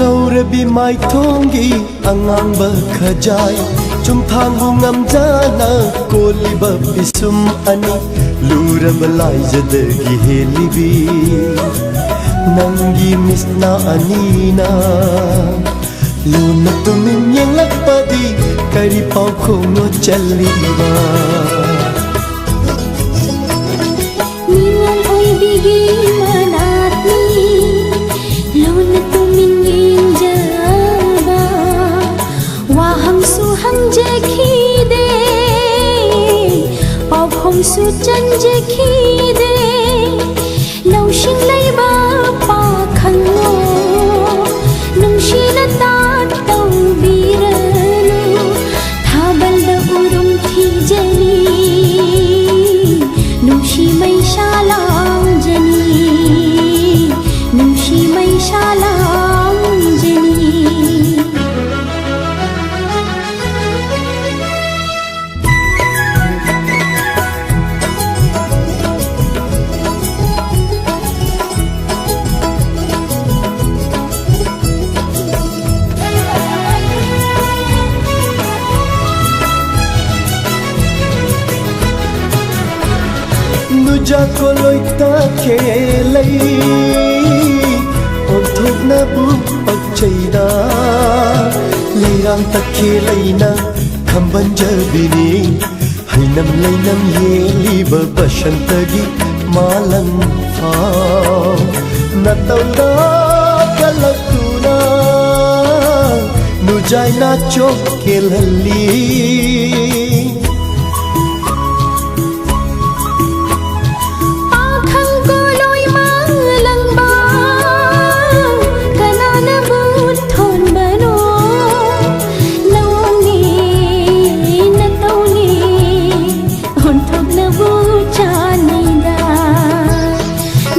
ꯉꯧꯔꯕꯤ ꯃꯥꯏꯊꯣꯡꯒꯤ ꯑꯉꯥꯡꯕ ꯈꯖꯥꯏ, ꯆꯨꯝꯊꯥꯡꯕꯨ ꯉꯝꯖꯅ ꯀꯣꯜꯂꯤꯕ ꯄꯤꯁꯨꯝ ꯑꯅꯤ, ꯂꯨꯔꯕ ꯂꯥꯏꯖꯗꯒꯤ ꯍꯦꯜꯂꯤꯕꯤ ꯅꯪꯒꯤ ꯃꯤꯠꯅ ꯑꯅꯤꯅ ꯂꯨꯅ ꯇꯨꯃꯤꯟ ꯌꯦꯡꯂꯛꯄꯗꯤ ꯀꯔꯤ ꯄꯥꯎꯈꯣꯡꯅꯣ ꯆꯜꯂꯤꯕ? ꯅꯤꯉꯣꯜ ꯑꯣꯏꯕꯤꯒꯤ ꯃꯅꯥꯛꯅꯤ ꯂꯨꯅ ꯇꯨꯃꯤꯟ ꯌꯦꯡꯖꯕ, ꯋꯥꯍꯪꯁꯨ ꯍꯪꯖꯈꯤꯗꯦ, ꯄꯥꯎꯈꯨꯝꯁꯨ ꯆꯟꯖꯈꯤꯗꯦ꯫ ꯂꯧꯁꯤꯡ ꯂꯩꯕ ꯄꯥꯈꯪꯂꯣ, ꯅꯨꯡꯁꯤꯅ ꯇꯥꯛ ꯇꯧꯕꯤꯔꯅꯨ, ꯊꯥꯕꯜꯗ ꯎꯔꯨꯝ ꯊꯤꯖꯅꯤ, ꯅꯨꯡꯁꯤ ꯃꯩꯁꯥ ꯂꯥꯡꯖꯅꯤ, ꯅꯨꯡꯁꯤ ꯃꯩꯁꯥ ꯂꯥꯡꯖꯅꯤ꯫ ꯅꯨꯖꯥ ꯀꯣꯂꯣꯏ ꯇꯈꯦꯂꯩ ꯑꯣꯟꯊꯣꯛꯅꯕꯨ ꯄꯛꯆꯩꯗ, ꯂꯩꯔꯥꯡ ꯇꯈꯦꯂꯩꯅ ꯈꯝꯕꯟꯖꯕꯤꯅꯤ꯫ ꯍꯩꯅꯝ ꯂꯩꯅꯝ ꯌꯦꯜꯂꯤꯕ ꯕꯁꯟꯇꯒꯤ ꯃꯥꯂꯪ ꯐꯥꯎ ꯅꯇꯧꯗ ꯀꯜꯂꯛꯇꯨꯅ ꯅꯨꯖꯥꯏ ꯅꯥꯆꯣꯛ ꯀꯦꯜꯍꯜꯂꯤ꯫ ꯄꯥꯈꯪ ꯀꯣꯂꯣꯏ ꯃꯥꯂꯪꯕ ꯀꯅꯥꯅꯕꯨ ꯊꯣꯟꯕꯅꯣ? ꯅꯧꯅꯦ, ꯅꯇꯧꯅꯦ, ꯑꯣꯟꯊꯣꯛꯅꯕꯨ ꯆꯥꯅꯩꯗ꯫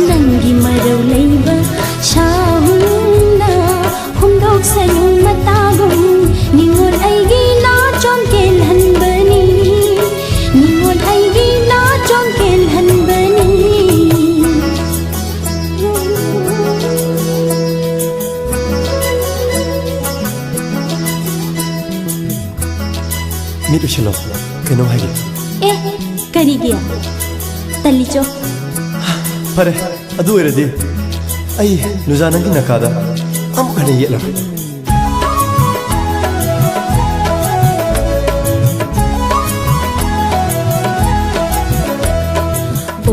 ꯅꯪꯒꯤ ꯃꯔꯧ ꯂꯩꯕ ꯁꯥꯍꯨꯝꯅ ꯍꯨꯝꯗꯣꯛꯁꯅꯨ ꯃꯇꯥꯒꯨꯝ, ꯅꯤꯉꯣꯜ ꯑꯩꯒꯤ ꯅꯥꯆꯣꯝ ꯀꯦꯜꯍꯟꯕ ꯃꯤꯠ ꯎꯏꯁꯤꯜꯂꯣ, ꯀꯩꯅꯣꯝ ꯍꯥꯏꯒꯦ꯫ ꯑꯦ, ꯀꯔꯤꯒꯤ? ꯇꯜꯂꯤꯆꯣ꯫ ꯐꯔꯦ, ꯑꯗꯨ ꯑꯣꯏꯔꯗꯤ ꯑꯩ ꯅꯨꯖꯥ ꯅꯪꯒꯤ ꯅꯥꯀꯥꯗ ꯑꯃꯨꯛ ꯍꯟꯅ ꯌꯦꯠꯂꯔꯣꯏ꯫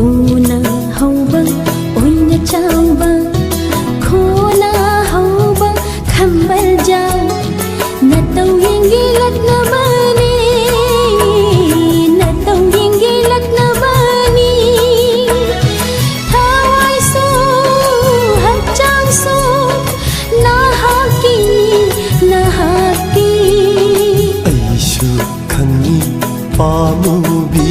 ꯎꯅ ꯍꯧꯕ, ꯑꯣꯏꯅ ꯆꯥꯎꯕ, ꯈꯣꯅ ꯍꯧꯕ ꯈꯝꯕꯜ ꯖꯥꯎ, ꯅꯇꯧ ꯌꯦꯡꯒꯤꯂꯛꯅꯕꯅꯤ, ꯅꯇꯧ ꯌꯦꯡꯒꯤꯂꯛꯅꯕꯅꯤ꯫ ꯊꯋꯥꯏꯁꯨ ꯍꯛꯆꯥꯡꯁꯨ ꯅꯍꯥꯛꯀꯤ, ꯅꯍꯥꯛꯀꯤ꯫ ꯑꯩꯁꯨ ꯈꯪꯏ ꯄꯥꯝꯃꯨꯕꯤ,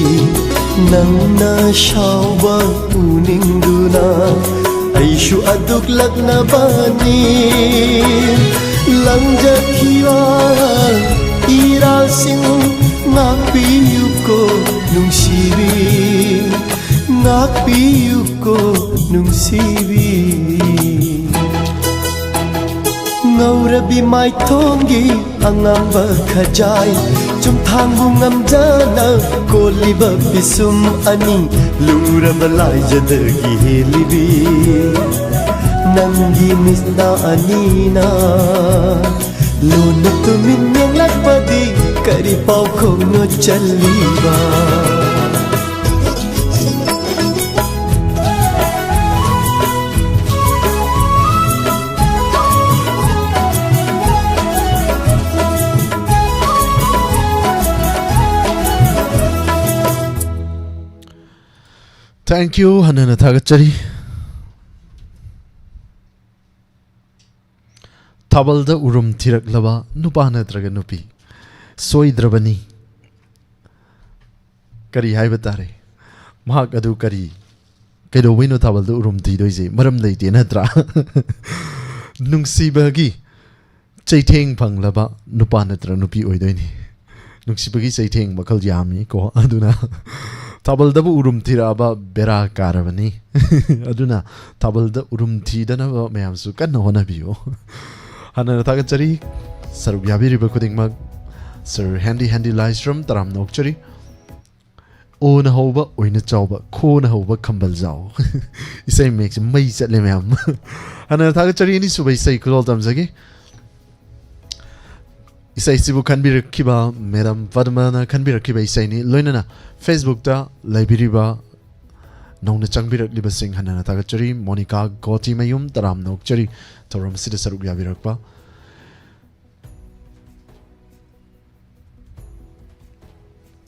ꯅꯪꯅ ꯁꯥꯎꯕ ꯎꯅꯤꯡꯗꯨꯅ ꯑꯩꯁꯨ ꯑꯗꯨꯛ ꯂꯛꯅꯕꯅꯤ꯫ ꯂꯪꯖꯈꯤꯕ ꯏꯔꯥꯜꯁꯤꯡ ꯉꯥꯛꯄꯤꯌꯨꯀꯣ ꯅꯨꯡꯁꯤꯕꯤ, ꯉꯥꯛꯄꯤꯌꯨꯀꯣ ꯅꯨꯡꯁꯤꯕꯤ꯫ ꯉꯧꯔꯕꯤ ꯃꯥꯏꯊꯣꯡꯒꯤ ꯑꯉꯥꯡꯕ ꯈꯖꯥꯏ, ꯆꯨꯝꯊꯥꯡꯕꯨ ꯉꯝꯖꯅ ꯀꯣꯜꯂꯤꯕ ꯄꯤꯁꯨꯝ ꯑꯅꯤ, ꯂꯨꯔꯕ ꯂꯥꯏꯖꯗꯒꯤ ꯍꯦꯜꯂꯤꯕꯤ ꯅꯪꯒꯤ ꯃꯤꯠꯅ ꯑꯅꯤꯅ ꯂꯣꯟꯅ ꯇꯨꯃꯤꯟ ꯌꯦꯡꯂꯛꯄꯗꯤ ꯀꯔꯤ ꯄꯥꯎꯈꯣꯡꯅꯣ ꯆꯜꯂꯤꯕ? Thank you, ꯍꯟꯅ ꯍꯟꯅ ꯊꯥꯒꯠꯆꯔꯤ꯫ ꯊꯥꯕꯜꯗ ꯎꯔꯨꯝ ꯊꯤꯔꯛꯂꯕ ꯅꯨꯄꯥ ꯅꯠꯇ꯭ꯔꯒ ꯅꯨꯄꯤ ꯁꯣꯏꯗ꯭ꯔꯕꯅꯤ꯫ ꯀꯔꯤ ꯍꯥꯏꯕ ꯇꯥꯔꯦ? ꯃꯍꯥꯛ ꯑꯗꯨ ꯀꯔꯤ, ꯀꯩꯗꯧꯕꯩꯅꯣ ꯊꯥꯕꯜꯗ ꯎꯔꯨꯝ ꯊꯤꯗꯣꯏꯁꯦ? ꯃꯔꯝ ꯂꯩꯇꯦ ꯅꯠꯇ꯭ꯔꯥ? ꯅꯨꯡꯁꯤꯕꯒꯤ ꯆꯩꯊꯦꯡ ꯐꯪꯂꯕ ꯅꯨꯄꯥ ꯅꯠꯇ꯭ꯔ ꯅꯨꯄꯤ ꯑꯣꯏꯗꯣꯏꯅꯤ꯫ ꯅꯨꯡꯁꯤꯕꯒꯤ ꯆꯩꯊꯦꯡ ꯃꯈꯜ ꯌꯥꯝꯃꯤ ꯀꯣ꯫ ꯑꯗꯨꯅ ꯊꯥꯕꯜꯗꯕꯨ ꯎꯔꯨꯝ ꯊꯤꯔꯛꯑꯕ ꯕꯦꯔꯥ ꯀꯥꯔꯕꯅꯤ꯫ ꯑꯗꯨꯅ ꯊꯥꯕꯜꯗ ꯎꯔꯨꯝ ꯊꯤꯗꯅꯕ ꯃꯌꯥꯝꯁꯨ ꯀꯟꯅ ꯍꯣꯠꯅꯕꯤꯌꯨ꯫ ꯍꯥꯟꯅꯅ ꯊꯥꯒꯠꯆꯔꯤ ꯁꯔꯨꯛ ꯌꯥꯕꯤꯔꯤꯕ ꯈꯨꯗꯤꯡꯃꯛ꯫ ꯁꯔ ꯍꯦꯟꯗꯤ ꯍꯦꯟꯗꯤ ꯂꯥꯏꯁ꯭ꯔꯝ ꯇꯔꯥꯝꯅ ꯑꯣꯛꯆꯔꯤ꯫ ꯑꯣꯅ ꯍꯧꯕ ꯑꯣꯏꯅ ꯆꯥꯎꯕ, ꯈꯣꯅ ꯍꯧꯕ ꯈꯝꯕꯜ ꯖꯥꯎ꯫ ꯏꯁꯩ ꯃꯌꯦꯛꯁꯦ ꯃꯩ ꯆꯠꯂꯦ ꯃꯌꯥꯝ꯫ ꯍꯥꯟꯅ ꯊꯥꯒꯠꯆꯔꯤ, ꯑꯅꯤꯁꯨꯕ ꯏꯁꯩ ꯈꯨꯗꯣꯜ ꯇꯝꯖꯒꯦ꯫ ꯏꯁꯩꯁꯤꯕꯨ ꯈꯟꯕꯤꯔꯛꯈꯤꯕ ꯃꯦꯗꯥꯝ ꯄꯗꯃꯅ ꯈꯟꯕꯤꯔꯛꯈꯤꯕ ꯏꯁꯩꯅꯤ꯫ ꯂꯣꯏꯅꯅ Facebook-ꯇ ꯂꯩꯕꯤꯔꯤꯕ ꯅꯧꯅ ꯆꯪꯕꯤꯔꯛꯂꯤꯕꯁꯤꯡ ꯍꯟꯅꯅ ꯊꯥꯒꯠꯆꯔꯤ꯫ ꯃꯣꯅꯤꯀꯥ ꯒꯣꯇꯤꯃꯌꯨꯝ ꯇꯔꯥꯝꯅ ꯑꯣꯛꯆꯔꯤ ꯊꯧꯔꯝ ꯑꯁꯤꯗ ꯁꯔꯨꯛ ꯌꯥꯕꯤꯔꯛꯄ꯫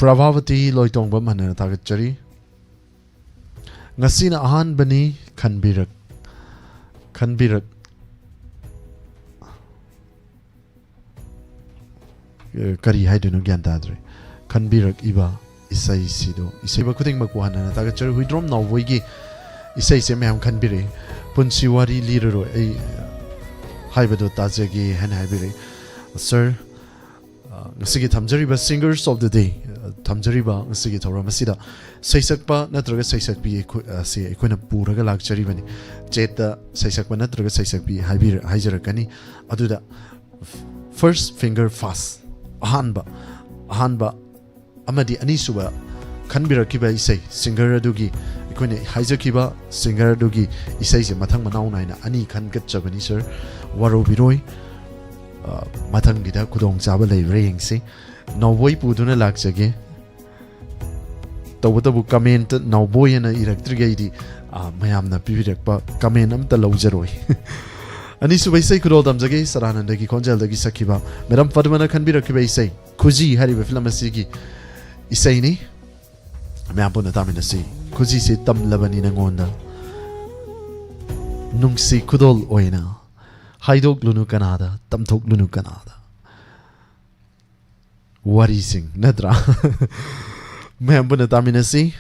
ꯄ꯭ꯔꯚꯥꯕꯇꯤ ꯂꯣꯏꯇꯣꯡꯕꯝ ꯍꯟꯅꯅ ꯊꯥꯒꯠꯆꯔꯤ꯫ ꯉꯁꯤꯅ ꯑꯍꯥꯟꯕꯅꯤ ꯈꯟꯕꯤꯔꯛ ꯈꯟꯕꯤꯔꯛ ꯑꯦ, ꯀꯔꯤ ꯍꯥꯏꯗꯣꯏꯅꯣ ꯒ꯭ꯌꯥꯟ ꯇꯥꯗ꯭ꯔꯦ꯫ ꯈꯟꯕꯤꯔꯛꯏꯕ ꯏꯁꯩꯁꯤꯗꯣ, ꯏꯁꯩꯕ ꯈꯨꯗꯤꯡꯃꯛꯄꯨ ꯍꯟꯅ ꯍꯟꯅ ꯊꯥꯒꯠꯆꯔꯤ꯫ ꯍꯨꯏꯗ꯭ꯔꯣꯝ ꯅꯥꯎꯕꯣꯏꯒꯤ ꯏꯁꯩꯁꯦ ꯃꯌꯥꯝ ꯈꯟꯕꯤꯔꯛꯏ꯫ "ꯄꯨꯟꯁꯤ ꯋꯥꯔꯤ ꯂꯤꯔꯔꯣꯏ ꯑꯩ ꯍꯥꯏꯕꯗꯣ ꯇꯥꯖꯒꯦ" ꯍꯥꯏꯅ ꯍꯥꯏꯕꯤꯔꯛꯏ꯫ ꯁꯔ, ꯑ, ꯉꯁꯤꯒꯤ ꯊꯝꯖꯔꯤꯕ Singers of the Day, ꯑ, ꯊꯝꯖꯔꯤꯕ ꯉꯁꯤꯒꯤ ꯊꯧꯔꯝ ꯑꯁꯤꯗ ꯁꯩꯁꯛꯄ ꯅꯠꯇ꯭ꯔꯒ ꯁꯩꯁꯛꯄꯤ ꯑꯩꯈꯣꯏ, ꯑ, ꯁꯤ ꯑꯩꯈꯣꯏꯅ ꯄꯨꯔꯒ ꯂꯥꯛꯆꯔꯤꯕꯅꯤ꯫ ꯆꯦꯠꯇ ꯁꯩꯁꯛꯄ ꯅꯠꯇ꯭ꯔꯒ ꯁꯩꯁꯛꯄꯤ ꯍꯥꯏꯕꯤꯔ-, ꯍꯥꯏꯖꯔꯛꯀꯅꯤ꯫ ꯑꯗꯨꯗ first finger first, ꯑꯍꯥꯟꯕ, ꯑꯍꯥꯟꯕ ꯑꯃꯗꯤ ꯑꯅꯤꯁꯨꯕ ꯈꯟꯕꯤꯔꯛꯈꯤꯕ ꯏꯁꯩ singer ꯑꯗꯨꯒꯤ, ꯑꯩꯈꯣꯏꯅ ꯍꯥꯏꯖꯈꯤꯕ singer ꯑꯗꯨꯒꯤ ꯏꯁꯩꯁꯦ ꯃꯊꯪ ꯃꯅꯥꯎ ꯅꯥꯏꯅ ꯑꯅꯤ ꯈꯟꯒꯠꯆꯕꯅꯤ ꯁꯔ, ꯋꯥꯔꯧꯕꯤꯔꯣꯏ꯫ ꯑ, ꯃꯊꯪꯒꯤꯗ ꯈꯨꯗꯣꯡꯆꯥꯕ ꯂꯩꯕ꯭ꯔꯥ ꯌꯦꯡꯁꯤ꯫ ꯅꯥꯎꯕꯣꯏ ꯄꯨꯗꯨꯅ ꯂꯥꯛꯆꯒꯦ꯫ ꯇꯧꯕꯇꯕꯨ comment ꯅꯥꯎꯕꯣꯏ ꯑꯅ ꯏꯔꯛꯇ꯭ꯔꯤꯈꯩꯗꯤ, ꯑ, ꯃꯌꯥꯝꯅ ꯄꯤꯕꯤꯔꯛꯄ comment ꯑꯝꯇ ꯂꯧꯖꯔꯣꯏ꯫ ꯑꯅꯤꯁꯨꯕ ꯏꯁꯩ ꯈꯨꯗꯣꯜ ꯇꯝꯖꯒꯦ, ꯁꯔꯥꯅꯟꯗꯒꯤ ꯈꯣꯟꯖꯦꯜꯗꯒꯤ ꯁꯛꯈꯤꯕ ꯃꯦꯗꯥꯝ ꯄꯗꯃꯅ ꯈꯟꯕꯤꯔꯛꯈꯤꯕ ꯏꯁꯩ ꯈꯨꯖꯤ ꯍꯥꯏꯔꯤꯕ film ꯑꯁꯤꯒꯤ ꯏꯁꯩꯅꯤ꯫ ꯃꯌꯥꯝ ꯄꯨꯟꯅ ꯇꯥꯃꯤꯟꯅꯁꯤ꯫ ꯈꯨꯖꯤꯁꯤ ꯇꯝꯂꯕꯅꯤ ꯅꯉꯣꯟꯗ, ꯅꯨꯡꯁꯤ ꯈꯨꯗꯣꯜ ꯑꯣꯏꯅ꯫ ꯍꯥꯏꯗꯣꯛꯂꯨꯅꯨ ꯀꯅꯥꯗ, ꯇꯝꯊꯣꯛꯂꯨꯅꯨ ꯀꯅꯥꯗ꯫ ꯋꯥꯔꯤꯁꯤꯡ ꯅꯠꯇ꯭ꯔꯥ? ꯃꯌꯥꯝ ꯄꯨꯟꯅ ꯇꯥꯃꯤꯟꯅꯁꯤ꯫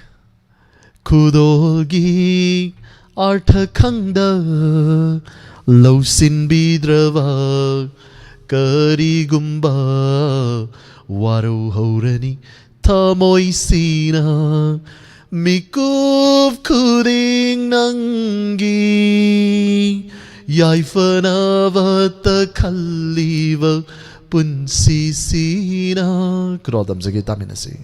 ꯈꯨꯗꯣꯜꯒꯤ ꯑꯔꯊ ꯈꯪꯗ ꯂꯧꯁꯤꯟꯕꯤꯗ꯭ꯔꯕ ꯀꯔꯤꯒꯨꯝꯕ ꯋꯥꯔꯧꯍꯧꯔꯅꯤ ꯊꯃꯣꯏꯁꯤꯅ꯫ ꯃꯤꯀꯨꯞ ꯈꯨꯗꯤꯡ ꯅꯪꯒꯤ ꯌꯥꯏꯐꯅꯕꯇ ꯈꯜꯂꯤꯕ ꯄꯨꯟꯁꯤꯁꯤꯅ꯫ ꯈꯨꯗꯣꯜ ꯇꯝꯖꯒꯦ, ꯇꯥꯃꯤꯟꯅꯁꯤ꯫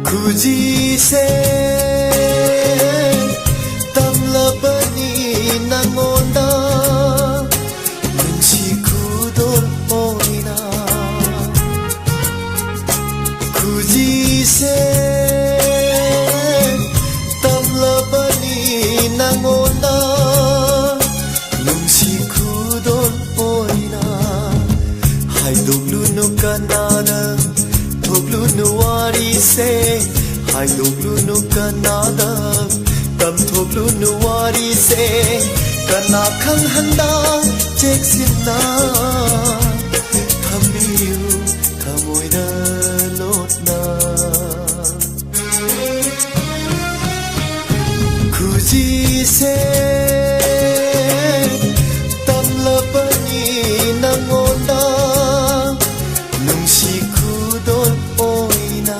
ꯈꯨꯖꯤꯁꯦ ꯇꯝꯂꯕꯅꯤ ꯅꯉꯣꯟꯗ, ꯅꯨꯡꯁꯤ ꯈꯨꯗꯣꯜ ꯑꯣꯏꯅ꯫ ꯈꯨꯖꯤꯁꯦ ꯇꯝꯂꯕꯅꯤ ꯅꯉꯣꯟꯗ, ꯅꯨꯡꯁꯤ ꯈꯨꯗꯣꯜ ꯑꯣꯏꯅ꯫ ꯍꯥꯏꯗꯣꯛꯂꯨꯅꯨ ꯀꯅꯥꯗ, ꯊꯣꯛꯂꯨꯅꯨ ꯋꯥꯔꯤꯁꯦ, ꯍꯥꯏꯗꯣꯛꯂꯨꯅꯨ ꯀꯅꯥꯗ, ꯇꯝꯊꯣꯛꯂꯨꯅꯨ ꯋꯥꯔꯤꯁꯦ꯫ ꯀꯅꯥ ꯈꯪꯍꯟꯗ ꯆꯦꯛꯁꯤꯟꯅ ꯊꯝꯕꯤꯌꯨ ꯊꯃꯣꯏꯗ ꯂꯣꯠꯅ꯫ ꯈꯨꯖꯤꯁꯦ ꯇꯝꯂꯕꯅꯤ ꯅꯉꯣꯟꯗ, ꯅꯨꯡꯁꯤ ꯈꯨꯗꯣꯜ ꯑꯣꯏꯅ꯫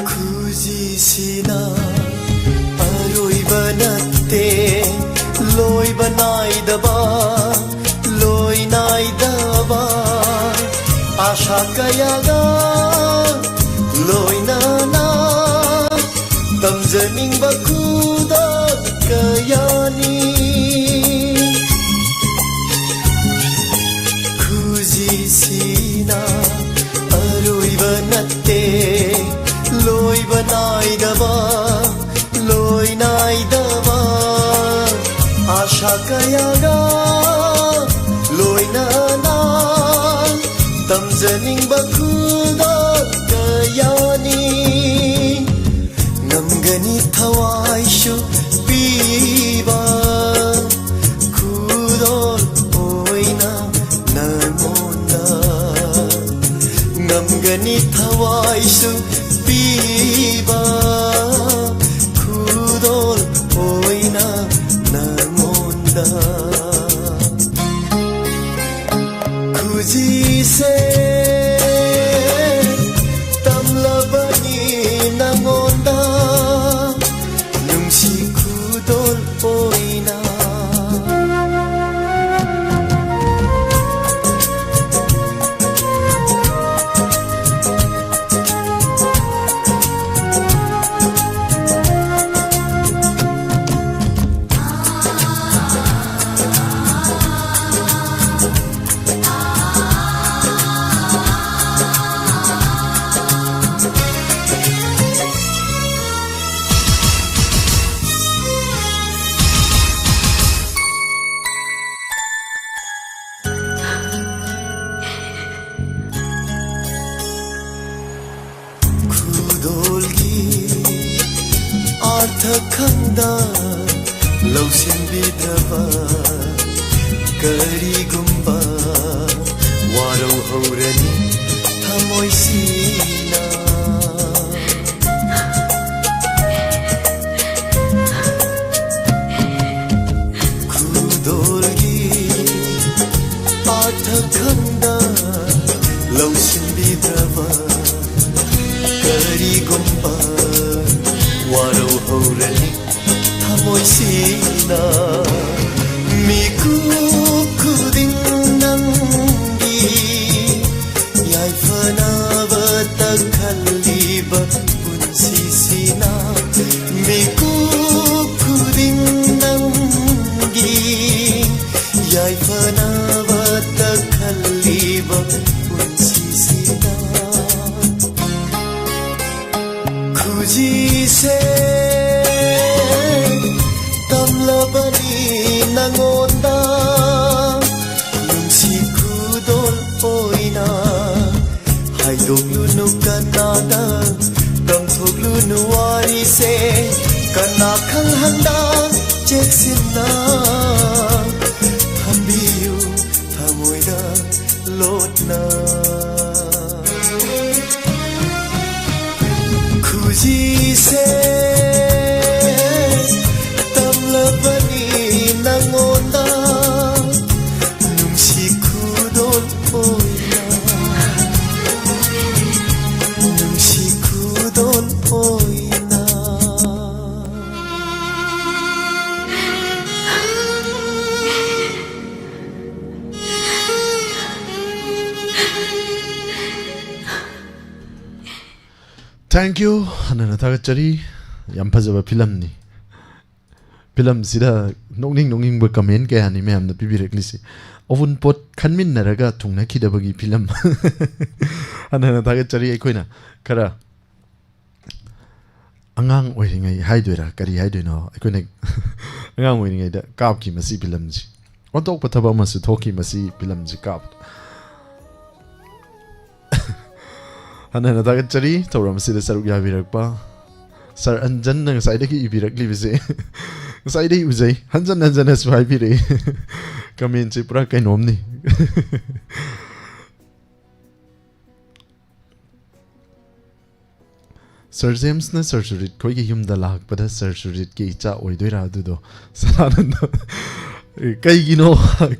ꯈꯨꯖꯤꯁꯤꯅ ꯑꯔꯣꯏꯕ ꯅꯠꯇꯦ, ꯂꯣꯏꯕ ꯅꯥꯏꯗꯕ, ꯂꯣꯏ ꯅꯥꯏꯗꯕ ꯑꯥꯁꯥ ꯀꯌꯥꯒ ꯂꯣꯏꯅꯅ ꯇꯝꯖꯅꯤꯡꯕ ꯈꯨꯗꯣꯜ ꯀꯌꯥꯅꯤ꯫ ꯈꯨꯖꯤꯁꯤꯅ ꯅꯥꯏꯗꯕ, ꯂꯣꯏ ꯅꯥꯏꯗꯕ ꯑꯥꯁꯥ ꯀꯌꯥꯒ ꯂꯣꯏꯅꯅ ꯇꯝꯖꯅꯤꯡꯕ ꯈꯨꯗꯣꯜ ꯀꯌꯥꯅꯤ꯫ ꯉꯝꯒꯅꯤ ꯊꯋꯥꯏꯁꯨ ꯄꯤꯕ ꯈꯨꯗꯣꯜ ꯑꯣꯏꯅ ꯅꯉꯣꯟꯗ꯫ ꯉꯝꯒꯅꯤ ꯊꯋꯥꯏꯁꯨ ꯄꯤꯕ ꯈꯨꯗꯣꯜ ꯑꯣꯏꯅ ꯅꯉꯣꯟꯗ꯫ ꯈꯨꯖꯤꯁꯦ ꯇꯝꯂꯕꯅꯤ ꯅꯉꯣꯟꯗ, ꯅꯨꯡꯁꯤ ꯈꯨꯗꯣꯜ ꯑꯣꯏꯅ꯫ ꯈꯨꯗꯣꯜꯒꯤ ꯑꯥꯔꯊ ꯈꯪꯗ ꯂꯧꯁꯤꯟꯕꯤꯗ꯭ꯔꯕ ꯀꯔꯤꯒꯨꯝꯕ ꯋꯥꯔꯧꯍꯧꯔꯅꯤ ꯊꯃꯣꯏꯁꯤꯅ꯫ ꯈꯨꯗꯣꯜꯒꯤ ꯑꯥꯔꯊ ꯈꯪꯗ ꯂꯧꯁꯤꯟꯕꯤꯗ꯭ꯔꯕ ꯀꯔꯤꯒꯨꯝꯕ ꯋꯥꯔꯧꯍꯧꯔꯅꯤ ꯊꯃꯣꯏꯁꯤꯅ꯫ ꯃꯤꯀꯨꯞ ꯈꯨꯗꯤꯡ ꯅꯪꯒꯤ ꯌꯥꯏꯐꯅꯕꯇ ꯈꯜꯂꯤꯕ ꯄꯨꯟꯁꯤꯁꯤꯅ꯫ ꯃꯤꯀꯨꯞ ꯈꯨꯗꯤꯡ ꯅꯪꯒꯤ ꯌꯥꯏꯐꯅꯕꯇ ꯈꯜꯂꯤꯕ ꯄꯨꯟꯁꯤꯁꯤꯗ꯫ ꯍꯥꯏꯗꯣꯛꯂꯨꯅꯨ ꯀꯅꯥꯗ, ꯇꯝꯊꯣꯛꯂꯨꯅꯨ ꯋꯥꯔꯤꯁꯦ, ꯀꯅꯥ ꯈꯪꯍꯟꯗ ꯆꯦꯛꯁꯤꯟꯅ ꯊꯝꯕꯤꯌꯨ ꯊꯃꯣꯏꯗ ꯂꯣꯠꯅ꯫ ꯈꯨꯖꯤꯁꯦ ꯇꯝꯂꯕꯅꯤ ꯅꯉꯣꯟꯗ, ꯅꯨꯡꯁꯤ ꯈꯨꯗꯣꯜ ꯑꯣꯏꯅ, ꯅꯨꯡꯁꯤ ꯈꯨꯗꯣꯜ ꯑꯣꯏꯅ꯫ Thank you꯫ ꯍꯟꯅ ꯍꯟꯅ ꯊꯥꯒꯠꯆꯔꯤ꯫ ꯌꯥꯝ ꯐꯖꯕ ꯐꯤꯂꯝꯅꯤ꯫ ꯐꯤꯂꯝꯁꯤꯗ ꯅꯣꯛꯅꯤꯡ ꯅꯣꯛꯅꯤꯡꯕ comment ꯀꯌꯥꯅꯤ ꯃꯌꯥꯝꯅ ꯄꯤꯕꯤꯔꯛꯂꯤꯁꯤ꯫ ꯑꯋꯨꯟꯄꯣꯠ ꯈꯟꯃꯤꯟꯅꯔꯒ ꯊꯨꯡꯅꯈꯤꯗꯕꯒꯤ ꯐꯤꯂꯝ꯫ ꯍꯟꯅ ꯍꯟꯅ ꯊꯥꯒꯠꯆꯔꯤ꯫ ꯑꯩꯈꯣꯏꯅ ꯈꯔ ꯑꯉꯥꯡ ꯑꯣꯏꯔꯤꯉꯩ ꯍꯥꯏꯗꯣꯏꯔꯥ ꯀꯔꯤ ꯍꯥꯏꯗꯣꯏꯅꯣ, ꯑꯩꯈꯣꯏꯅ ꯑꯉꯥꯡ ꯑꯣꯏꯔꯤꯉꯩꯗ ꯀꯥꯞꯈꯤ ꯃꯁꯤ ꯐꯤꯂꯝꯁꯤ꯫ ꯑꯣꯟꯊꯣꯛꯄ ꯊꯕꯛ ꯑꯃꯁꯨ ꯊꯣꯛꯈꯤ ꯃꯁꯤ ꯐꯤꯂꯝꯁꯤ ꯀꯥꯞ꯫ ꯍꯟꯅ ꯍꯟꯅ ꯊꯥꯒꯠꯆꯔꯤ ꯊꯧꯔꯝ ꯑꯁꯤꯗ ꯁꯔꯨꯛ ꯌꯥꯕꯤꯔꯛꯄ꯫ ꯁꯥꯔ ꯑꯟꯖꯟꯅ ꯉꯁꯥꯏꯗꯒꯤ ꯏꯕꯤꯔꯛꯂꯤꯕꯁꯦ ꯉꯁꯥꯏꯗꯒꯤ ꯎꯖꯩ, ꯍꯟꯖꯟ ꯍꯟꯖꯟꯅꯁꯨ ꯍꯥꯏꯕꯤꯔꯛꯏ꯫ Commentꯁꯦ ꯄꯨꯔꯥ ꯀꯩꯅꯣꯝꯅꯤ꯫ ꯁꯥꯔ ꯖꯦꯝꯁꯅ ꯁꯥꯔ ꯁꯨꯔꯖꯤꯠ ꯈꯣꯏꯒꯤ ꯌꯨꯝꯗ ꯂꯥꯛꯄꯗ ꯁꯥꯔ ꯁꯨꯔꯖꯤꯠꯀꯤ ꯏꯆꯥ ꯑꯣꯏꯗꯣꯏꯔꯥ ꯑꯗꯨꯗꯣ? ꯁꯗꯥꯅꯟꯗ꯫ ꯀꯩꯒꯤꯅꯣ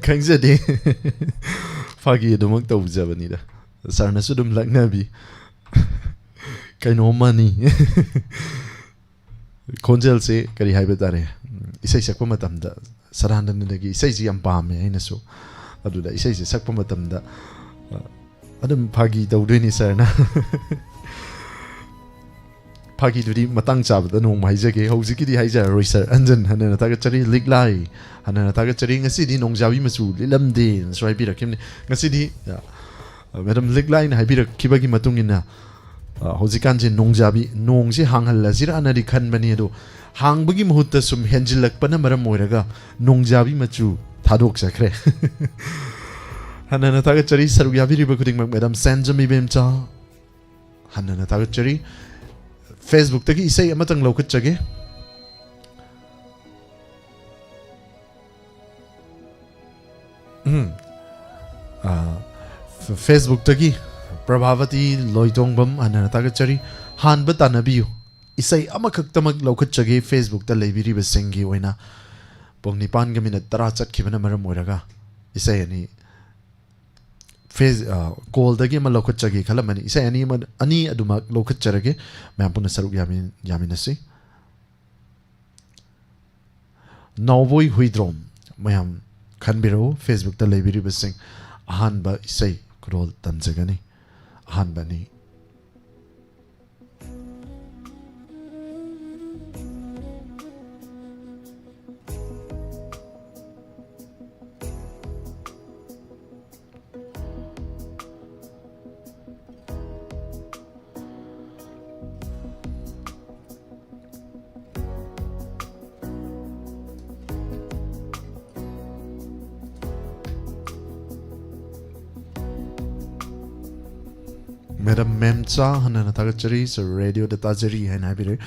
ꯈꯪꯖꯗꯦ꯫ ꯐꯥꯒꯤ ꯑꯗꯨꯃꯛ ꯇꯧꯖꯕꯅꯤꯗ꯫ ꯁꯥꯔꯅꯁꯨ ꯑꯗꯨꯝ ꯂꯛꯅꯕꯤ꯫ ꯀꯩꯅꯣꯝꯃꯅꯤ꯫ ꯈꯣꯟꯖꯦꯜꯁꯦ ꯀꯔꯤ ꯍꯥꯏꯕ ꯇꯥꯔꯦ, ꯏꯁꯩ ꯁꯛꯄ ꯃꯇꯝꯗ ꯁꯗꯥꯅꯟꯗꯒꯤ ꯏꯁꯩꯁꯤ ꯌꯥꯝ ꯄꯥꯝꯃꯦ ꯑꯩꯅꯁꯨ꯫ ꯑꯗꯨꯗ ꯏꯁꯩꯁꯦ ꯁꯛꯄ ꯃꯇꯝꯗ, ꯑ, ꯑꯗꯨꯝ ꯐꯥꯒꯤ ꯇꯧꯗꯣꯏꯅꯤ ꯁꯥꯔꯅ꯫ ꯐꯥꯒꯤꯗꯨꯗꯤ ꯃꯇꯥꯡ ꯆꯥꯕꯗ ꯅꯣꯡꯃ ꯍꯥꯏꯖꯒꯦ, ꯍꯧꯖꯤꯛꯀꯤꯗꯤ ꯍꯥꯏꯖꯔꯔꯣꯏ ꯁꯥꯔ꯫ ꯑꯟꯖꯟ, ꯍꯟꯅ ꯍꯟꯅ ꯊꯥꯒꯠꯆꯔꯤ꯫ ꯂꯤꯛꯂꯥꯏ, ꯍꯟꯅ ꯍꯟꯅ ꯊꯥꯒꯠꯆꯔꯤ꯫ ꯉꯁꯤꯗꯤ ꯅꯣꯡꯖꯥꯕꯤ ꯃꯆꯨ ꯂꯤꯠꯂꯝꯗꯦꯅꯁꯨ ꯍꯥꯏꯕꯤꯔꯛꯈꯤꯕꯅꯤ꯫ ꯉꯁꯤꯗꯤ, ꯑ, ꯃꯦꯗꯥꯝ ꯂꯤꯛꯂꯥꯏꯅ ꯍꯥꯏꯕꯤꯔꯛꯈꯤꯕꯒꯤ ꯃꯇꯨꯡ ꯏꯟꯅ, ꯑ, ꯍꯧꯖꯤꯛꯀꯥꯟꯁꯦ ꯅꯣꯡꯖꯥꯕꯤ, ꯅꯣꯡꯁꯦ ꯍꯥꯡꯍꯜꯂꯁꯤꯔꯥꯅꯗꯤ ꯈꯟꯕꯅꯤ, ꯑꯗꯣ ꯍꯥꯡꯕꯒꯤ ꯃꯍꯨꯠꯇ ꯁꯨꯝ ꯍꯦꯟꯖꯤꯜꯂꯛꯄꯅ ꯃꯔꯝ ꯑꯣꯏꯔꯒ ꯅꯣꯡꯖꯥꯕꯤ ꯃꯆꯨ ꯊꯥꯗꯣꯛꯆꯈ꯭ꯔꯦ꯫ ꯍꯟꯅ ꯍꯟꯅ ꯊꯥꯒꯠꯆꯔꯤ, ꯁꯔꯨꯛ ꯌꯥꯕꯤꯔꯤꯕ ꯈꯨꯗꯤꯡꯃꯛ꯫ ꯃꯦꯗꯥꯝ ꯁꯦꯟꯖꯝ ꯏꯕꯦꯝꯆꯥ, ꯍꯟꯅ ꯍꯟꯅ ꯊꯥꯒꯠꯆꯔꯤ꯫ Facebook-ꯇꯒꯤ ꯏꯁꯩ ꯑꯃꯇꯪ ꯂꯧꯈꯠꯆꯒꯦ꯫ ꯎꯝ꯫ ꯑꯥ, ꯐ-, Facebook-ꯇꯒꯤ ꯄ꯭ꯔꯚꯥꯕꯇꯤ ꯂꯣꯏꯇꯣꯡꯕꯝ, ꯍꯟꯅ ꯍꯟꯅ ꯊꯥꯒꯠꯆꯔꯤ꯫ ꯍꯥꯟꯕ ꯇꯥꯟꯅꯕꯤꯌꯨ꯫ ꯏꯁꯩ ꯑꯃꯈꯛꯇꯃꯛ ꯂꯧꯈꯠꯆꯒꯦ, Facebook-ꯇ ꯂꯩꯕꯤꯔꯤꯕꯁꯤꯡꯒꯤ ꯑꯣꯏꯅ꯫ ꯄꯨꯡ ꯅꯤꯄꯥꯟꯒ ꯃꯤꯅꯠ ꯇꯔꯥ ꯆꯠꯈꯤꯕꯅ ꯃꯔꯝ ꯑꯣꯏꯔꯒ ꯏꯁꯩ ꯑꯅꯤ ꯐꯦꯁ-, ꯑ, call-ꯗꯒꯤ ꯑꯃ ꯂꯧꯈꯠꯆꯒꯦ ꯈꯜꯂꯝꯕꯅꯤ꯫ ꯏꯁꯩ ꯑꯅꯤ ꯑꯃ, ꯑꯅꯤ ꯑꯗꯨꯃꯛ ꯂꯧꯈꯠꯆꯔꯒꯦ꯫ ꯃꯌꯥꯝ ꯄꯨꯟꯅ ꯁꯔꯨꯛ ꯌꯥꯃꯤꯟ-, ꯌꯥꯃꯤꯟꯅꯁꯤ꯫ ꯅꯥꯎꯕꯣꯏ ꯍꯨꯏꯗ꯭ꯔꯣꯝ, ꯃꯌꯥꯝ ꯈꯟꯕꯤꯔꯛꯎ, Facebook-ꯇ ꯂꯩꯕꯤꯔꯤꯕꯁꯤꯡ꯫ ꯑꯍꯥꯟꯕ ꯏꯁꯩ ꯈꯨꯗꯣꯜ ꯇꯝꯖꯒꯅꯤ꯫ ꯑꯍꯥꯟꯕꯅꯤ꯫ ꯃꯦꯗꯥꯝ ꯃꯦꯝꯆꯥ, ꯍꯟꯅ ꯍꯟꯅ ꯊꯥꯒꯠꯆꯔꯤ꯫ ꯁꯔ, ꯔꯦꯗꯤꯑꯣꯗ ꯇꯥꯖꯔꯤ ꯍꯥꯏꯅ ꯍꯥꯏꯕꯤꯔꯦ꯫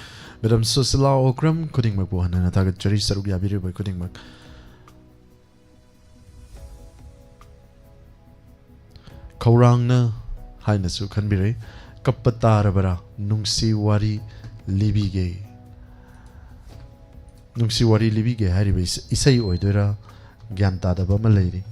ꯃꯦꯗꯥꯝ ꯁꯨꯁꯤꯂꯥ ꯑꯣꯀ꯭ꯔꯝ, ꯈꯨꯗꯤꯡꯃꯛꯄꯨ ꯍꯟꯅ ꯍꯟꯅ ꯊꯥꯒꯠꯆꯔꯤ, ꯁꯔꯨꯛ ꯌꯥꯕꯤꯔꯤꯕ ꯈꯨꯗꯤꯡꯃꯛ꯫ ꯈꯧꯔꯥꯡꯅ ꯍꯥꯏꯅꯁꯨ ꯈꯟꯕꯤꯔꯦ꯫ ꯀꯞꯄ ꯇꯥꯔꯕꯔꯥ? ꯅꯨꯡꯁꯤ ꯋꯥꯔꯤ ꯂꯤꯕꯤꯒꯦ꯫ ꯅꯨꯡꯁꯤ ꯋꯥꯔꯤ ꯂꯤꯕꯤꯒꯦ ꯍꯥꯏꯔꯤꯕ ꯏꯁ-, ꯏꯁꯩ ꯑꯣꯏꯗꯣꯏꯔꯥ? ꯒ꯭ꯌꯥꯟ ꯇꯥꯗꯕ ꯑꯃ ꯂꯩꯔꯤ꯫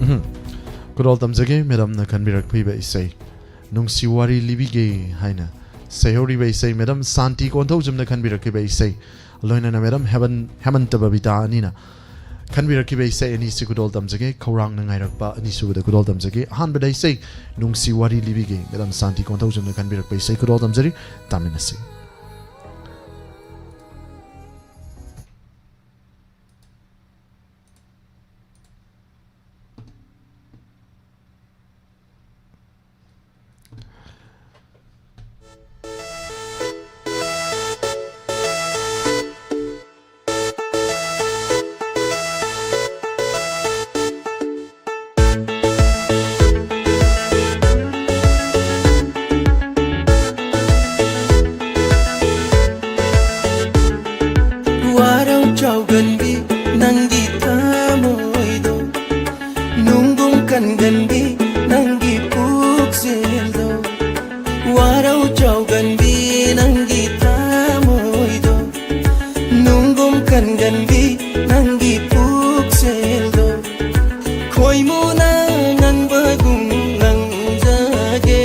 ꯎꯝ꯫ ꯈꯨꯗꯣꯜ ꯇꯝꯖꯒꯦ, ꯃꯦꯗꯥꯝꯅ ꯈꯟꯕꯤꯔꯛꯄꯤꯕ ꯏꯁꯩ ꯅꯨꯡꯁꯤ ꯋꯥꯔꯤ ꯂꯤꯕꯤꯒꯦ ꯍꯥꯏꯅ ꯁꯩꯍꯧꯔꯤꯕ ꯏꯁꯩ ꯃꯦꯗꯥꯝ ꯁꯥꯟꯇꯤ ꯀꯣꯟꯊꯧꯖꯝꯅ ꯈꯟꯕꯤꯔꯛꯈꯤꯕ ꯏꯁꯩ, ꯂꯣꯏꯅꯅ ꯃꯦꯗꯥꯝ ꯍꯦꯃꯟ-, ꯍꯦꯃꯟꯇ ꯕꯕꯤꯇꯥ ꯑꯅꯤꯅ ꯈꯟꯕꯤꯔꯛꯈꯤꯕ ꯏꯁꯩ ꯑꯅꯤꯁꯤ ꯈꯨꯗꯣꯜ ꯇꯝꯖꯒꯦ꯫ ꯈꯧꯔꯥꯡꯅ ꯉꯥꯏꯔꯛꯄ ꯑꯅꯤꯁꯨꯕꯗ ꯈꯨꯗꯣꯜ ꯇꯝꯖꯒꯦ꯫ ꯑꯍꯥꯟꯕꯗ ꯏꯁꯩ ꯅꯨꯡꯁꯤ ꯋꯥꯔꯤ ꯂꯤꯕꯤꯒꯦ, ꯃꯦꯗꯥꯝ ꯁꯥꯟꯇꯤ ꯀꯣꯟꯊꯧꯖꯝꯅ ꯈꯟꯕꯤꯔꯛꯄ ꯏꯁꯩ ꯈꯨꯗꯣꯜ ꯇꯝꯖꯔꯤ꯫ ꯇꯥꯃꯤꯟꯅꯁꯤ꯫ ꯀꯟꯒꯟꯕꯤ ꯅꯪꯒꯤ ꯄꯨꯛꯆꯦꯜꯗꯣ, ꯋꯥꯔꯧ ꯆꯥꯎꯒꯟꯕꯤ ꯅꯪꯒꯤ ꯊꯃꯣꯏꯗꯣ, ꯅꯨꯡꯒꯨꯝ ꯀꯟꯒꯟꯕꯤ ꯅꯪꯒꯤ ꯄꯨꯛꯆꯦꯜꯗꯣ, ꯈꯣꯏꯃꯨꯅ ꯉꯪꯕꯒꯨꯝ ꯉꯪꯖꯒꯦ,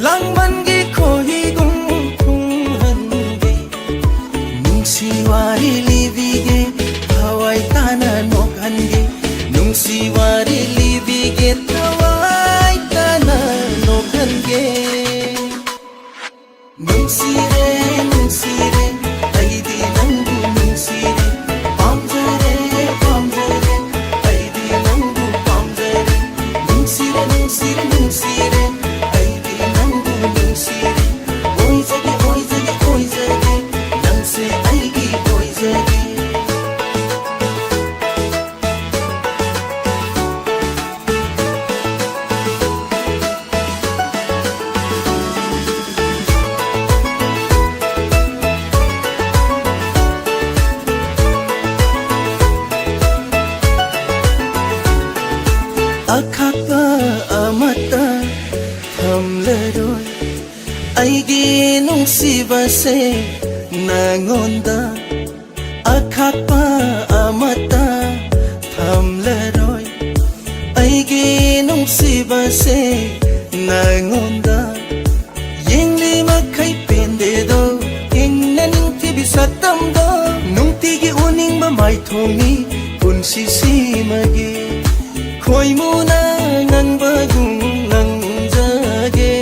ꯂꯥꯡꯕꯟꯒꯤ ꯈꯣꯏꯍꯤꯒꯨꯝ ꯊꯨꯝꯍꯟꯒꯦ꯫ ꯅꯨꯡꯁꯤ ꯋꯥꯔꯤ ꯂꯤꯕꯤꯒꯦ, ꯊꯋꯥꯏ ꯇꯥꯅ ꯅꯣꯛꯍꯟꯒꯦ꯫ ꯅꯨꯡꯁꯤ ꯋꯥꯔꯤ ꯂꯤꯕꯤꯒꯦ, ꯊꯋꯥꯏ ꯇꯥꯅ ꯅꯣꯛꯍꯟꯒꯦ꯫ ꯅꯨꯡꯁꯤꯔꯦ, ꯅꯨꯡꯁꯤꯔꯦ, ꯑꯩꯗꯤ ꯅꯪꯕꯨ ꯅꯨꯡꯁꯤꯔꯦ꯫ ꯄꯥꯝꯖꯔꯦ, ꯄꯥꯝꯖꯔꯦ, ꯑꯩꯗꯤ ꯅꯪꯕꯨ ꯄꯥꯝꯖꯔꯦ꯫ ꯅꯨꯡꯁꯤꯔꯦ, ꯅꯨꯡꯁꯤꯔꯦ, ꯅꯨꯡꯁꯤꯔꯦ, ꯑꯩꯗꯤ ꯅꯪꯕꯨ ꯅꯨꯡꯁꯤꯔꯦ꯫ ꯑꯣꯏꯖꯒꯦ, ꯑꯣꯏꯖꯒꯦ, ꯑꯣꯏꯖꯒꯦ, ꯅꯪꯁꯦ ꯑꯩꯒꯤ ꯑꯣꯏꯖꯒꯦ꯫ ꯑꯈꯥꯛꯄ ꯑꯃꯠꯇ ꯊꯝꯂꯔꯣꯏ꯫ ꯑꯩꯒꯤ ꯅꯨꯡꯁꯤꯕꯁꯦ ꯅꯉꯣꯟꯗ ꯑꯈꯥꯛꯄ ꯑꯃꯠꯇ ꯊꯝꯂꯔꯣꯏ꯫ ꯑꯩꯒꯤ ꯅꯨꯡꯁꯤꯕꯁꯦ ꯅꯉꯣꯟꯗ ꯌꯦꯡꯂꯤ ꯃꯈꯩ ꯄꯦꯟꯗꯦꯗꯣ, ꯌꯦꯡꯅꯅꯤꯡꯊꯤꯕꯤ ꯁꯛꯇꯝꯗꯣ꯫ ꯅꯨꯡꯇꯤꯒꯤ ꯎꯅꯤꯡꯕ ꯃꯥꯏꯊꯣꯡꯅꯤ ꯄꯨꯟꯁꯤꯁꯤꯃꯒꯤ꯫ ꯈꯣꯏꯃꯨꯅ ꯉꯪꯕꯒꯨꯝ ꯉꯪꯖꯒꯦ,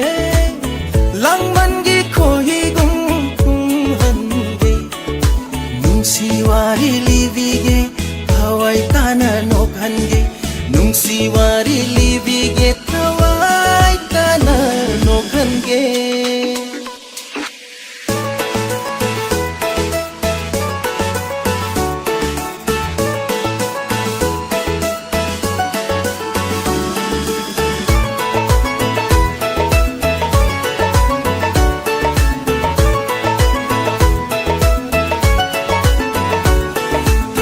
ꯂꯥꯡꯕꯟꯒꯤ ꯈꯣꯏꯍꯤꯒꯨꯝ ꯊꯨꯝꯍꯟꯒꯦ꯫ ꯅꯨꯡꯁꯤ ꯋꯥꯔꯤ ꯂꯤꯕꯤꯒꯦ, ꯊꯋꯥꯏ ꯇꯥꯅ ꯅꯣꯛꯍꯟꯒꯦ꯫ ꯅꯨꯡꯁꯤ ꯋꯥꯔꯤ ꯂꯤꯕꯤꯒꯦ, ꯊꯋꯥꯏ ꯇꯥꯅ ꯅꯣꯛꯍꯟꯒꯦ꯫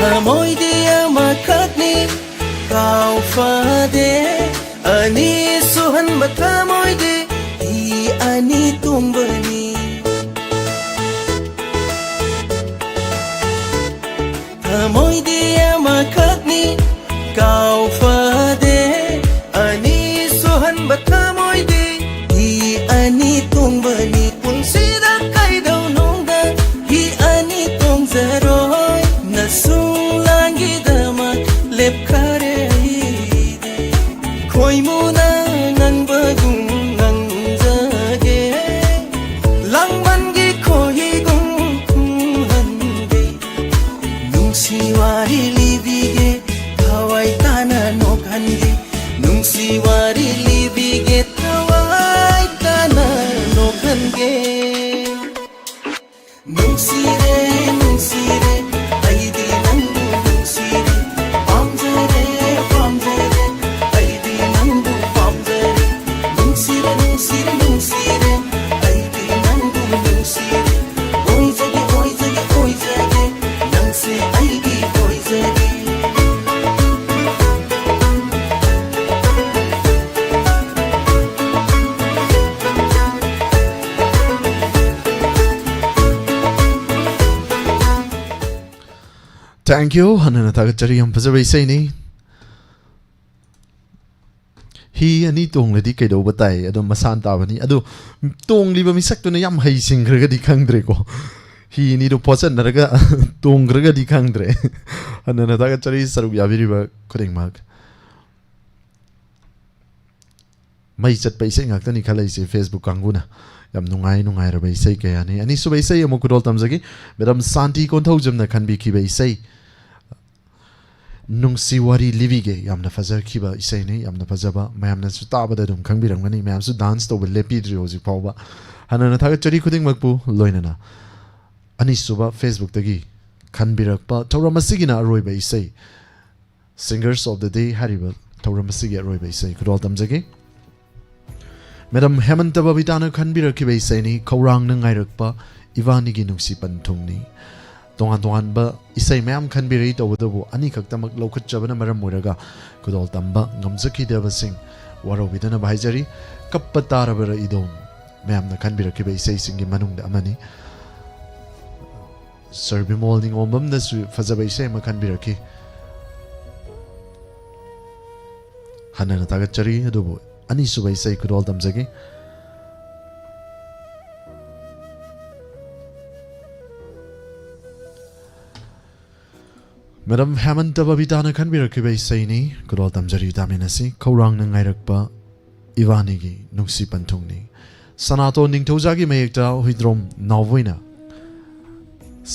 ꯊꯃꯣꯏꯗꯤ ꯑꯃꯈꯛꯅꯤ, ꯄꯥꯎ ꯐꯗꯦ, ꯑꯅꯤ ꯁꯨꯍꯟꯕ ꯊꯃꯣꯏꯗꯤ ꯍꯤ ꯑꯅꯤ ꯇꯣꯡꯕꯅꯤ꯫ ꯊꯃꯣꯏꯗꯤ ꯑꯃꯈꯛꯅꯤ, ꯀꯥꯎ ꯐꯗꯦ, ꯑꯅꯤ ꯁꯨꯍꯟꯕ ꯊꯃꯣꯏꯗꯤ ꯍꯤ ꯑꯅꯤ ꯇꯣꯡꯕꯅꯤ꯫ ꯄꯨꯟꯁꯤꯗ ꯀꯩꯗꯧꯅꯨꯡꯗ ꯍꯤ ꯑꯅꯤ ꯇꯣꯡꯖꯔꯣꯏ, ꯅꯁꯨ ꯂꯥꯡꯒꯤꯗꯃꯛ ꯂꯦꯞꯈꯔꯦ ꯑꯩꯗꯤ꯫ ꯈꯣꯏꯃꯨꯅ ꯉꯪꯕꯒꯨꯝ ꯉꯪꯖꯒꯦ, ꯂꯥꯡꯕꯟꯒꯤ ꯈꯣꯏꯍꯤꯒꯨꯝ ꯈꯨꯝꯍꯟꯒꯦ꯫ ꯅꯨꯡꯁꯤ ꯋꯥꯔꯤ ꯂꯤꯕꯤꯒꯦ, ꯊꯋꯥꯏ ꯇꯥꯅ ꯅꯣꯛꯍꯟꯒꯦ꯫ ꯅꯨꯡꯁꯤ ꯋꯥꯔꯤ ꯂꯤꯕꯤꯒꯦ, ꯊꯋꯥꯏ ꯇꯥꯅ ꯅꯣꯛꯍꯟꯒꯦ꯫ ꯅꯨꯡꯁꯤꯔꯦ, ꯅꯨꯡꯁꯤꯔꯦ, ꯑꯩꯗꯤ ꯅꯪꯕꯨ ꯅꯨꯡꯁꯤꯔꯦ꯫ ꯄꯥꯝꯖꯔꯦ, ꯄꯥꯝꯖꯔꯦ, ꯑꯩꯗꯤ ꯅꯪꯕꯨ ꯄꯥꯝꯖꯔꯦ꯫ ꯅꯨꯡꯁꯤꯔꯦ, ꯅꯨꯡꯁꯤꯔꯦ, ꯅꯨꯡꯁꯤꯔꯦ, ꯑꯩꯗꯤ ꯅꯪꯕꯨ ꯅꯨꯡꯁꯤꯔꯦ꯫ ꯑꯣꯏꯖꯒꯦ, ꯑꯣꯏꯖꯒꯦ, ꯑꯣꯏꯖꯒꯦ, ꯅꯪꯁꯦ ꯑꯩꯒꯤ ꯑꯣꯏꯖꯒꯦ꯫ Thank you. ꯍꯟꯅ ꯍꯟꯅ ꯊꯥꯒꯠꯆꯔꯤ, ꯌꯥꯝ ꯐꯖꯕ ꯏꯁꯩꯅꯤ꯫ ꯍꯤ ꯑꯅꯤ ꯇꯣꯡꯂꯗꯤ ꯀꯩꯗꯧꯕ ꯇꯥꯏ? ꯑꯗꯨꯝ ꯃꯁꯥꯟ ꯇꯥꯕꯅꯤ꯫ ꯑꯗꯨ ꯇꯣꯡꯂꯤꯕ ꯃꯤꯁꯛꯇꯨꯅ ꯌꯥꯝ ꯍꯩꯁꯤꯡꯈ꯭ꯔꯒꯗꯤ ꯈꯪꯗ꯭ꯔꯦꯀꯣ꯫ ꯍꯤ ꯑꯅꯤꯗꯨ ꯄꯣꯠꯁꯟꯅꯔꯒ ꯇꯣꯡꯈ꯭ꯔꯒꯗꯤ ꯈꯪꯗ꯭ꯔꯦ꯫ ꯍꯟꯅ ꯍꯟꯅ ꯊꯥꯒꯠꯆꯔꯤ ꯁꯔꯨꯛ ꯌꯥꯕꯤꯔꯤꯕ ꯈꯨꯗꯤꯡꯃꯛ꯫ ꯃꯩ ꯆꯠꯄ ꯏꯁꯩ ꯉꯥꯛꯇꯅꯤ ꯈꯜꯂꯛꯏꯁꯦ Facebook ꯀꯥꯡꯕꯨꯅ꯫ ꯌꯥꯝ ꯅꯨꯡꯉꯥꯏ, ꯅꯨꯡꯉꯥꯏꯔꯕ ꯏꯁꯩ ꯀꯌꯥꯅꯤ꯫ ꯑꯅꯤꯁꯨꯕ ꯏꯁꯩ ꯑꯃꯨꯛ ꯈꯨꯗꯣꯜ ꯇꯝꯖꯒꯦ꯫ ꯃꯦꯗꯥꯝ ꯁꯥꯟꯇꯤ ꯀꯣꯟꯊꯧꯖꯝꯅ ꯈꯟꯕꯤꯈꯤꯕ ꯏꯁꯩ ꯅꯨꯡꯁꯤ ꯋꯥꯔꯤ ꯂꯤꯕꯤꯒꯦ꯫ ꯌꯥꯝꯅ ꯐꯖꯈꯤꯕ ꯏꯁꯩꯅꯤ, ꯌꯥꯝꯅ ꯐꯖꯕ, ꯃꯌꯥꯝꯅꯁꯨ ꯇꯥꯕꯗ ꯑꯗꯨꯝ ꯈꯪꯕꯤꯔꯝꯒꯅꯤ꯫ ꯃꯌꯥꯝꯁꯨ dance ꯇꯧꯕ ꯂꯦꯞꯄꯤꯗ꯭ꯔꯤ ꯍꯧꯖꯤꯛ ꯐꯥꯎꯕ꯫ ꯍꯟꯅ ꯍꯟꯅ ꯊꯥꯒꯠꯆꯔꯤ ꯈꯨꯗꯤꯡꯃꯛꯄꯨ ꯂꯣꯏꯅꯅ꯫ ꯑꯅꯤꯁꯨꯕ Facebook ꯇꯒꯤ ꯈꯟꯕꯤꯔꯛꯄ ꯊꯧꯔꯝ ꯑꯁꯤꯒꯤꯅ ꯑꯔꯣꯏꯕ ꯏꯁꯩ, Singers of the Day ꯍꯥꯏꯔꯤꯕ ꯊꯧꯔꯝ ꯑꯁꯤꯒꯤ ꯑꯔꯣꯏꯕ ꯏꯁꯩ ꯈꯨꯗꯣꯜ ꯇꯝꯖꯒꯦ꯫ ꯃꯦꯗꯥꯝ ꯍꯦꯃꯟꯇ ꯕꯕꯤꯇꯥꯅ ꯈꯟꯕꯤꯔꯛꯈꯤꯕ ꯏꯁꯩꯅꯤ, ꯈꯧꯔꯥꯡꯅ ꯉꯥꯏꯔꯛꯄ ꯏꯕꯥꯅꯤꯒꯤ ꯅꯨꯡꯁꯤ ꯄꯟꯊꯨꯡꯅꯤ꯫ ꯇꯣꯉꯥꯟ ꯇꯣꯉꯥꯟꯕ ꯏꯁꯩ ꯃꯌꯥꯝ ꯈꯟꯕꯤꯔꯛꯏ꯫ ꯇꯧꯕꯇꯕꯨ ꯑꯅꯤꯈꯛꯇꯃꯛ ꯂꯧꯈꯠꯆꯕꯅ ꯃꯔꯝ ꯑꯣꯏꯔꯒ ꯈꯨꯗꯣꯜ ꯇꯝꯕ ꯉꯝꯖꯈꯤꯗꯕꯁꯤꯡ ꯋꯥꯔꯧꯕꯤꯗꯅꯕ ꯍꯥꯏꯖꯔꯤ꯫ "ꯀꯞꯄ ꯇꯥꯔꯕꯔ ꯏꯗꯣꯝ" ꯃꯌꯥꯝꯅ ꯈꯟꯕꯤꯔꯛꯈꯤꯕ ꯏꯁꯩꯁꯤꯡꯒꯤ ꯃꯅꯨꯡꯗ ꯑꯃꯅꯤ꯫ ꯁꯔ ꯕꯤꯃꯣꯜ ꯅꯤꯉꯣꯝꯕꯝꯅꯁꯨ ꯐꯖꯕ ꯏꯁꯩ ꯑꯃ ꯈꯟꯕꯤꯔꯛꯈꯤ꯫ ꯍꯟꯅꯅ ꯊꯥꯒꯠꯆꯔꯤ꯫ ꯑꯗꯨꯕꯨ ꯑꯅꯤꯁꯨꯕ ꯏꯁꯩ ꯈꯨꯗꯣꯜ ꯇꯝꯖꯒꯦ꯫ ꯃꯦꯗꯥꯝ ꯍꯦꯃꯟꯇ ꯕꯕꯤꯇꯥꯅ ꯈꯟꯕꯤꯔꯛꯈꯤꯕ ꯏꯁꯩꯅꯤ꯫ ꯈꯨꯗꯣꯜ ꯇꯝꯖꯔꯤ, ꯇꯥꯃꯤꯟꯅꯁꯤ꯫ "ꯈꯧꯔꯥꯡꯅ ꯉꯥꯏꯔꯛꯄ ꯏꯕꯥꯅꯤꯒꯤ ꯅꯨꯡꯁꯤ ꯄꯟꯊꯨꯡꯅꯤ"꯫ ꯁꯅꯥꯇꯣꯟ ꯅꯤꯡꯊꯧꯖꯥꯒꯤ ꯃꯌꯦꯛꯇ ꯍꯨꯏꯗ꯭ꯔꯣꯝ ꯅꯥꯎꯕꯣꯏꯅ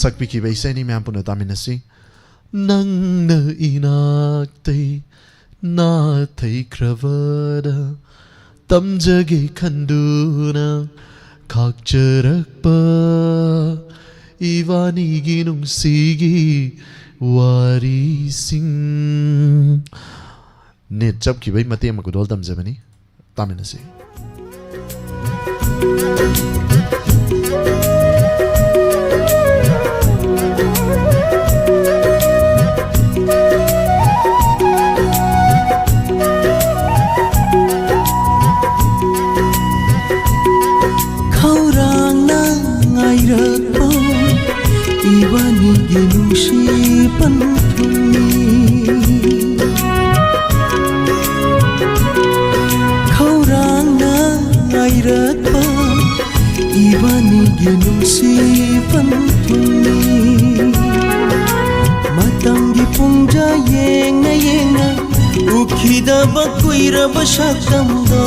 ꯁꯛꯄꯤꯈꯤꯕ ꯏꯁꯩꯅꯤ꯫ ꯃꯌꯥꯝ ꯄꯨꯟꯅ ꯇꯥꯃꯤꯟꯅꯁꯤ꯫ "ꯅꯪꯅ ꯏꯅꯥꯛꯇꯩ ꯅꯥꯊꯩꯈ꯭ꯔꯕꯗ ꯇꯝꯖꯒꯦ ꯈꯟꯗꯨꯅ ꯈꯥꯛꯆꯔꯛꯄ ꯏꯕꯥꯅꯤꯒꯤ ꯅꯨꯡꯁꯤꯒꯤ ꯋꯥꯔꯤꯁꯤꯡ"꯫ ꯅꯦꯠ ꯆꯞꯈꯤꯕꯩ ꯃꯇꯦꯛ ꯑꯃ ꯈꯨꯗꯣꯜ ꯇꯝꯖꯕꯅꯤ꯫ ꯇꯥꯃꯤꯟꯅꯁꯤ꯫ ꯈꯧꯔꯥꯡꯅ ꯉꯥꯏꯔꯛꯄ ꯏꯕꯥꯅꯤꯒꯤ ꯅꯨꯡꯁꯤ ꯄꯟꯊꯨꯡꯅꯤ꯫ ꯈꯧꯔꯥꯡꯅ ꯉꯥꯏꯔꯛꯄ ꯏꯕꯥꯅꯤꯒꯤ ꯅꯨꯡꯁꯤ ꯄꯟꯊꯨꯡꯅꯤ꯫ ꯃꯇꯝꯒꯤ ꯄꯨꯡꯖꯥ ꯌꯦꯡꯅ ꯌꯦꯡꯅ ꯎꯈꯤꯗꯕ ꯀꯨꯏꯔꯕ ꯁꯛꯇꯝꯗꯣ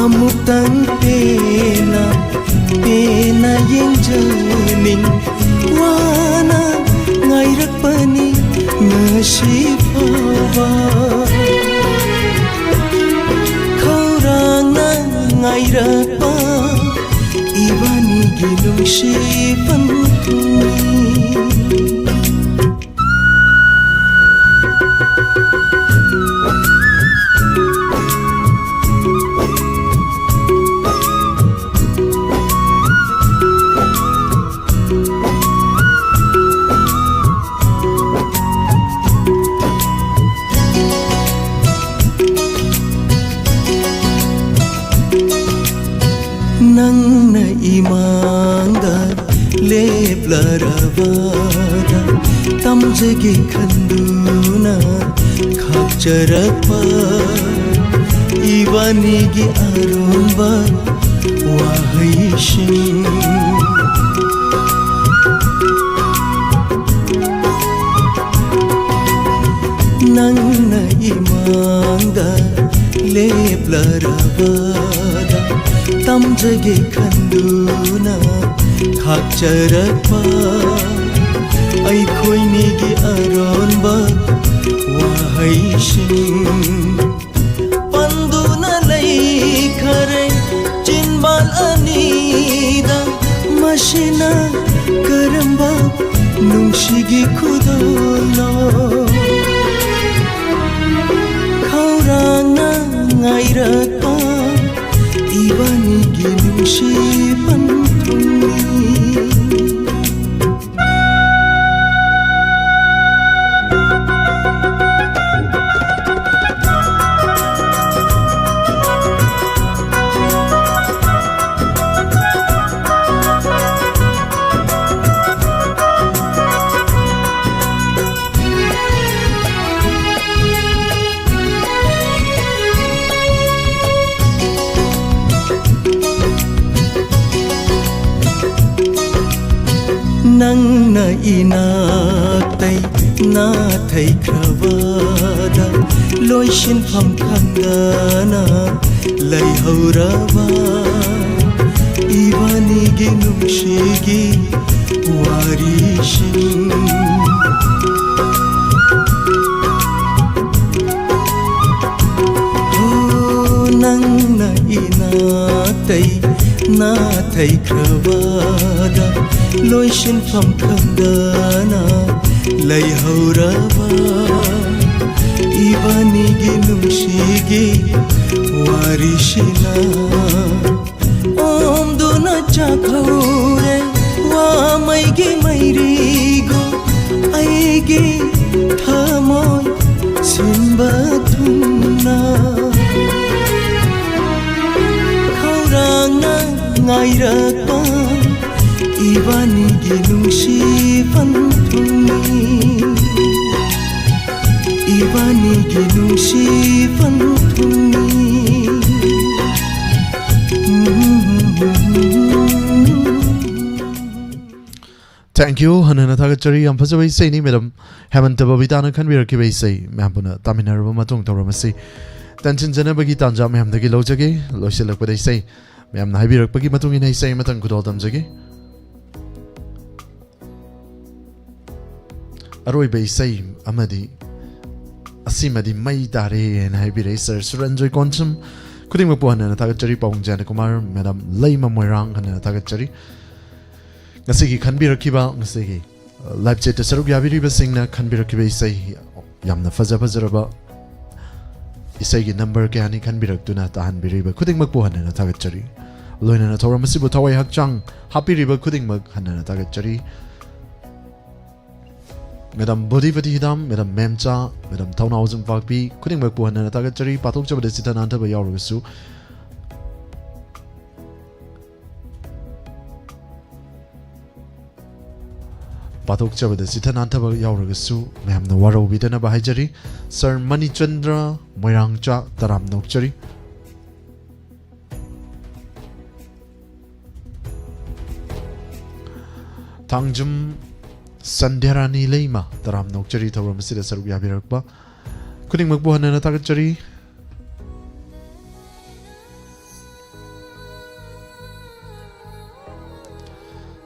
ꯑꯃꯨꯛꯇꯪ ꯄꯦꯟꯅ, ꯄꯦꯟꯅ ꯌꯦꯡꯖꯅꯤꯡ꯫ ꯋꯥꯅ ꯉꯥꯏꯔꯛꯄꯅꯤ ꯉꯁꯤ ꯐꯥꯎꯕ꯫ ꯈꯧꯔꯥꯡꯅ ꯉꯥꯏꯔꯛꯄ ꯏꯕꯥꯅꯤꯒꯤ ꯅꯨꯡꯁꯤ ꯄꯟꯊꯨꯡꯅꯤ꯫ ꯖꯒꯦ ꯈꯟꯗꯨꯅ ꯈꯥꯛꯆꯔꯛꯄ ꯏꯕꯥꯅꯤꯒꯤ ꯑꯔꯣꯟꯕ ꯋꯥꯍꯩꯁꯤꯡ꯫ ꯅꯪꯅ ꯏꯃꯥꯡꯗ ꯂꯦꯞꯂꯔꯕꯗ ꯇꯝꯖꯒꯦ ꯈꯟꯗꯨꯅ ꯈꯥꯛꯆꯔꯛꯄ ꯑꯩꯈꯣꯏꯅꯤꯒꯤ ꯑꯔꯣꯟꯕ ꯋꯥꯍꯩꯁꯤꯡ ꯄꯟꯗꯨꯅ ꯂꯩꯈꯔꯦ ꯆꯤꯟꯕꯥꯜ ꯑꯅꯤꯗ꯫ ꯃꯁꯤꯅ ꯀꯔꯝꯕ ꯅꯨꯡꯁꯤꯒꯤ ꯈꯨꯗꯣꯜꯅꯣ? ꯈꯧꯔꯥꯡꯅ ꯉꯥꯏꯔꯛꯄ ꯏꯕꯥꯅꯤꯒꯤ ꯅꯨꯡꯁꯤ ꯄꯟꯊꯨꯡꯅꯤ꯫ ꯅꯪꯅ ꯏꯅꯥꯛꯇꯩ ꯅꯥꯊꯩꯈ꯭ꯔꯕꯗ ꯂꯣꯏꯁꯤꯟꯐꯝ ꯈꯪꯗꯅ ꯂꯩꯍꯧꯔꯕ ꯏꯕꯥꯅꯤꯒꯤ ꯅꯨꯡꯁꯤꯒꯤ ꯋꯥꯔꯤꯁꯤꯡ꯫ ꯍꯣ, ꯅꯪꯅ ꯏꯅꯥꯛꯇꯩ ꯅꯥꯊꯩꯈ꯭ꯔꯕꯗ ꯂꯣꯏꯁꯤꯟꯐꯝ ꯈꯪꯗꯅ ꯂꯩꯍꯧꯔꯕ ꯏꯕꯥꯅꯤꯒꯤ ꯅꯨꯡꯁꯤꯒꯤ ꯋꯥꯔꯤꯁꯤꯅ ꯑꯣꯝꯗꯨꯅ ꯆꯥꯛꯍꯧꯔꯦ ꯋꯥꯃꯩꯒꯤ ꯃꯩꯔꯤꯒꯨꯝ ꯑꯩꯒꯤ ꯊꯃꯣꯏ ꯁꯤꯟꯕ ꯊꯨꯡꯅ꯫ ꯈꯧꯔꯥꯡꯅ ꯉꯥꯏꯔꯛꯄ ꯏꯕꯥꯅꯤꯒꯤ ꯅꯨꯡꯁꯤ ꯄꯟꯊꯨꯡꯅꯤ꯫ ꯏꯕꯥꯅꯤꯒꯤ ꯅꯨꯡꯁꯤꯕ ꯂꯨꯊꯨꯡꯅꯤ꯫ Thank you. ꯍꯟꯅ ꯍꯟꯅ ꯊꯥꯒꯠꯆꯔꯤ꯫ ꯌꯥꯝ ꯐꯖꯕ ꯏꯁꯩꯅꯤ, ꯃꯦꯗꯥꯝ ꯍꯦꯃꯟꯇ ꯕꯕꯤꯇꯥꯅ ꯈꯟꯕꯤꯔꯛꯈꯤꯕ ꯏꯁꯩ꯫ ꯃꯌꯥꯝ ꯄꯨꯟꯅ ꯇꯥꯃꯤꯟꯅꯔꯕ ꯃꯇꯨꯡ ꯊꯧꯔꯝ ꯑꯁꯤ ꯇꯦꯟꯁꯤꯟꯖꯅꯕꯒꯤ ꯇꯥꯟꯖꯥ ꯃꯌꯥꯝꯗꯒꯤ ꯂꯧꯖꯒꯦ꯫ ꯂꯣꯏꯁꯤꯜꯂꯛꯄꯗ ꯏꯁꯩ ꯃꯌꯥꯝꯅ ꯍꯥꯏꯕꯤꯔꯛꯄꯒꯤ ꯃꯇꯨꯡ ꯏꯟꯅ ꯏꯁꯩ ꯑꯃꯇꯪ ꯈꯨꯗꯣꯜ ꯇꯝꯖꯒꯦ꯫ ꯑꯔꯣꯏꯕ ꯏꯁꯩ ꯑꯃꯗꯤ ꯑꯁꯤꯃꯗꯤ ꯃꯩ ꯇꯥꯔꯦ ꯍꯥꯏꯅ ꯍꯥꯏꯕꯤꯔꯛꯏ ꯁꯥꯔ ꯁꯨꯔꯟꯖꯣꯏ ꯀꯣꯟꯁꯝ꯫ ꯈꯨꯗꯤꯡꯃꯛꯄꯨ ꯍꯟꯅ ꯍꯟꯅ ꯊꯥꯒꯠꯆꯔꯤ꯫ ꯄꯥꯕꯨꯡ ꯖꯌꯟꯇ ꯀꯨꯃꯥꯔ, ꯃꯦꯗꯥꯝ ꯂꯩꯃ ꯃꯣꯏꯔꯥꯡ, ꯍꯟꯅ ꯍꯟꯅ ꯊꯥꯒꯠꯆꯔꯤ꯫ ꯉꯁꯤꯒꯤ ꯈꯟꯕꯤꯔꯛꯈꯤꯕ, ꯉꯁꯤꯒꯤ, ꯑ, ꯂꯥꯏꯞ ꯆꯦꯠꯇ ꯁꯔꯨꯛ ꯌꯥꯕꯤꯔꯤꯕꯁꯤꯡꯅ ꯈꯟꯕꯤꯔꯛꯈꯤꯕ ꯏꯁꯩ, ꯌꯥꯝꯅ ꯐꯖ ꯐꯖꯔꯕ ꯏꯁꯩꯒꯤ ꯅꯝꯕꯔ ꯀꯌꯥꯅꯤ ꯈꯟꯕꯤꯔꯛꯇꯨꯅ ꯇꯥꯍꯟꯕꯤꯔꯤꯕ ꯈꯨꯗꯤꯡꯃꯛꯄꯨ ꯍꯟꯅ ꯍꯟꯅ ꯊꯥꯒꯠꯆꯔꯤ꯫ ꯂꯣꯏꯅꯅ ꯊꯧꯔꯝ ꯑꯁꯤꯕꯨ ꯊꯋꯥꯏ ꯍꯛꯆꯥꯡ ꯍꯥꯞꯄꯤꯔꯤꯕ ꯈꯨꯗꯤꯡꯃꯛ ꯍꯟꯅ ꯍꯟꯅ ꯊꯥꯒꯠꯆꯔꯤ꯫ ꯃꯦꯗꯥꯝ ꯕꯣꯗꯤꯄꯇꯤ ꯍꯤꯗꯥꯝ, ꯃꯦꯗꯥꯝ ꯃꯦꯝꯆꯥ, ꯃꯦꯗꯥꯝ ꯊꯧꯅꯥꯎꯖꯝ ꯄꯥꯛꯄꯤ, ꯈꯨꯗꯤꯡꯃꯛꯄꯨ ꯍꯟꯅ ꯍꯟꯅ ꯊꯥꯒꯠꯆꯔꯤ꯫ ꯄꯥꯊꯣꯛꯆꯕꯗ ꯆꯤꯠꯊ ꯅꯥꯟꯊꯕ ꯌꯥꯎꯔꯒꯁꯨ, ꯄꯥꯊꯣꯛꯆꯕꯗ ꯆꯤꯠꯊ ꯅꯥꯟꯊꯕ ꯌꯥꯎꯔꯒꯁꯨ ꯃꯌꯥꯝꯅ ꯋꯥꯔꯧꯕꯤꯗꯅꯕ ꯍꯥꯏꯖꯔꯤ꯫ ꯁꯥꯔ ꯃꯅꯤꯆꯟꯗ꯭ꯔ ꯃꯣꯏꯔꯥꯡꯆꯥ, ꯇꯔꯥꯝꯅ ꯑꯣꯛꯆꯔꯤ꯫ ꯊꯥꯡꯖꯝ ꯁꯟꯙ꯭ꯌꯥꯔꯥꯅꯤ ꯂꯩꯃ, ꯇꯔꯥꯝꯅ ꯑꯣꯛꯆꯔꯤ ꯊꯧꯔꯝ ꯑꯁꯤꯗ ꯁꯔꯨꯛ ꯌꯥꯕꯤꯔꯛꯄ ꯈꯨꯗꯤꯡꯃꯛꯄꯨ ꯍꯟꯅ ꯍꯟꯅ ꯊꯥꯒꯠꯆꯔꯤ꯫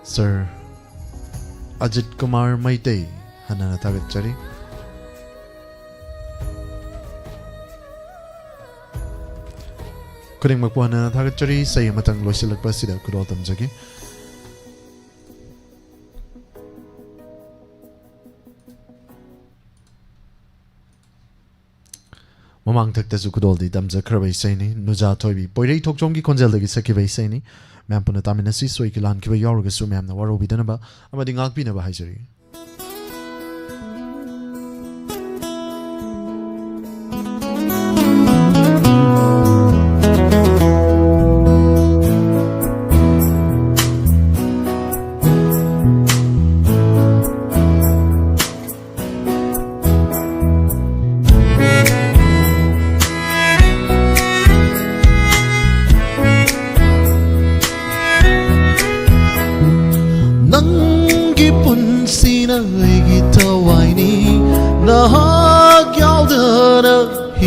ꯁꯥꯔ ꯑꯖꯤꯠ ꯀꯨꯃꯥꯔ ꯃꯩꯇꯩ, ꯍꯟꯅ ꯍꯟꯅ ꯊꯥꯒꯠꯆꯔꯤ꯫ ꯈꯨꯗꯤꯡꯃꯛꯄꯨ ꯍꯟꯅ ꯍꯟꯅ ꯊꯥꯒꯠꯆꯔꯤ꯫ ꯏꯁꯩ ꯑꯃꯇꯪ ꯂꯣꯏꯁꯤꯜꯂꯛꯄ ꯑꯁꯤꯗ ꯈꯨꯗꯣꯜ ꯇꯝꯖꯒꯦ꯫ ꯃꯃꯥꯡꯊꯛꯇꯁꯨ ꯈꯨꯗꯣꯜꯗꯤ ꯇꯝꯖꯈ꯭ꯔꯕ ꯏꯁꯩꯅꯤ꯫ ꯅꯨꯖꯥ ꯊꯣꯏꯕꯤ ꯄꯣꯏꯔꯩ ꯊꯣꯛꯆꯣꯝꯒꯤ ꯈꯣꯟꯖꯦꯜꯗꯒꯤ ꯁꯛꯈꯤꯕ ꯏꯁꯩꯅꯤ꯫ ꯃꯌꯥꯝ ꯄꯨꯟꯅ ꯇꯥꯃꯤꯟꯅꯁꯤ꯫ ꯁꯣꯏꯈꯤ ꯂꯥꯟꯈꯤꯕ ꯌꯥꯎꯔꯒꯁꯨ ꯃꯌꯥꯝꯅ ꯋꯥꯔꯧꯕꯤꯗꯅꯕ ꯑꯃꯗꯤ ꯉꯥꯛꯄꯤꯅꯕ ꯍꯥꯏꯖꯔꯤ꯫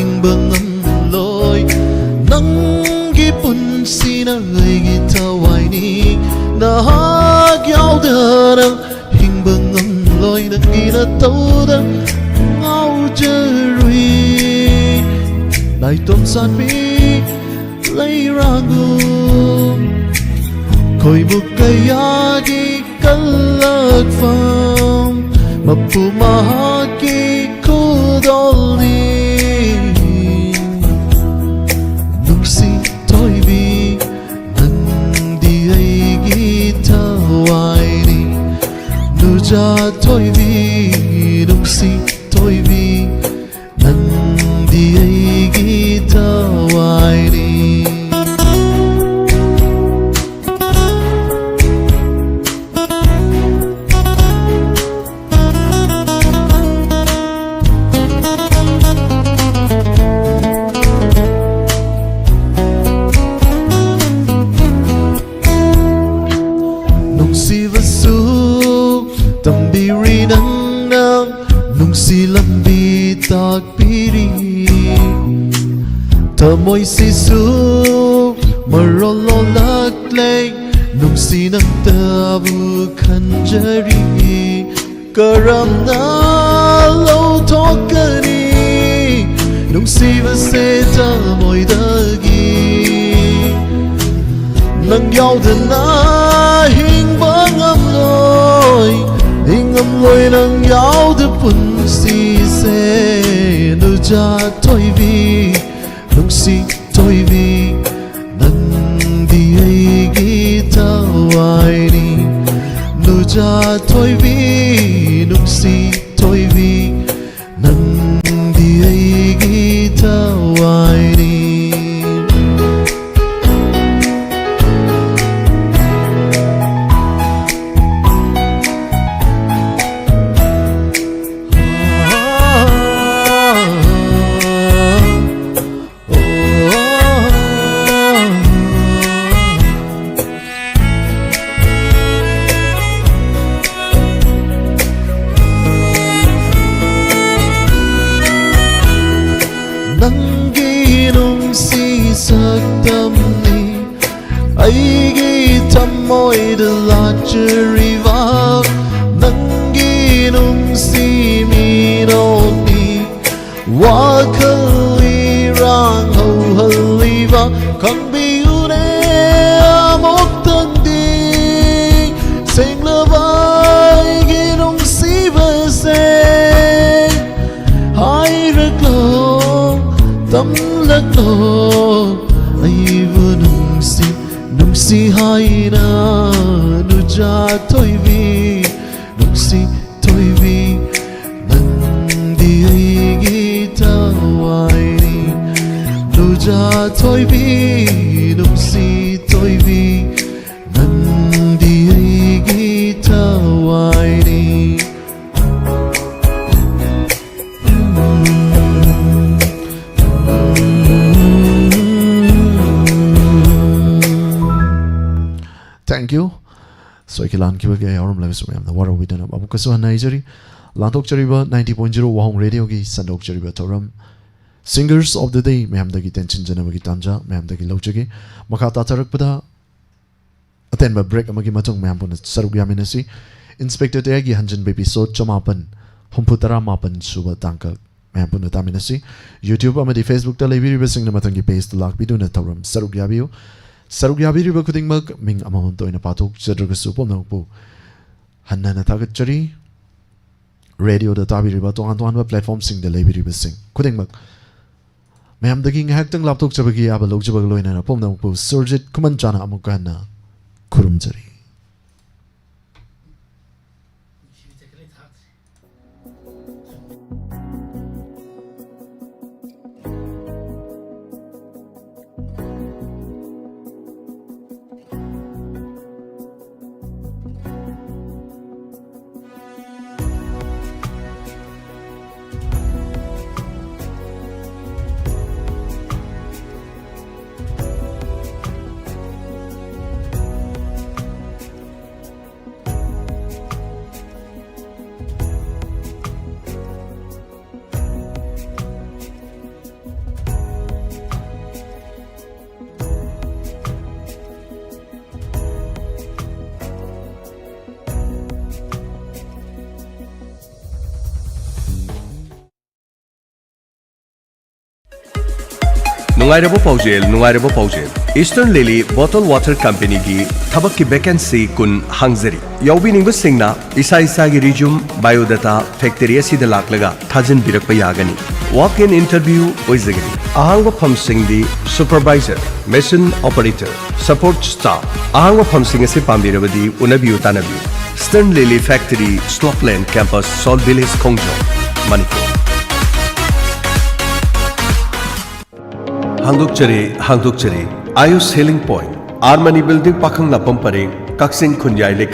ꯍꯤꯡꯕ ꯉꯝꯂꯣꯏ꯫ ꯅꯪꯒꯤ ꯄꯨꯟꯁꯤꯅ ꯑꯩꯒꯤ ꯊꯋꯥꯏꯅꯤ꯫ ꯅꯍꯥꯛ ꯌꯥꯎꯗꯅ ꯍꯤꯡꯕ ꯉꯝꯂꯣꯏ꯫ ꯅꯪꯒꯤ ꯅꯇꯧꯗ ꯉꯥꯎꯖꯔꯨꯏ꯫ ꯅꯥꯏꯇꯣꯝ ꯁꯥꯠꯄꯤ ꯂꯩꯔꯥꯡꯒꯨꯝ, ꯈꯣꯏꯃꯨ ꯀꯌꯥꯒꯤ ꯀꯜꯂꯛꯐꯝ, ꯃꯄꯨ ꯃꯍꯥꯛꯀꯤ ꯈꯨꯗꯣꯜꯅꯤ꯫ ꯅꯨꯡꯁꯤ ꯊꯣꯏꯕꯤ, ꯅꯪꯗꯤ ꯑꯩꯒꯤ ꯊꯋꯥꯏꯅꯤ꯫ ꯅꯨꯖꯥ ꯊꯣꯏꯕꯤ, ꯅꯨꯡꯁꯤ ꯊꯣꯏꯕꯤ, ꯅꯪꯗꯤ ꯑꯩꯒꯤ ꯊꯋꯥꯏꯅꯤ꯫ ꯅꯨꯡꯁꯤꯕꯁꯨ ꯇꯝꯕꯤꯔꯤ ꯅꯪꯅ, ꯅꯨꯡꯁꯤ ꯂꯝꯕꯤ ꯇꯥꯛꯄꯤꯔꯤ꯫ ꯊꯃꯣꯏꯁꯤꯁꯨ ꯃꯔꯣꯜ ꯂꯣꯜꯂꯛꯂꯦ, ꯅꯨꯡꯁꯤ ꯅꯪꯇꯕꯨ ꯈꯟꯖꯔꯤ꯫ ꯀꯔꯝꯅ ꯂꯧꯊꯣꯛꯀꯅꯤ ꯅꯨꯡꯁꯤꯕꯁꯦ ꯊꯃꯣꯏꯗꯒꯤ? ꯅꯪ ꯌꯥꯎꯗꯅ ꯍꯤꯡꯕ ꯉꯝꯂꯣꯏ, ꯍꯤꯡꯉꯝꯂꯣꯏ ꯅꯪ ꯌꯥꯎꯗ ꯄꯨꯟꯁꯤꯁꯦ꯫ ꯅꯨꯖꯥ ꯊꯣꯏꯕꯤ, ꯅꯨꯡꯁꯤ ꯊꯣꯏꯕꯤ, ꯅꯪꯗꯤ ꯑꯩꯒꯤ ꯊꯋꯥꯏꯅꯤ꯫ ꯅꯨꯖꯥ ꯊꯣꯏꯕꯤ, ꯅꯨꯡꯁꯤ ꯊꯣꯏꯕꯤ, ꯅꯪꯗꯤ ꯑꯩꯒꯤ ꯊꯋꯥꯏꯅꯤ꯫ ꯅꯪꯒꯤ ꯅꯨꯡꯁꯤ ꯁꯛꯇꯝꯅꯤ ꯑꯩꯒꯤ ꯊꯃꯣꯏꯗ ꯂꯥꯠꯆꯔꯤꯕ, ꯅꯪꯒꯤ ꯅꯨꯡꯁꯤ ꯃꯤꯅꯣꯛꯅꯤ ꯋꯥꯈꯜ ꯏꯔꯥꯡ ꯍꯧꯍꯜꯂꯤꯕ, ꯈꯪꯕꯤꯌꯨꯅꯦ ꯑꯃꯨꯛꯇꯪꯗꯤ ꯁꯦꯡꯂꯕ ꯑꯩꯒꯤ ꯅꯨꯡꯁꯤꯕꯁꯦ꯫ ꯍꯥꯏꯔꯛꯂꯣ, ꯇꯝꯂꯛꯂꯣ ꯑꯩꯕꯨ ꯅꯨꯡꯁꯤ, ꯅꯨꯡꯁꯤ ꯍꯥꯏꯅ ꯅꯨꯖꯥ ꯊꯣꯏꯕꯤ, ꯅꯨꯡꯁꯤ ꯊꯣꯏꯕꯤ, ꯅꯪꯗꯤ ꯑꯩꯒꯤ ꯊꯋꯥꯏꯅꯤ꯫ ꯅꯨꯖꯥ ꯊꯣꯏꯕꯤ, ꯅꯨꯡꯁꯤ ꯊꯣꯏꯕꯤ, ꯅꯪꯗꯤ ꯑꯩꯒꯤ ꯊꯋꯥꯏꯅꯤ꯫ Thank you. ꯁꯣꯏꯈꯤ ꯂꯥꯟꯈꯤꯕ ꯀꯌꯥ ꯌꯥꯎꯔꯝꯂꯒꯁꯨ ꯃꯌꯥꯝꯅ ꯋꯥꯔꯧꯕꯤꯗꯅꯕ ꯑꯃꯨꯛꯀꯁꯨ ꯍꯟꯅ ꯍꯥꯏꯖꯔꯤ, ꯂꯥꯟꯊꯣꯛꯆꯔꯤꯕ ninety point zero ꯋꯥꯍꯣꯡ ꯔꯦꯗꯤꯑꯣꯒꯤ ꯁꯟꯗꯣꯛꯆꯔꯤꯕ ꯊꯧꯔꯝ Singers of the Day ꯃꯌꯥꯝꯗꯒꯤ ꯇꯦꯟꯁꯤꯟꯖꯅꯕꯒꯤ ꯇꯥꯟꯖꯥ ꯃꯌꯥꯝꯗꯒꯤ ꯂꯧꯖꯒꯦ꯫ ꯃꯈꯥ ꯇꯥꯊꯔꯛꯄꯗ ꯑꯇꯦꯟꯕ ꯕ꯭ꯔꯦꯛ ꯑꯃꯒꯤ ꯃꯇꯨꯡ ꯃꯌꯥꯝ ꯄꯨꯟꯅ ꯁꯔꯨꯛ ꯌꯥꯃꯤꯟꯅꯁꯤ꯫ ꯏꯟꯁꯄꯦꯛꯇꯔ ꯇꯌꯥꯏꯒꯤ ꯍꯟꯖꯤꯟꯕ ꯏꯄꯤꯁꯣꯗ ꯆꯃꯥꯄꯟ ꯍꯨꯝꯐꯨ ꯇꯔꯥ ꯃꯥꯄꯟ ꯁꯨꯕ ꯇꯥꯡꯀꯛ ꯃꯌꯥꯝ ꯄꯨꯟꯅ ꯇꯥꯃꯤꯟꯅꯁꯤ꯫ YouTube ꯑꯃꯗꯤ Facebook ꯇ ꯂꯩꯕꯤꯔꯤꯕꯁꯤꯡꯅ ꯃꯊꯪꯒꯤ ꯄꯦꯖꯇ ꯂꯥꯛꯄꯤꯗꯨꯅ ꯊꯧꯔꯝ ꯁꯔꯨꯛ ꯌꯥꯕꯤꯌꯨ꯫ ꯁꯔꯨꯛ ꯌꯥꯕꯤꯔꯤꯕ ꯈꯨꯗꯤꯡꯃꯛ ꯃꯤꯡ ꯑꯃꯃꯝꯇ ꯑꯣꯏꯅ ꯄꯥꯊꯣꯛꯆꯗ꯭ꯔꯒꯁꯨ ꯄꯨꯝꯅꯃꯛꯄꯨ ꯍꯟꯅ ꯍꯟꯅ ꯊꯥꯒꯠꯆꯔꯤ꯫ ꯔꯦꯗꯤꯑꯣꯗ ꯇꯥꯕꯤꯔꯤꯕ ꯇꯣꯉꯥꯟ ꯇꯣꯉꯥꯟꯕ ꯄ꯭ꯂꯦꯠꯐꯣꯝꯁꯤꯡꯗ ꯂꯩꯕꯤꯔꯤꯕꯁꯤꯡ ꯈꯨꯗꯤꯡꯃꯛ ꯃꯌꯥꯝꯗꯒꯤ ꯉꯥꯏꯍꯥꯛꯇꯪ ꯂꯥꯞꯊꯣꯛꯆꯕꯒꯤ ꯑꯌꯥꯕ ꯂꯧꯖꯕꯒ ꯂꯣꯏꯅꯅ ꯄꯨꯝꯅꯃꯛꯄꯨ ꯁꯨꯔꯖꯤꯠ ꯈꯨꯃꯟꯆꯥꯅ ꯑꯃꯨꯛꯀ ꯍꯟꯅ ꯈꯨꯔꯨꯝꯖꯔꯤ꯫ ꯅꯨꯡꯉꯥꯏꯔꯕ ꯄꯥꯎꯖꯦꯜ, ꯅꯨꯡꯉꯥꯏꯔꯕ ꯄꯥꯎꯖꯦꯜ꯫ Eastern Lily Bottle Water Companyꯒꯤ ꯊꯕꯛꯀꯤ vacancy ꯀꯨꯟ ꯍꯥꯡꯖꯔꯤ꯫ ꯌꯥꯎꯕꯤꯅꯤꯡꯕꯁꯤꯡꯅ ꯏꯁꯥ ꯏꯁꯥꯒꯤ resume, biodata, factory ꯑꯁꯤꯗ ꯂꯥꯛꯂꯒ ꯊꯥꯖꯤꯟꯕꯤꯔꯛꯄ ꯌꯥꯒꯅꯤ꯫ Walk-in interview ꯑꯣꯏꯖꯒꯅꯤ꯫ ꯑꯍꯥꯡꯕ ꯐꯝꯁꯤꯡꯗꯤ supervisor, machine operator, support staff꯫ ꯑꯍꯥꯡꯕ ꯐꯝꯁꯤꯡ ꯑꯁꯤ ꯄꯥꯝꯕꯤꯔꯕꯗꯤ ꯎꯅꯕꯤꯌꯨ, ꯇꯥꯟꯅꯕꯤꯌꯨ꯫ Eastern Lily Factory, Slopeland Campus, Salt Village, ꯈꯣꯡꯖꯣꯝ, Manipur. ꯍꯥꯡꯗꯣꯛꯆꯔꯤ, ꯍꯥꯡꯗꯣꯛꯆꯔꯤ꯫ Ayush Healing Point, R Money Building, ꯄꯥꯈꯪ ꯂꯥꯛꯐꯝ ꯄꯔꯦꯡ, ꯀꯛꯆꯤꯡ ꯈꯨꯟꯌꯥꯏ ꯂꯩꯀꯥꯏ꯫